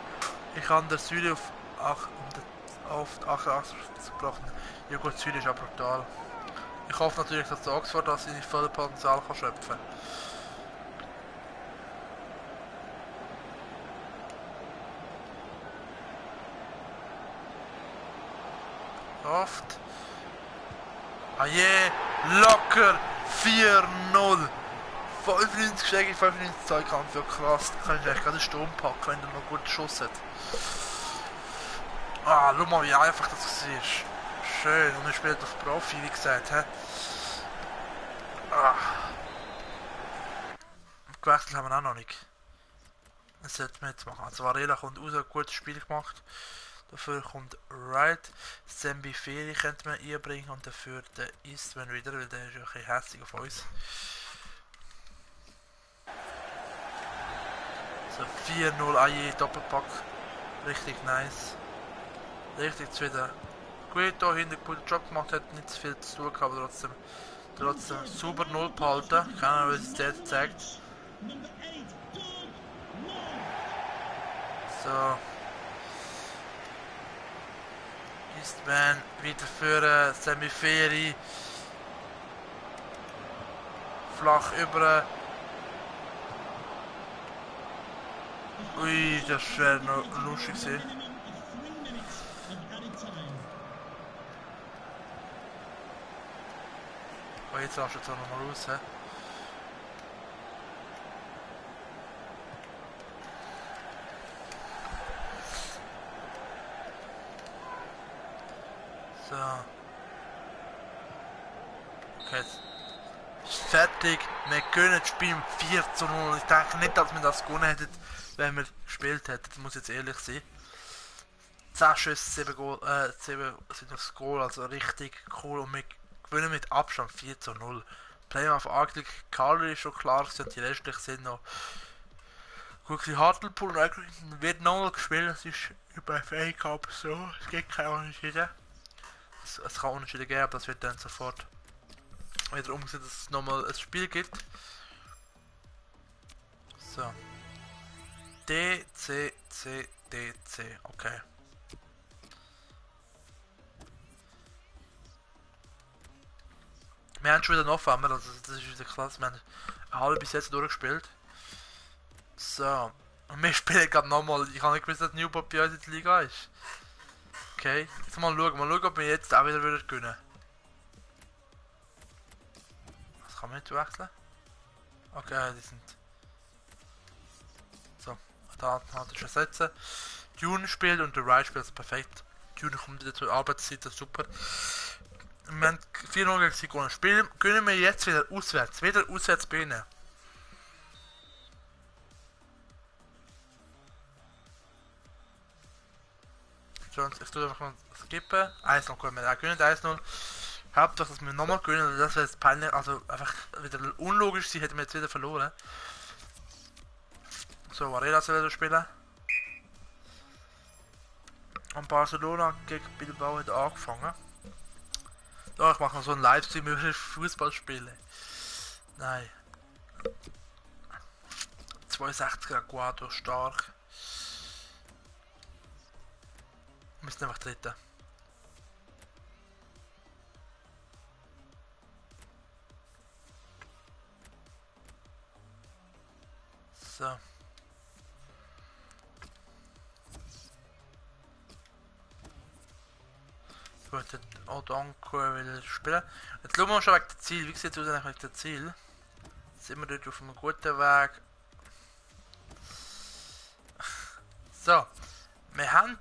Ich habe der Süle auf 88 gebracht. Ja gut, Süle ist auch brutal. Ich hoffe natürlich, dass der Oxford das seine volle Potenzial kann schöpfen. Oft. Ah je, locker 4-0. 95 Schläge, 95 Zweikampf, ja krass. Da kann ich vielleicht gerade einen Sturm packen, wenn der noch einen guten Schuss hat. Ah, schau mal, wie einfach das ist. Schön, und er spielt auf Profi, wie gesagt. He? Ah. Gewechselt haben wir auch noch nicht. Das sollten wir jetzt machen. Also Varela kommt raus, ein gutes Spiel gemacht. Dafür kommt Wright. Sambi Feri könnte man einbringen und dafür der Eastman wieder, weil der ist ja ein bisschen hässlich auf uns. So 4-0 AJ Doppelpack. Richtig nice. Richtig wieder gut da hinten guten Job gemacht, hat nicht zu viel zu tun, aber trotzdem super 0 behalten. Keine Ahnung, was es der zeigt. So. Eastman wieder für Semiferi. Flach über. Ui, das wäre noch lustig gewesen. Oh, jetzt raschst du jetzt auch nochmal raus. He? So. Okay, jetzt ist fertig. Wir können das Spiel 4-0. Ich denke nicht, dass wir das gewonnen hätten, wenn wir gespielt hätten. Das muss jetzt ehrlich sein. 10 Schüsse, 7 sind aufs Goal, also richtig cool. Und wir gewinnen mit Abstand 4-0. Playoff eigentlich Carly ist schon klar gewesen, die restlichen sind noch gut. Hartlepool und eigentlich wird nochmal gespielt. Es ist über FA Cup so. Es gibt keine Unterschiede. Es kann Unterschiede geben, aber das wird dann sofort wieder umgesetzt, dass es nochmal ein Spiel gibt. So. D, C, C, D, C. Okay. Wir haben schon wieder November, also das ist wieder klasse. Wir haben eine halbe bis jetzt durchgespielt. So. Und wir spielen gerade nochmal. Ich habe nicht gewusst, dass Newport bei uns in der Liga ist. Okay. Jetzt mal schauen, ob wir jetzt auch wieder gewinnen würden. Was kann man nicht wechseln? Okay, die sind. So. Da hat er schon setzen. Dune spielt und der Wright spielt also perfekt. Dune kommt wieder zur Arbeitszeit, das ist super. Wir haben 4-0 gegen sie gewonnen. Spielen können wir jetzt wieder auswärts. Wieder auswärts bei ihnen. Sonst, ich tue einfach mal skippen. 1-0 können wir auch gewinnen, 1-0. Hauptsache, dass wir nochmal gewinnen, das wäre jetzt peinlich. Also einfach wieder unlogisch sein, hätten wir jetzt wieder verloren. So, Varela soll wieder spielen. Und Barcelona gegen Bilbao hat angefangen. Ja, ich mache noch so einen Livestream über Fußball spielen. Nein. 62er Guado stark. Wir müssen einfach treten. So. Gut, der Odanko will spielen. Jetzt schauen wir schon wegen dem Ziel. Wie sieht es aus wegen dem Ziel? Sind wir dort auf einem guten Weg? So. Wir haben...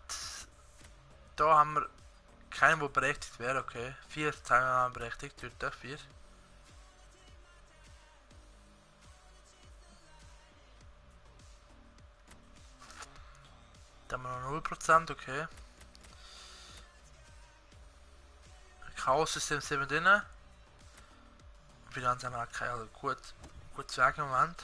Da haben wir keinen, der berechtigt wäre, okay. 4 Teilnehmer berechtigt, dort 4. Da haben wir noch 0%, okay. Chaos-System 7 drin. Bilanz haben wir auch keine, also gut Weg im Moment.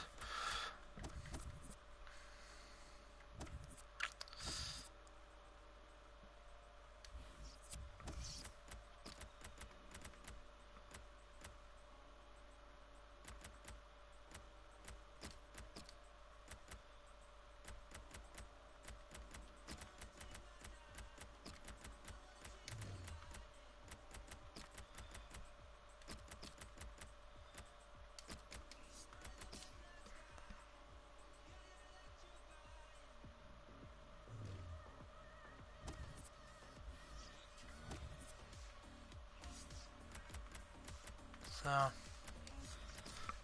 So.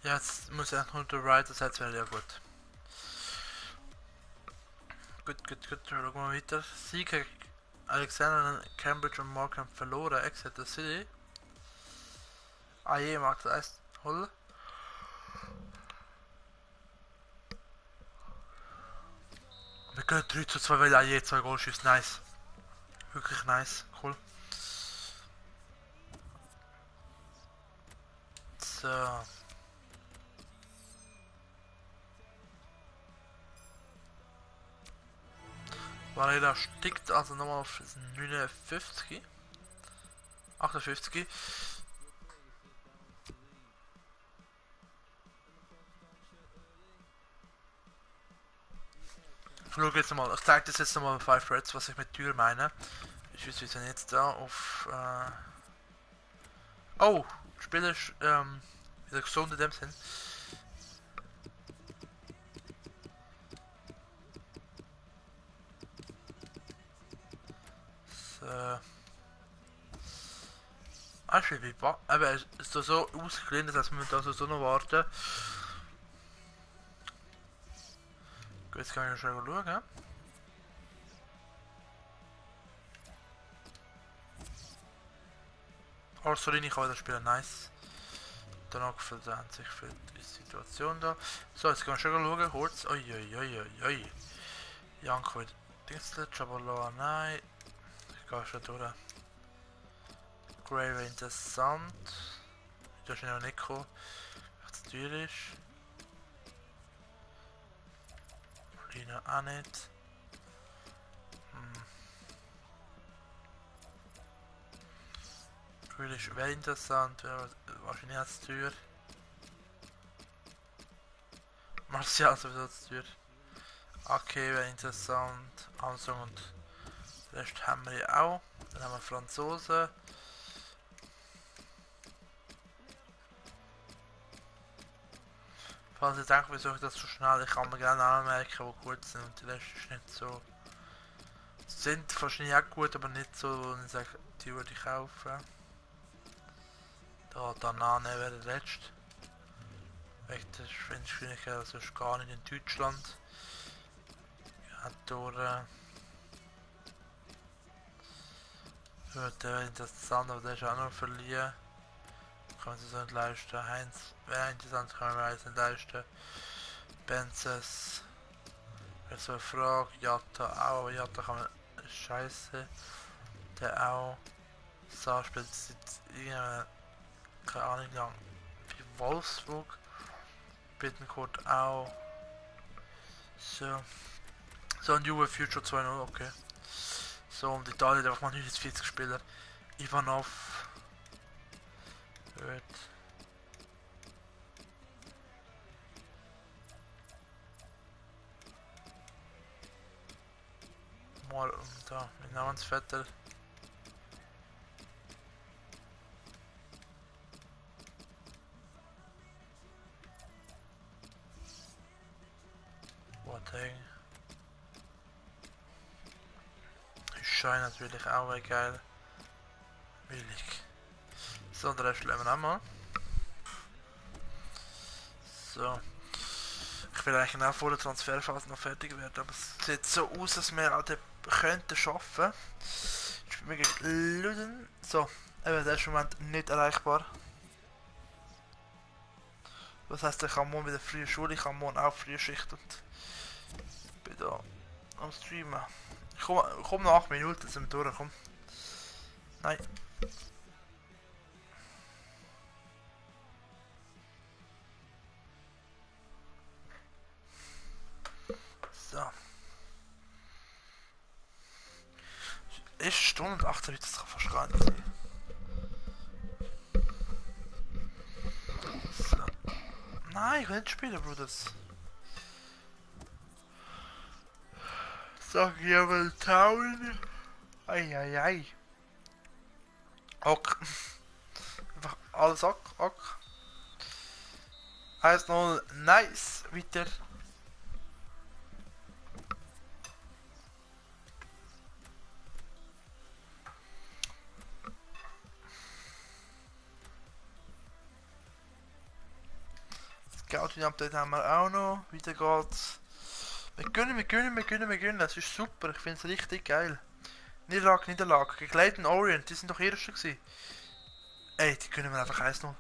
Jetzt muss ich noch der Rider setzen, wäre ja gut. Gut. Schauen wir weiter. Sieger Alexander, Cambridge und Morgan verloren. Exeter City. AE macht das Eis holen. Wir gehen 3:2, weil AE 2 Goal schießt. Nice. Wirklich nice. Cool. So. Varela stickt also nochmal auf 59. 58. Ich schaue jetzt mal, ich zeige das jetzt nochmal bei 5 Reds, was ich mit Tür meine. Ich weiß, wir sind jetzt da auf. Oh, der Spieler ist wieder gesund in dem Sinn. So. Ich will wie aber es ist da so ausgeklingt, dass wir da so noch warten. Gut, jetzt kann ich schon schauen. Orsolini kann wieder spielen, nice. Danach verdammt sich für die Situation da. So, jetzt können wir schon schauen, kurz. Oi. Janko wird Dingslet, Chabaloa, nein. Ich gehe schon durch. Grey wäre interessant. Da ist noch nicht gekommen, weil es teuer ist. Lina auch nicht. Grealish wäre interessant, wäre wahrscheinlich auch zu teuer. Martial sowieso zu teuer. Okay, wäre interessant. Armstrong und Rest haben wir ja auch. Dann haben wir Franzosen. Falls ich denke, wieso ich das so schnell, ich kann mir gerne anmerken, die gut sind und die Rest ist nicht so. Sind wahrscheinlich auch gut, aber nicht so, wo ich sage, die würde ich kaufen. Da Danane wäre der letzte. Wegen der Geschwindigkeit, also ist gar nicht in Deutschland. Ja, durch. Der wäre interessant, aber der ist auch noch verliehen. Kann man sich so nicht leisten. Heinz wäre interessant, kann man sich nicht leisten. Benzes wäre so eine Frage. Jatta auch, aber Jatta kann man. Scheiße. Der auch. Saar spielt seit irgendeiner, keine Ahnung lang, wie Wolfsburg. Bittencourt auch. So ein Juve Future 2.0, okay. So, und Italien einfach mal 49 Spieler. Ivanov. Gut. Mal da, mit Namensvetter. Boateng. Schein natürlich auch geil. Willig. So, und den Rest lassen wir auch mal. So. Ich will eigentlich auch vor der Transferphase noch fertig werden, aber es sieht so aus, dass wir auch den könnten schaffen. Ich bin wirklich Luden. So, eben der ist im Moment nicht erreichbar. Das heisst, ich kann morgen wieder frühe Schule, ich kann morgen auch frühe Schicht und bin da am Streamen. Ich komm noch 8 Minuten zum Durchkommen. Nein. So. Ist Stunde und 18 Minuten, das kann fast gar nicht sein. So. Nein, ich will nicht spielen, Bruders. Sag ich aber Town. Eieiei. Ok. Einfach alles ok. 1-0, nice. Weiter. Gaudi-Update haben wir auch noch. Weiter geht's. Wir gewinnen. Das ist super. Ich finde es richtig geil. Niederlage. Gegen Leyton Orient. Die sind doch Erste gewesen. Ey, die können wir einfach 1-0.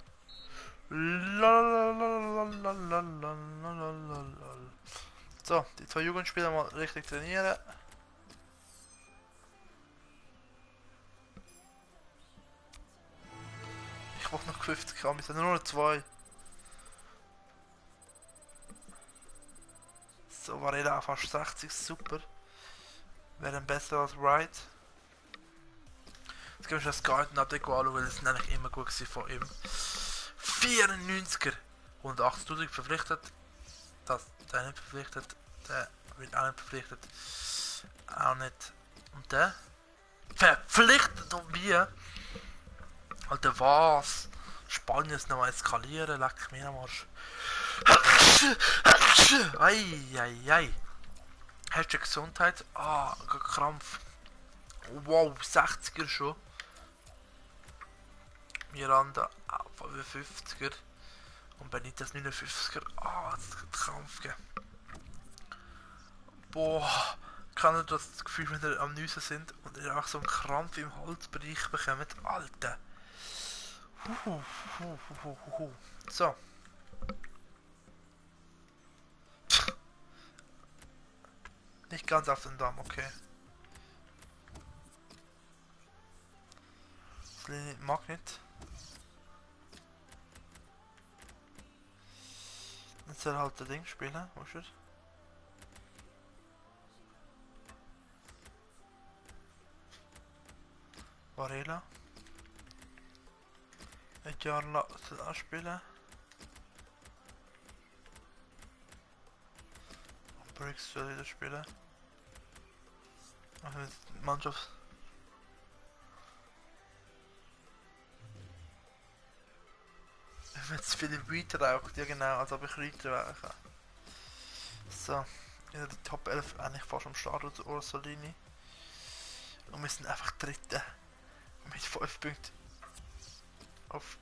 So, die zwei Jugendspieler mal richtig trainieren. Ich wollte noch 50 haben, wir sind nur noch 2. So, Varela fast 60, super. Wäre besser als Wright. Jetzt gehen wir das Garden-Update anschauen, weil es eigentlich immer gut war von ihm. 94er! 180.000 verpflichtet. Der nicht verpflichtet. Der wird auch nicht verpflichtet. Auch nicht. Und der? Verpflichtet und wir? Alter, was? Spanien ist noch mal eskalieren, leck mir am Arsch. Eieiei. Hast du Gesundheit? Ah, Krampf. Wow, 60er schon. Miranda, 55er. Und Benitez 59er. Ah, das hat Krampf gegeben. Boah, kann ihr das Gefühl, wenn ihr am Nüssen sind und ihr auch so einen Krampf im Halsbereich bekommt? Alter. So. Nicht ganz auf den Damm, okay. Magnet. Jetzt soll halt das Ding spielen, wo ist er? Varela. Jarla soll auch spielen. Und Briggs soll wieder spielen. Also Mannschaft. Ich habe jetzt viele weiter raucht, ja genau, als ob ich weiter rauche. So, in der Top 11 eigentlich fast am Start oder Orsolini. Und wir sind einfach Dritte. Mit 5 Punkten. Auf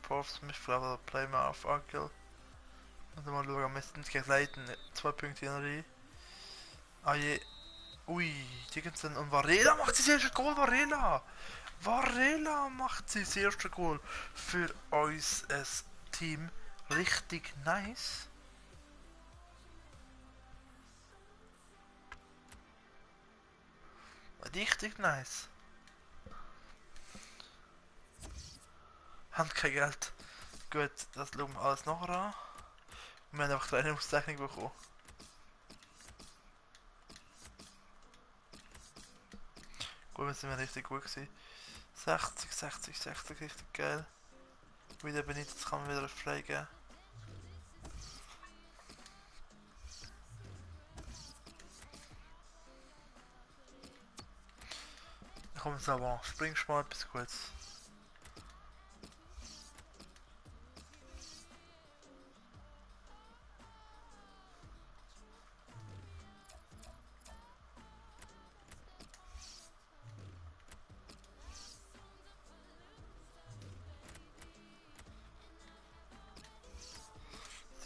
Prof Smith, oder Playmer auf Ankel. Und mal schauen, wir sind gegen Leyton 2 Punkte in der Reihe. Ah je. Ui, Dickinson und Varela macht das erste Goal, Varela macht das erste Goal für uns als Team. Richtig nice. Richtig nice. Haben kein Geld. Gut, das schauen wir alles nachher an. Und wir haben einfach eine Auszeichnung bekommen. Gut, wir sind richtig gut gewesen. 60, richtig geil. Wieder Benitez kann man wieder frei geben. Dann kommen wir aber noch. Springst mal etwas Gutes.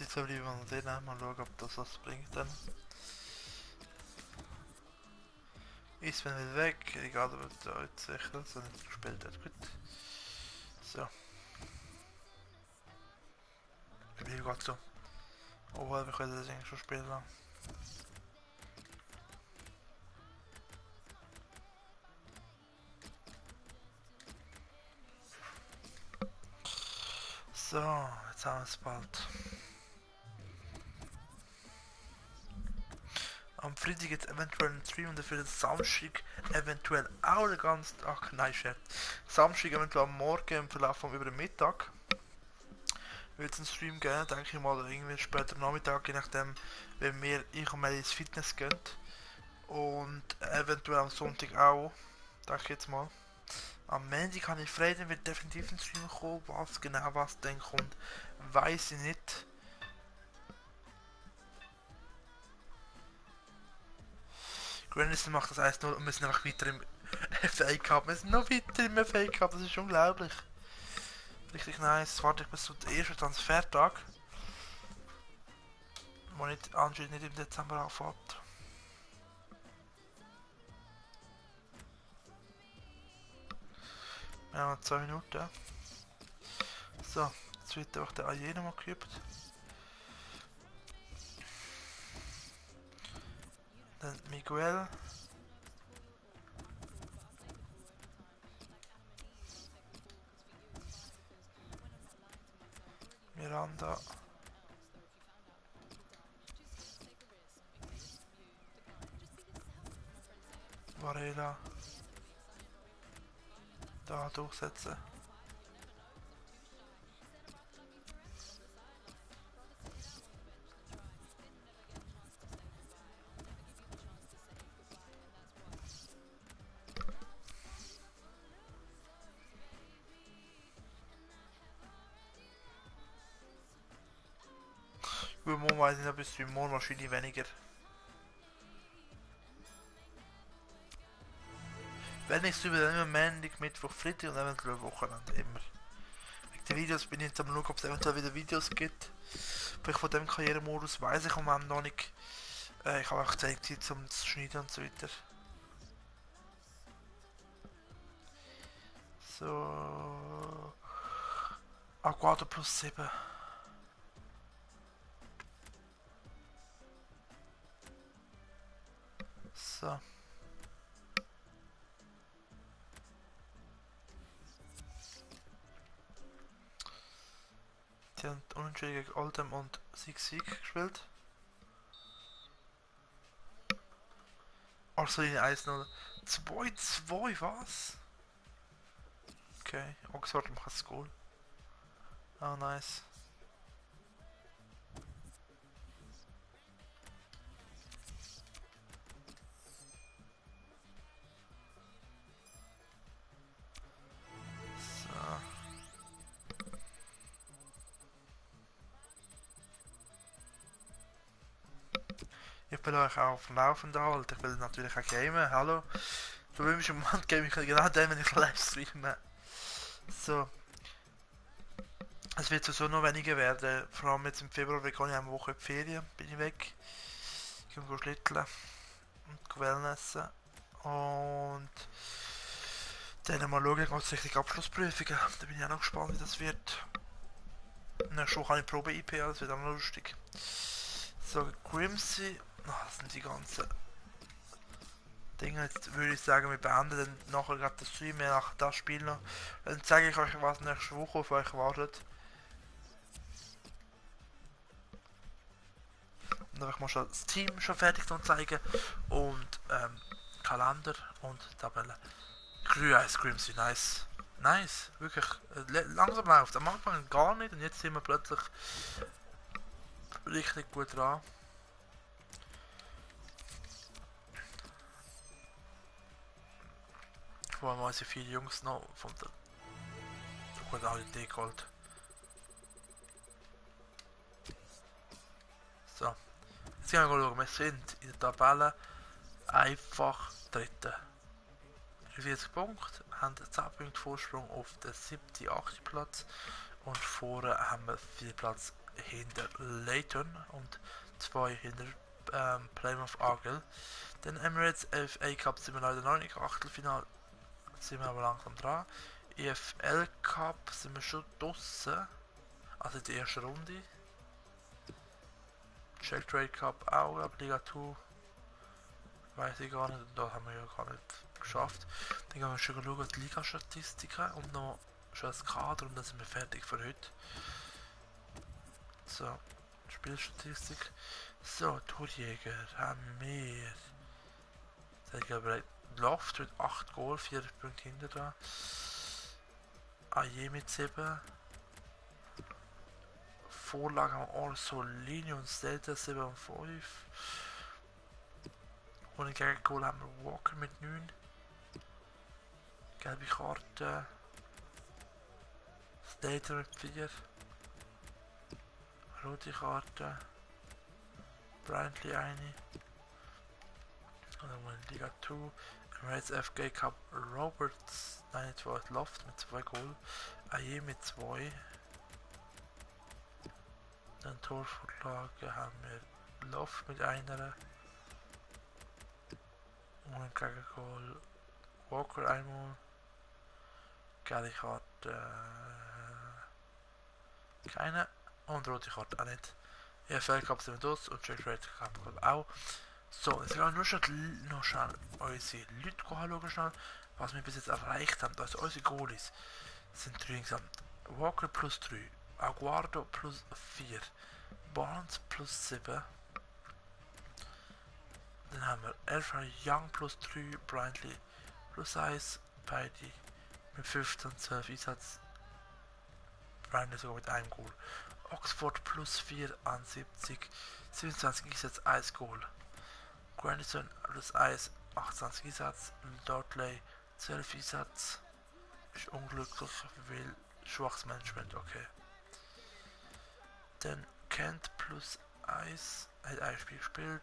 Jetzt soll ich mal den mal schauen, ob das was bringt dann. Ist wenn wieder weg, egal ob er jetzt sicher so nicht gespielt hat. Gut. So. Ich bin gerade so. Obwohl wir können das eigentlich schon spielen lang. So, jetzt haben wir es bald. Am Freitag jetzt eventuell einen Stream und dafür Samstag eventuell auch eine ganz... Ach nein, Scherz. Samstag eventuell am Morgen im Verlauf vom über den Mittag. Wird es einen Stream geben, denke ich mal, oder irgendwie später am Nachmittag, je nachdem, wenn ich und Mel ins Fitness gehen. Und eventuell am Sonntag auch, denke ich jetzt mal. Am Montag kann ich frei, dann wird definitiv ein Stream kommen. Was dann kommt, weiß ich nicht. Granison macht das 1-0 und wir sind einfach weiter im FA Cup. Wir sind noch weiter im FA Cup, das ist unglaublich. Richtig nice. Warte ich bis zum ersten Transfertag. wo nicht, anscheinend nicht im Dezember anfängt. Wir haben noch 2 Minuten. So, jetzt wird auch der AJ nochmal geübt. Dann Miguel. Miranda. Varela. Da durchsetzen. Übermorgen weiß ich nicht, bis morgen wahrscheinlich weniger. Wenn ich es über dann immer Montag, Mittwoch, Freitag und eventuell Wochenende immer. Wegen den Videos bin ich jetzt am schauen, ob es eventuell wieder Videos gibt. Vielleicht von dem Karrieremodus weiß ich am Ende noch nicht. Ich habe auch Zeit zum zu schneiden und so weiter. So. Aguado plus 7. So. Die haben unentschieden gegen Oldham und Sieg gespielt. Arsenal 1-0. 2-2, was? Okay, Oxford macht das Goal. Ah, nice. So. Ich will euch auch auf dem Laufenden halten. Ich will natürlich auch gamen. Hallo. Du willst im Moment game ich genau dann, wenn ich live streame. So. Es wird sowieso noch weniger werden. Vor allem jetzt im Februar, weil ich eine Woche in die Ferien bin ich weg. Ich gehe schlitteln und Wellnessen. Und dann mal schauen, ganz richtig Abschlussprüfungen. Da bin ich auch noch gespannt, wie das wird. Nächste Woche habe ich Probe-IP, das wird auch noch lustig. So, Grimsey. Das sind die ganzen Dinge. Jetzt würde ich sagen, wir beenden dann nachher gerade das Stream, nach das Spiel noch. Dann zeige ich euch, was nächste Woche auf euch wartet. Und dann mal schon das Team schon fertig zeigen. Und Kalender und Tabelle. Grüß Ice Grimsey, nice. Nice, wirklich. Langsam läuft. Am Anfang gar nicht und jetzt sind wir plötzlich richtig gut dran. Vor allem unsere 4 Jungs noch von der Qualität geholt. So. Jetzt gehen wir schauen. Wir sind in der Tabelle einfach Dritte. 40 Punkte, haben 10 Punkte Vorsprung auf den 7., 8. Platz und vorne haben wir 4 Platz hinter Leighton und 2 hinter Plymouth Argyle. Den Emirates FA Cup sind wir leider noch nicht, Achtelfinale sind wir aber langsam dran. EFL Cup sind wir schon draussen, also die erste Runde. Czech Trade Cup auch, aber Liga 2 weiß ich gar nicht, und da haben wir ja gar nicht geschafft. Dann gehen wir schon schauen, die Liga-Statistiken und noch schon das Kader und dann sind wir fertig für heute. So, Spielstatistik. So, Torjäger haben wir. Loft mit 8 Goal, 4 Punkte hinter da. AJ mit 7. Vorlagen haben wir Orsolini und Stelter 7 und 5. Ohne Gegengoal haben wir Walker mit 9. Gelbe Karte. Stelter mit 4. Rote Karte. Brantley eine. Und dann in Liga 2. Emirates FK Cup Roberts 92 Loft mit 2 Goal. AJ mit 2. Dann Torvorlage haben wir Love mit einer. Und gegen Goal Walker einmal. Gelbe Karte. Keine. Und rote Karte auch nicht. EFL Cup sind wir durch und Jack Red Cup auch. So, jetzt werden wir noch schnell unsere Leute anschauen, schnell, was wir bis jetzt erreicht haben. Also unsere Goalies sind 3 insgesamt. Walker plus 3, Aguardo plus 4, Barnes plus 7. Dann haben wir Elfra Young plus 3, Brindley plus 1, beide mit 15, 12 Einsatz. Brindley sogar mit einem Goal. Oxford plus 4 an 70, 27 Einsatz, 1 Goal. Grandison plus 1, 28 Einsatz. Dudley 12 Einsatz. Ist unglücklich, weil schwaches Management, okay. Dann Kent plus 1, hat ein Spiel gespielt.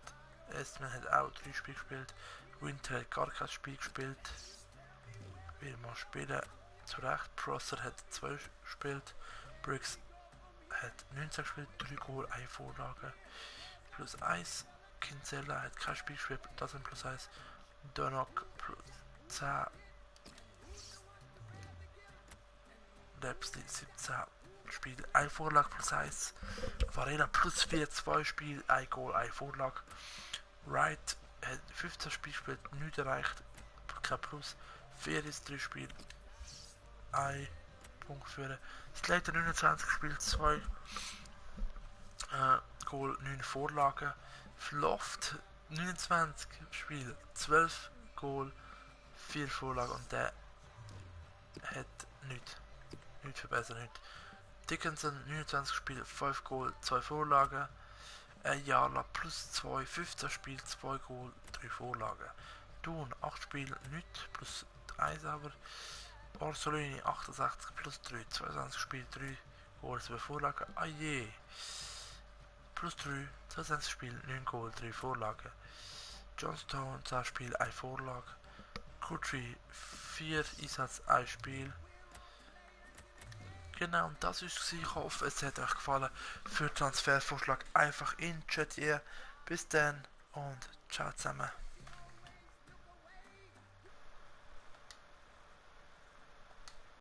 Estman hat auch 3 Spiele gespielt. Winter hat gar kein Spiel gespielt. Will mal spielen. Zu Recht. Prosser hat 2 gespielt. Briggs hat 19 gespielt, 3 Goal, 1 Vorlage. Plus 1. Kinsella hat kein Spiel gespielt, das sind plus 1. Donnock plus 10. Lepsley 17 Spiel, 1 Vorlage plus 1. Varela plus 4, 2 Spiel, 1 Goal, 1 Vorlage. Wright hat 15 Spiele gespielt, nichts erreicht, kein Plus. 4 ist 3 Spiel, 1 Punkt führen. Slater 29 Spiel, 2 Goal, 9 Vorlagen. Floft 29 Spiel, 12 Goal, 4 Vorlagen und der hat nichts verbessert. Nicht. Dickinson 29 Spiel, 5 Goal, 2 Vorlagen. Jala plus 2, 15 Spiel, 2 Goal, 3 Vorlagen. Thun 8 Spiel, nichts, plus 1 aber. Orsolini 68 plus 3, 22 Spiel, 3 Goal, 2 Vorlagen. Aje! Plus 3, 22 Spiel, 9 Goal, 3 Vorlagen. Johnstone 10 Spiel, 1 Vorlage. Kutri 4 Einsatz, 1 Spiel. Genau, und das ist es. Ich hoffe, es hat euch gefallen. Für Transfervorschlag einfach in den Chat hier. Bis dann und ciao zusammen.